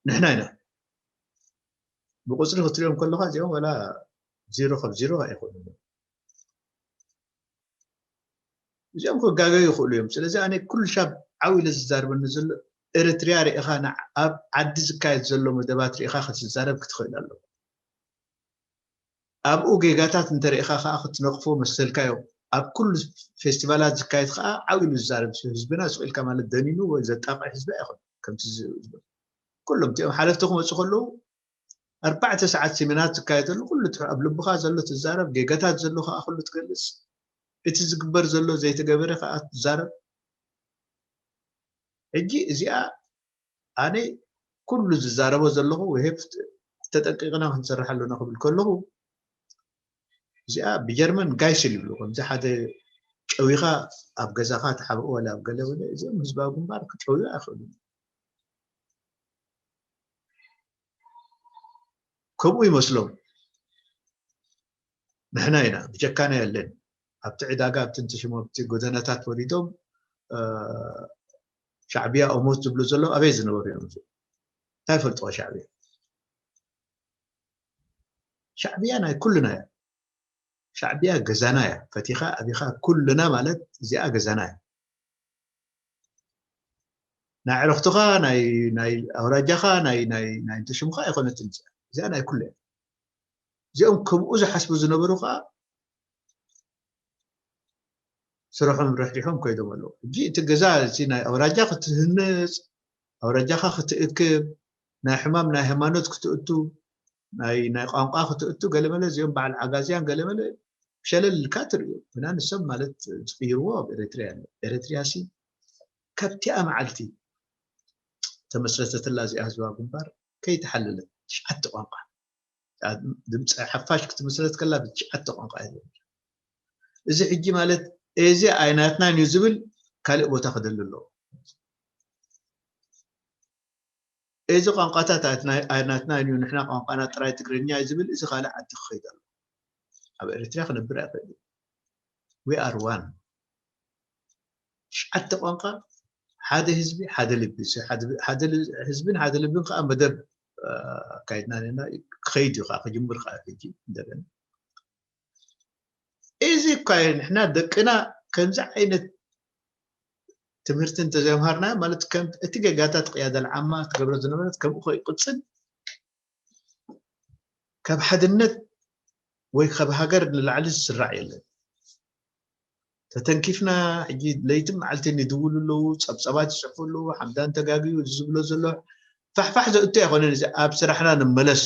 ንሕና ኢና ብቁፅሪ ክትሪኦም ከለካ እዚኦም ወላ ዜሮ ካብ ዜሮ ኣይኮኑን። እዚኦም ክጋገዩ ይኽእሉ እዮም። ስለዚ ኣነ ኩሉ ሻብ ዓው ኢለ ዝዛርበኒ ዘሎ ኤርትርያ ርኢኻ ኣብ ዓዲ ዝካየድ ዘሎ መደባት ርኢኻ ክትዛረብ ክትኽእል ኣለዎ። ኣብኡ ጌጋታት እንተርኢኻ ከዓ ክትነቕፎ መሰልካ እዮም። ኣብ ኩሉ ፌስቲቫላት ዝካየድ ከዓ ዓው ኢሉ ዝዛረብ ህዝብና ስቕ ኢልካ ማለት ደኒኑ ወይ ዘጣቕዕ ህዝቢ ኣይኮን። ከምቲ ኩሎም እቲኦም ሓለፍቲ ክመፁ ከለዉ ኣርባዕተ ሰዓት ሴሚናር ትካየደሉ ኩሉ ኣብ ልብኻ ዘሎ ትዛረብ፣ ጌጋታት ዘሎ ከዓ ኩሉ ትገልፅ፣ እቲ ዝግበር ዘሎ ዘይተገበረ ከዓ ትዛረብ። ሕጂ እዚኣ ኣነ ኩሉ ዝዛረቦ ዘለኹ ውሄብ ተጠንቂቕና ክንሰርሕ ኣሎና ክብል ከለኹ እዚኣ ብጀርመን ጋይስል ይብሉ። ከምዚ ሓደ ጨዊኻ ኣብ ገዛኻ ተሓብኦ ወላ ኣብ ገለ ወለ እዚኦም ህዝባዊ ግንባር ክጨውዩ ኣይኽእሉን። ከምኡ ይመስሎም። ንሕና ኢና ብጀካና የለን። ኣብቲ ዕዳጋ ኣብቲ እንትሽሞ ኣብቲ ጎደናታት ወሪዶም ሻዕብያ ኦሞት ዝብሉ ዘለዉ ኣበይ ዝነበሩ እዮም? እንታይ ፈልጥዎ ሻዕብያ? ሻዕብያ ናይ ኩልና እያ። ሻዕብያ ገዛና እያ። ፈቲኻ ኣቢኻ ኩልና ማለት እዚኣ ገዛና እያ። ናይ ዕረኽትኻ ናይ ኣውራጃኻ ናይ ናይ ናይ እንትሽምኻ ኣይኮነትን እዚኣ ናይ ኩሉ እዚኦም ከምኡ ዝሓስቡ ዝነበሩ ከዓ ስርሖም ረሒሖም ኮይዶም ኣለዉ። ሕጂ እቲ ገዛ እቲ ናይ ኣውራጃ ክትህንፅ ኣውራጃኻ ክትእክብ ናይ ሕማም ናይ ሃይማኖት ክትእቱ ናይ ናይ ቋንቋ ክትእቱ ገለመለ እዚኦም በዓል ዓጋዝያን ገለመለ ሸለል ኢልካ ትርእዮ ግና ንሶም ማለት ዝቅይርዎ ኣብ ኤረትርያ ኣሎ። ኤረትርያ ሲ ካብቲኣ መዓልቲ ተመስረተትላ እዚኣ ህዝባዊ ግንባር ከይተሓለለት ትሽዓተ ቋንቋ ድምፂ ሓፋሽ ክትምስረት ከላ ብትሽዓተ ቋንቋ እየ እዚ ሕጂ ማለት እዚ ኣይናትናን እዩ ዝብል ካልእ ቦታ ክደሊ ኣለዎ። እዚ ቋንቋታት ኣይናትናን እዩ ንሕና ቋንቋና ጥራይ ትግርኛ እዩ ዝብል እዚ ካልእ ዓዲ ክኸይድ ኣሎ። ኣብ ኤርትራ ክነብር ኣይኽእል። We are one። ትሽዓተ ቋንቋ ሓደ ህዝቢ ሓደ ልቢ ህዝብን ሓደ ልብን ከዓ መደብ ኣካይድና ና ክኸይድ እዩ ከዓ ክጅምር ከዓ ሕጂ እንደገና እዚ እኳ ንሕና ደቅና ከምዚ ዓይነት ትምህርቲ እንተዘይምሃርና ማለት ከም እቲ ገጋታት ቅያዳ ልዓማ ትገብሮ ዝነበረት ከምኡ ከይቅፅል ካብ ሓድነት ወይ ካብ ሃገር ንላዕሊ ዝስራዕ የለን። ተተንኪፍና ሕጂ ለይትን መዓልትን ይድውሉ ኣለዉ፣ ፀብፀባት ይፅሕፉ ኣለዉ፣ ሓምዳን ተጋግዩ ዝብሎ ዘሎ ፋሕፋሕ ዘእቱ ኣይኮነን። እዚ ኣብ ስራሕና ንመለስ።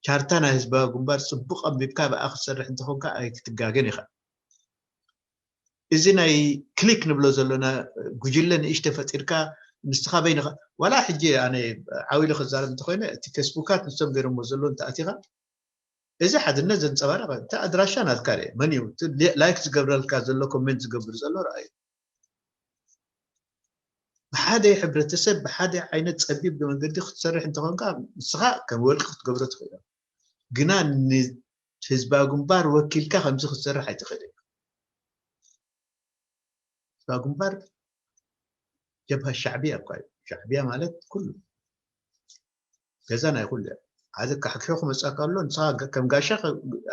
ቻርታ ናይ ህዝባዊ ግንባር ፅቡቅ ኣንቢብካ ብኣ ክትሰርሕ እንተኾንካ ኣይክትጋገን ኢኻ። እዚ ናይ ክሊክ ንብሎ ዘለና ጉጅለ ንእሽተ ፈጢርካ ንስኻ በይንኻ ዋላ ሕጂ ኣነ ዓው ኢለ ክዛረብ እንተኮይነ እቲ ፌስቡካት ንሶም ገይሮሞ ዘለዉ እንተኣቲኻ እዚ ሓድነት ዘንፀባርቕ እቲ ኣድራሻ ናትካ ርእ መን እዩ ላይክ ዝገብረልካ ዘሎ ኮሜንት ዝገብር ዘሎ ረኣዩ ብሓደ ሕብረተሰብ ብሓደ ዓይነት ፀቢብ መንገዲ ክትሰርሕ እንተኾንካ ንስኻ ከም ወልቂ ክትገብሮ ትኽእል ግና ንህዝባዊ ግንባር ወኪልካ ከምዚ ክትሰርሕ ኣይትኽእል ህዝባዊ ግንባር ጀብሃ ሻዕብያ እኳ እዩ ሻዕብያ ማለት ኩሉ ገዛ ናይ ኩሉ ሓደ ካሕኪሑ ክመፀካ ኣሎ ንስኻ ከም ጋሻ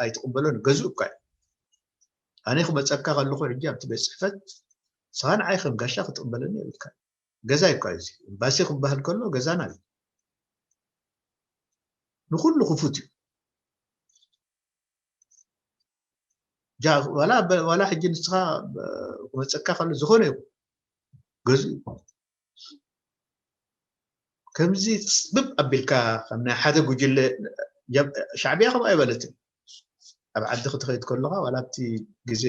ኣይትቕበሎን ገዝኡ እኳ እዩ ኣነ ክመፀካ ከለኹ ሕጂ ኣብቲ ቤት ፅሕፈት ንስኻ ንዓይ ከም ጋሻ ክትቕበለኒ የብልካ ገዛ እኳ እዩ እዚ ኤምባሲ ክበሃል ከሎ ገዛና እዩ ንኩሉ ክፉት እዩ ዋላ ሕጂ ንስኻ ክመፀካ ከሎ ዝኾነ ይኹን ገዝኡ ከምዚ ፅብብ ኣቢልካ ከም ናይ ሓደ ጉጅለ ሻዕብያ ከምኡ ኣይበለትን ኣብ ዓዲ ክትኸይድ ከለካ ዋላ ኣብቲ ግዜ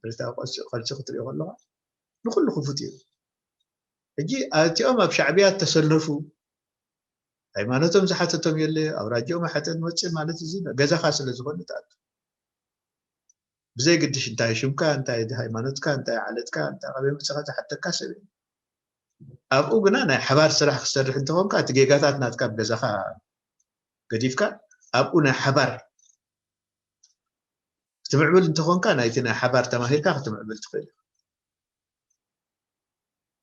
ብረታዊ ቃልሲ ክትሪኦ ከለካ ንኩሉ ክፉት እዩ ሕጂ እቲኦም ኣብ ሻዕብያ እተሰለፉ ሃይማኖቶም ዝሓተቶም የለ ኣውራጅኦም ሓተት መፅእ ማለት እዚ ገዛካ ስለ ዝኾነ ትኣቱ ብዘይ ግድሽ እንታይ ሽምካ እንታይ ሃይማኖትካ እንታይ ዓለትካ እንታይ ካበይ መፅኻ ዝሓተካ ሰብ ኣብኡ ግና ናይ ሓባር ስራሕ ክሰርሕ እንተኾንካ እቲ ጌጋታት ናትካ ኣብ ገዛኻ ገዲፍካ ኣብኡ ናይ ሓባር ትምዕብል እንተኾንካ ናይቲ ናይ ሓባር ተማሂርካ ክትምዕብል ትኽእል ኢኻ።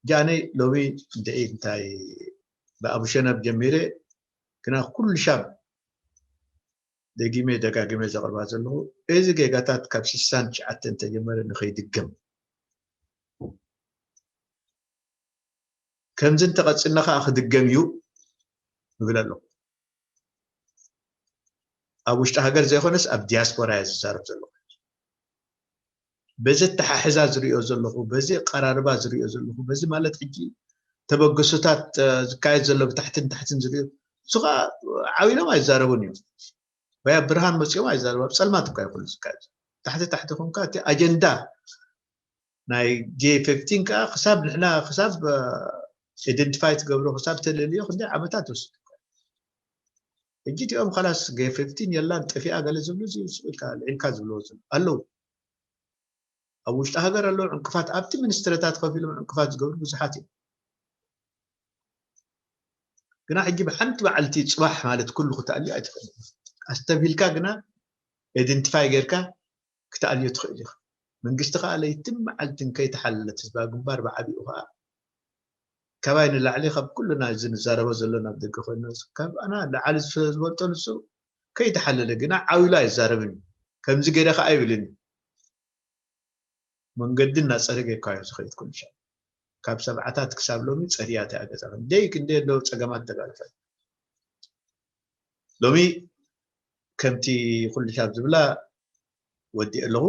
ጃነይ ሎሚ እንድዒ እንታይ ብኣቡሸነብ ጀሚረ ግና ኩሉ ሻብ ደጊመ ደጋጊመ ዘቕርባ ዘለኹ እዚ ጌጋታት ካብ ስሳን ትሽዓተን እንተጀመረ ንኸይድገም ከምዚ እንተቐጽልና ከዓ ክድገም እዩ እብል ኣለኹ። ኣብ ውሽጢ ሃገር ዘይኮነስ ኣብ ዲያስፖራ እየ ዝዛረብ ዘለኹ። በዚ ኣተሓሕዛ ዝሪኦ ዘለኹ፣ በዚ ኣቀራርባ ዝሪኦ ዘለኹ፣ በዚ ማለት ሕጂ ተበገሶታት ዝካየድ ዘሎ ብታሕትን ታሕትን ዝሪኦ እሱ ከዓ ዓው ኢሎም ኣይዛረቡን እዮም። ወይ ኣብ ብርሃን መፂኦም ኣይዛረቡ፣ ኣብ ፀልማት እኳ ይኹሉ ዝካየድ ታሕቲ ታሕቲ ኮንካ እቲ ኣጀንዳ ናይ ጄ ፊፍቲን ከዓ ክሳብ ንሕና ክሳብ ኢደንቲፋይ ትገብሮ ክሳብ ተለልዮ ክንደይ ዓመታት ይወስድ። ሕጂ እቲኦም ኻላስ ጄ ፊፍቲን የላን ጠፊኣ ገለ ዝብሉ እዚ ስቕ ኢልካ ልዒልካ ዝብልዎ ዘለዉ ኣለዉ። ኣብ ውሽጢ ሃገር ኣለዉ ዕንቅፋት ኣብቲ ሚኒስትሪታት ከፊሎም ዕንቅፋት ዝገብሩ ብዙሓት እዮም። ግና ሕጂ ብሓንቲ በዓልቲ ፅባሕ ማለት ኩሉ ክትኣልዮ ኣይትኽእልን። ኣስተብሂልካ ግና ኢደንቲፋይ ጌርካ ክትኣልዮ ትኽእል ኢኻ። መንግስቲ ከዓ ለይትን መዓልትን ከይተሓለለት ህዝባዊ ግንባር ብዓቢኡ ከዓ ካባይ ንላዕሊ ካብ ኩልና እዚ ንዛረቦ ዘሎ ናብ ደገ ኮይኑ ካብ ኣና ላዕሊ ዝፈ- ዝበልጦ ንሱ ከይተሓለለ ግና ዓው ኢሉ ኣይዛረብን እዩ። ከምዚ ገይረ ከዓ ኣይብልን እዩ። መንገዲ እናፀረገ እኳ እዩ ዝኸይድ ኩሉ ሻዕ። ካብ ሰብዓታት ክሳብ ሎሚ ፀርያ እቲኣ ገዛ ክንደይ ክንደይ ኣለዉ ፀገማት ተጋልፈ። ሎሚ ከምቲ ኩሉ ሻብ ዝብላ ወዲእ ኣለኹ።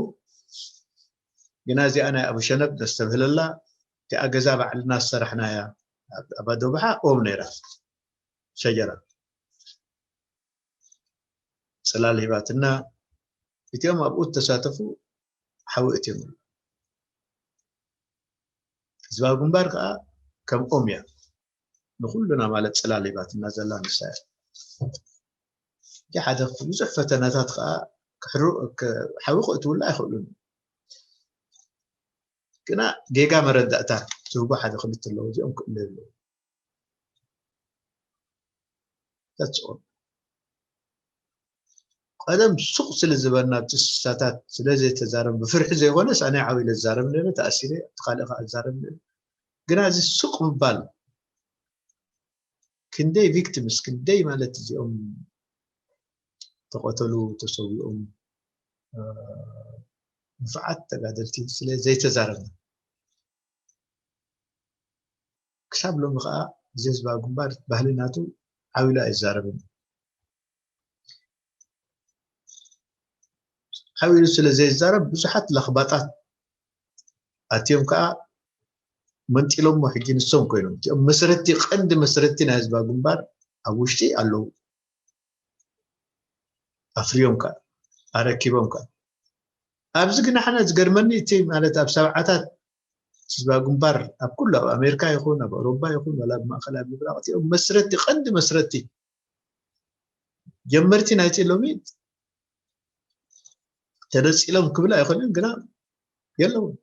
ግና እዚኣ ናይ ኣቡሸነብ ነስተብህለላ እቲኣ ገዛ ባዕልና ዝሰራሕናያ ኣብ ኣባዶብሓ ኦም ነይራ ሸጀራ ፅላል ሂባትና እቲኦም ኣብኡ ተሳተፉ ሓዊ እትዮም ህዝባዊ ግንባር ከዓ ከም ኦም እያ ንኩሉና ማለት ፅላል ሂባትና ዘላ ንሳ እያ። እቲ ሓደ ብዙሕ ፈተናታት ከዓ ክሕሩ ሓዊ ክእትውላ ኣይኽእሉን ግና ጌጋ መረዳእታ ዝህቡ ሓደ ክልተ ኣለዉ እዚኦም ክእለ ኣለዉ ተፅኦም ቀደም ሱቕ ስለ ዝበልና ኣብቲ ስሳታት ስለ ዘይተዛረብ ብፍርሒ ዘይኮነስ ኣነ ዓው ኢለ ዝዛረብ ነረ ተኣሲረ ኣብቲ ካልእ ከዓ ዝዛረብ ነረ ግና እዚ ሱቕ ምባል ክንደይ ቪክቲምስ ክንደይ ማለት እዚኦም ተቐተሉ ተሰዊኦም ንፉዓት ተጋደልቲ ስለ ዘይተዛረብና ክሳብ ሎሚ ከዓ እዚ ህዝባዊ ግንባር ባህሊ ናቱ ዓው ኢሉ ኣይዛረብን ዓው ኢሉ ስለ ዘይዛረብ ብዙሓት ለኽባጣት ኣትዮም ከዓ መንጢሎሞ ሕጂ ንሶም ኮይኖም እቲኦም መስረቲ ቀንዲ መስረቲ ናይ ህዝባዊ ግንባር ኣብ ውሽጢ ኣለዉ ኣፍርዮም ከዓ ኣረኪቦም ከዓ ኣብዚ ግን ሓነ ዝገርመኒ እቲ ማለት ኣብ ሰብዓታት ህዝባዊ ግንባር ኣብ ኩሉ ኣብ ኣሜሪካ ይኹን ኣብ ኣውሮፓ ይኹን ወላ ኣብ ማእከል ኣብ ምብራቕ እቲኦም መስረቲ ቀንዲ መስረቲ ጀመርቲ ናይቲ ሎሚ ተነፂሎም ክብል ኣይኽእልን ግና የለውን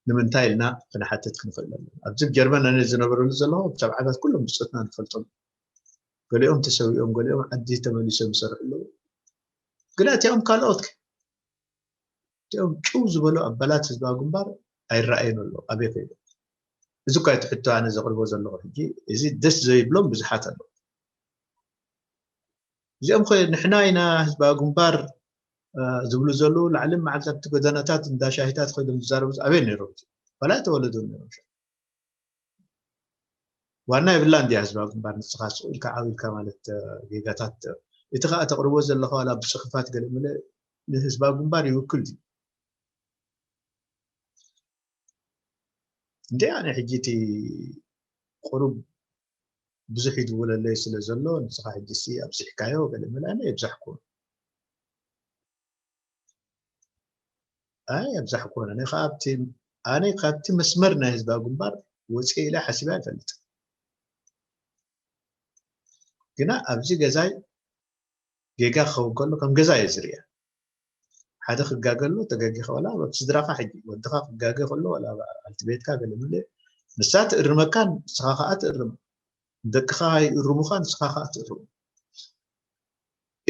ንምንታይ ኢልና ክንሓትት ክንኽእል ኣለና ኣብዚ ጀርመን ኣነ ዝነበረሉ ዘለኹ ኣብ ሰብዓታት ኩሎም ብፆትና ንፈልጦም ገሊኦም ተሰዊኦም ገሊኦም ዓዲ ተመሊሶም ይሰርሑ ኣለዉ ግና እቲኦም ካልኦት እቲኦም ጭው ዝበሉ ኣባላት ህዝባዊ ግንባር ኣይረኣዩን ኣለዉ ኣበይ ከይዶም እዚ እኳ እቲ ሕቶ ኣነ ዘቕርቦ ዘለኹ ሕጂ እዚ ደስ ዘይብሎም ብዙሓት ኣለዉ እዚኦም ኸ ንሕና ኢና ህዝባዊ ግንባር ዝብሉ ዘለዉ ላዕልን መዓልቲ ኣብቲ ጎደናታት እንዳ ሻሂታት ከይዶም ዝዛረቡ ኣበይ ነይሮም ዋላ ኣይተወለዱን ነይሮም ዋና የብላን ድያ ህዝባዊ ግንባር ንስኻ ስቕ ኢልካ ዓው ኢልካ ማለት ጌጋታት እቲ ከዓ ተቕርቦ ዘለኻ ዋላ ብፅሑፋት ገለ መለ ንህዝባዊ ግንባር ይውክል ድዩ እንደ ኣነ ሕጂ እቲ ቁሩብ ብዙሕ ይድውለለይ ስለ ዘሎ ንስኻ ሕጂ ሲ ኣብዚሕካዮ ገለ መለ ኣነ የብዛሕኩ ኣይ ኣብዛሕኩ ኣነ ካብቲ ኣነ ካብቲ መስመር ናይ ህዝባዊ ግንባር ወፅየ ኢለ ሓሲበ ኣይፈልጥ ግና ኣብዚ ገዛይ ጌጋ ክኸውን ከሎ ከም ገዛ እየ ዝርያ ሓደ ክጋገ ኣሎ ተገጊ ከላ ኣብ ስድራኻ ሕጂ ወድኻ ክጋገ ከሎ ኣልቲ ቤትካ ገለ መለ ንሳ ትእርመካን ንስኻ ከዓ ትእርም ደቅኻ ይእርሙኻ ንስኻ ከዓ ትእርም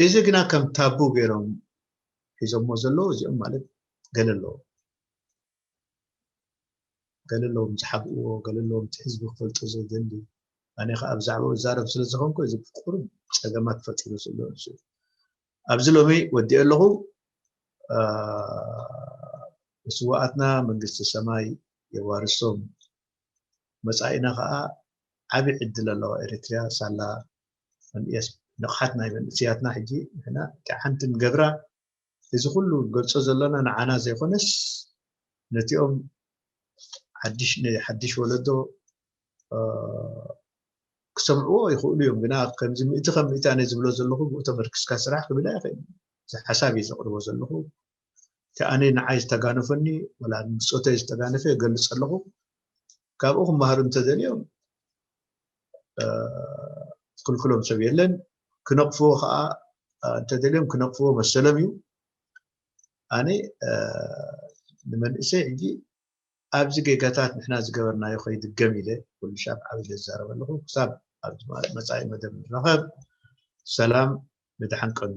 እዚ ግና ከም ታቡ ገይሮም ሒዞሞ ዘለዉ እዚኦም ማለት ገለ ኣለዎም። ገለ ኣለዎም ዝሓብእዎ፣ ገለ ኣለዎም እቲ ህዝቢ ክፈልጦ ዘደሊ። ኣነ ከዓ ብዛዕባኡ ዝዛረብ ስለ ዝኾንኩ እዚ ቁሩብ ፀገማት ፈጢሩ ዘሎ ንሱ እዩ። ኣብዚ ሎሚ ወዲኤ ኣለኹ። ስዋኣትና መንግስቲ ሰማይ የዋርሶም። መፃኢና ከዓ ዓብዪ ዕድል ኣለዋ ኤርትርያ ሳላ መንእስ ንቕሓት ናይ መንእስያትና ሕጂ ንሕና እቲ ሓንቲ ንገብራ እዚ ኩሉ ገልጾ ዘለና ንዓና ዘይኮነስ ነቲኦም ሓድሽ ሓድሽ ወለዶ ክሰምዕዎ ይኽእሉ እዮም። ግና ከምዚ ምእቲ ከም ምእቲ ኣነ ዝብሎ ዘለኹ ብኡ ተመርክስካ ስራሕ ክብል ኣይኽእል። እዚ ሓሳብ እዩ ዘቕርቦ ዘለኹ። እቲ ኣነ ንዓይ ዝተጋነፈኒ ወላ ንብፆተይ ዝተጋነፈ ይገልፅ ኣለኹ። ካብኡ ክመሃሩ እንተደልዮም ክልክሎም ሰብ የለን። ክነቕፍዎ ከዓ እንተደልዮም ክነቕፍዎ መሰሎም እዩ። ኣነ ንመንእሰይ ሕጂ ኣብዚ ጌጋታት ንሕና ዝገበርናዮ ከይድገም ኢለ ኩሉ ሻብ ዓብ ኢለ ዝዛረብ ኣለኹ። ክሳብ ኣብ መፃኢ መደብ ንራኸብ። ሰላም፣ ንደሓን ቀኑ።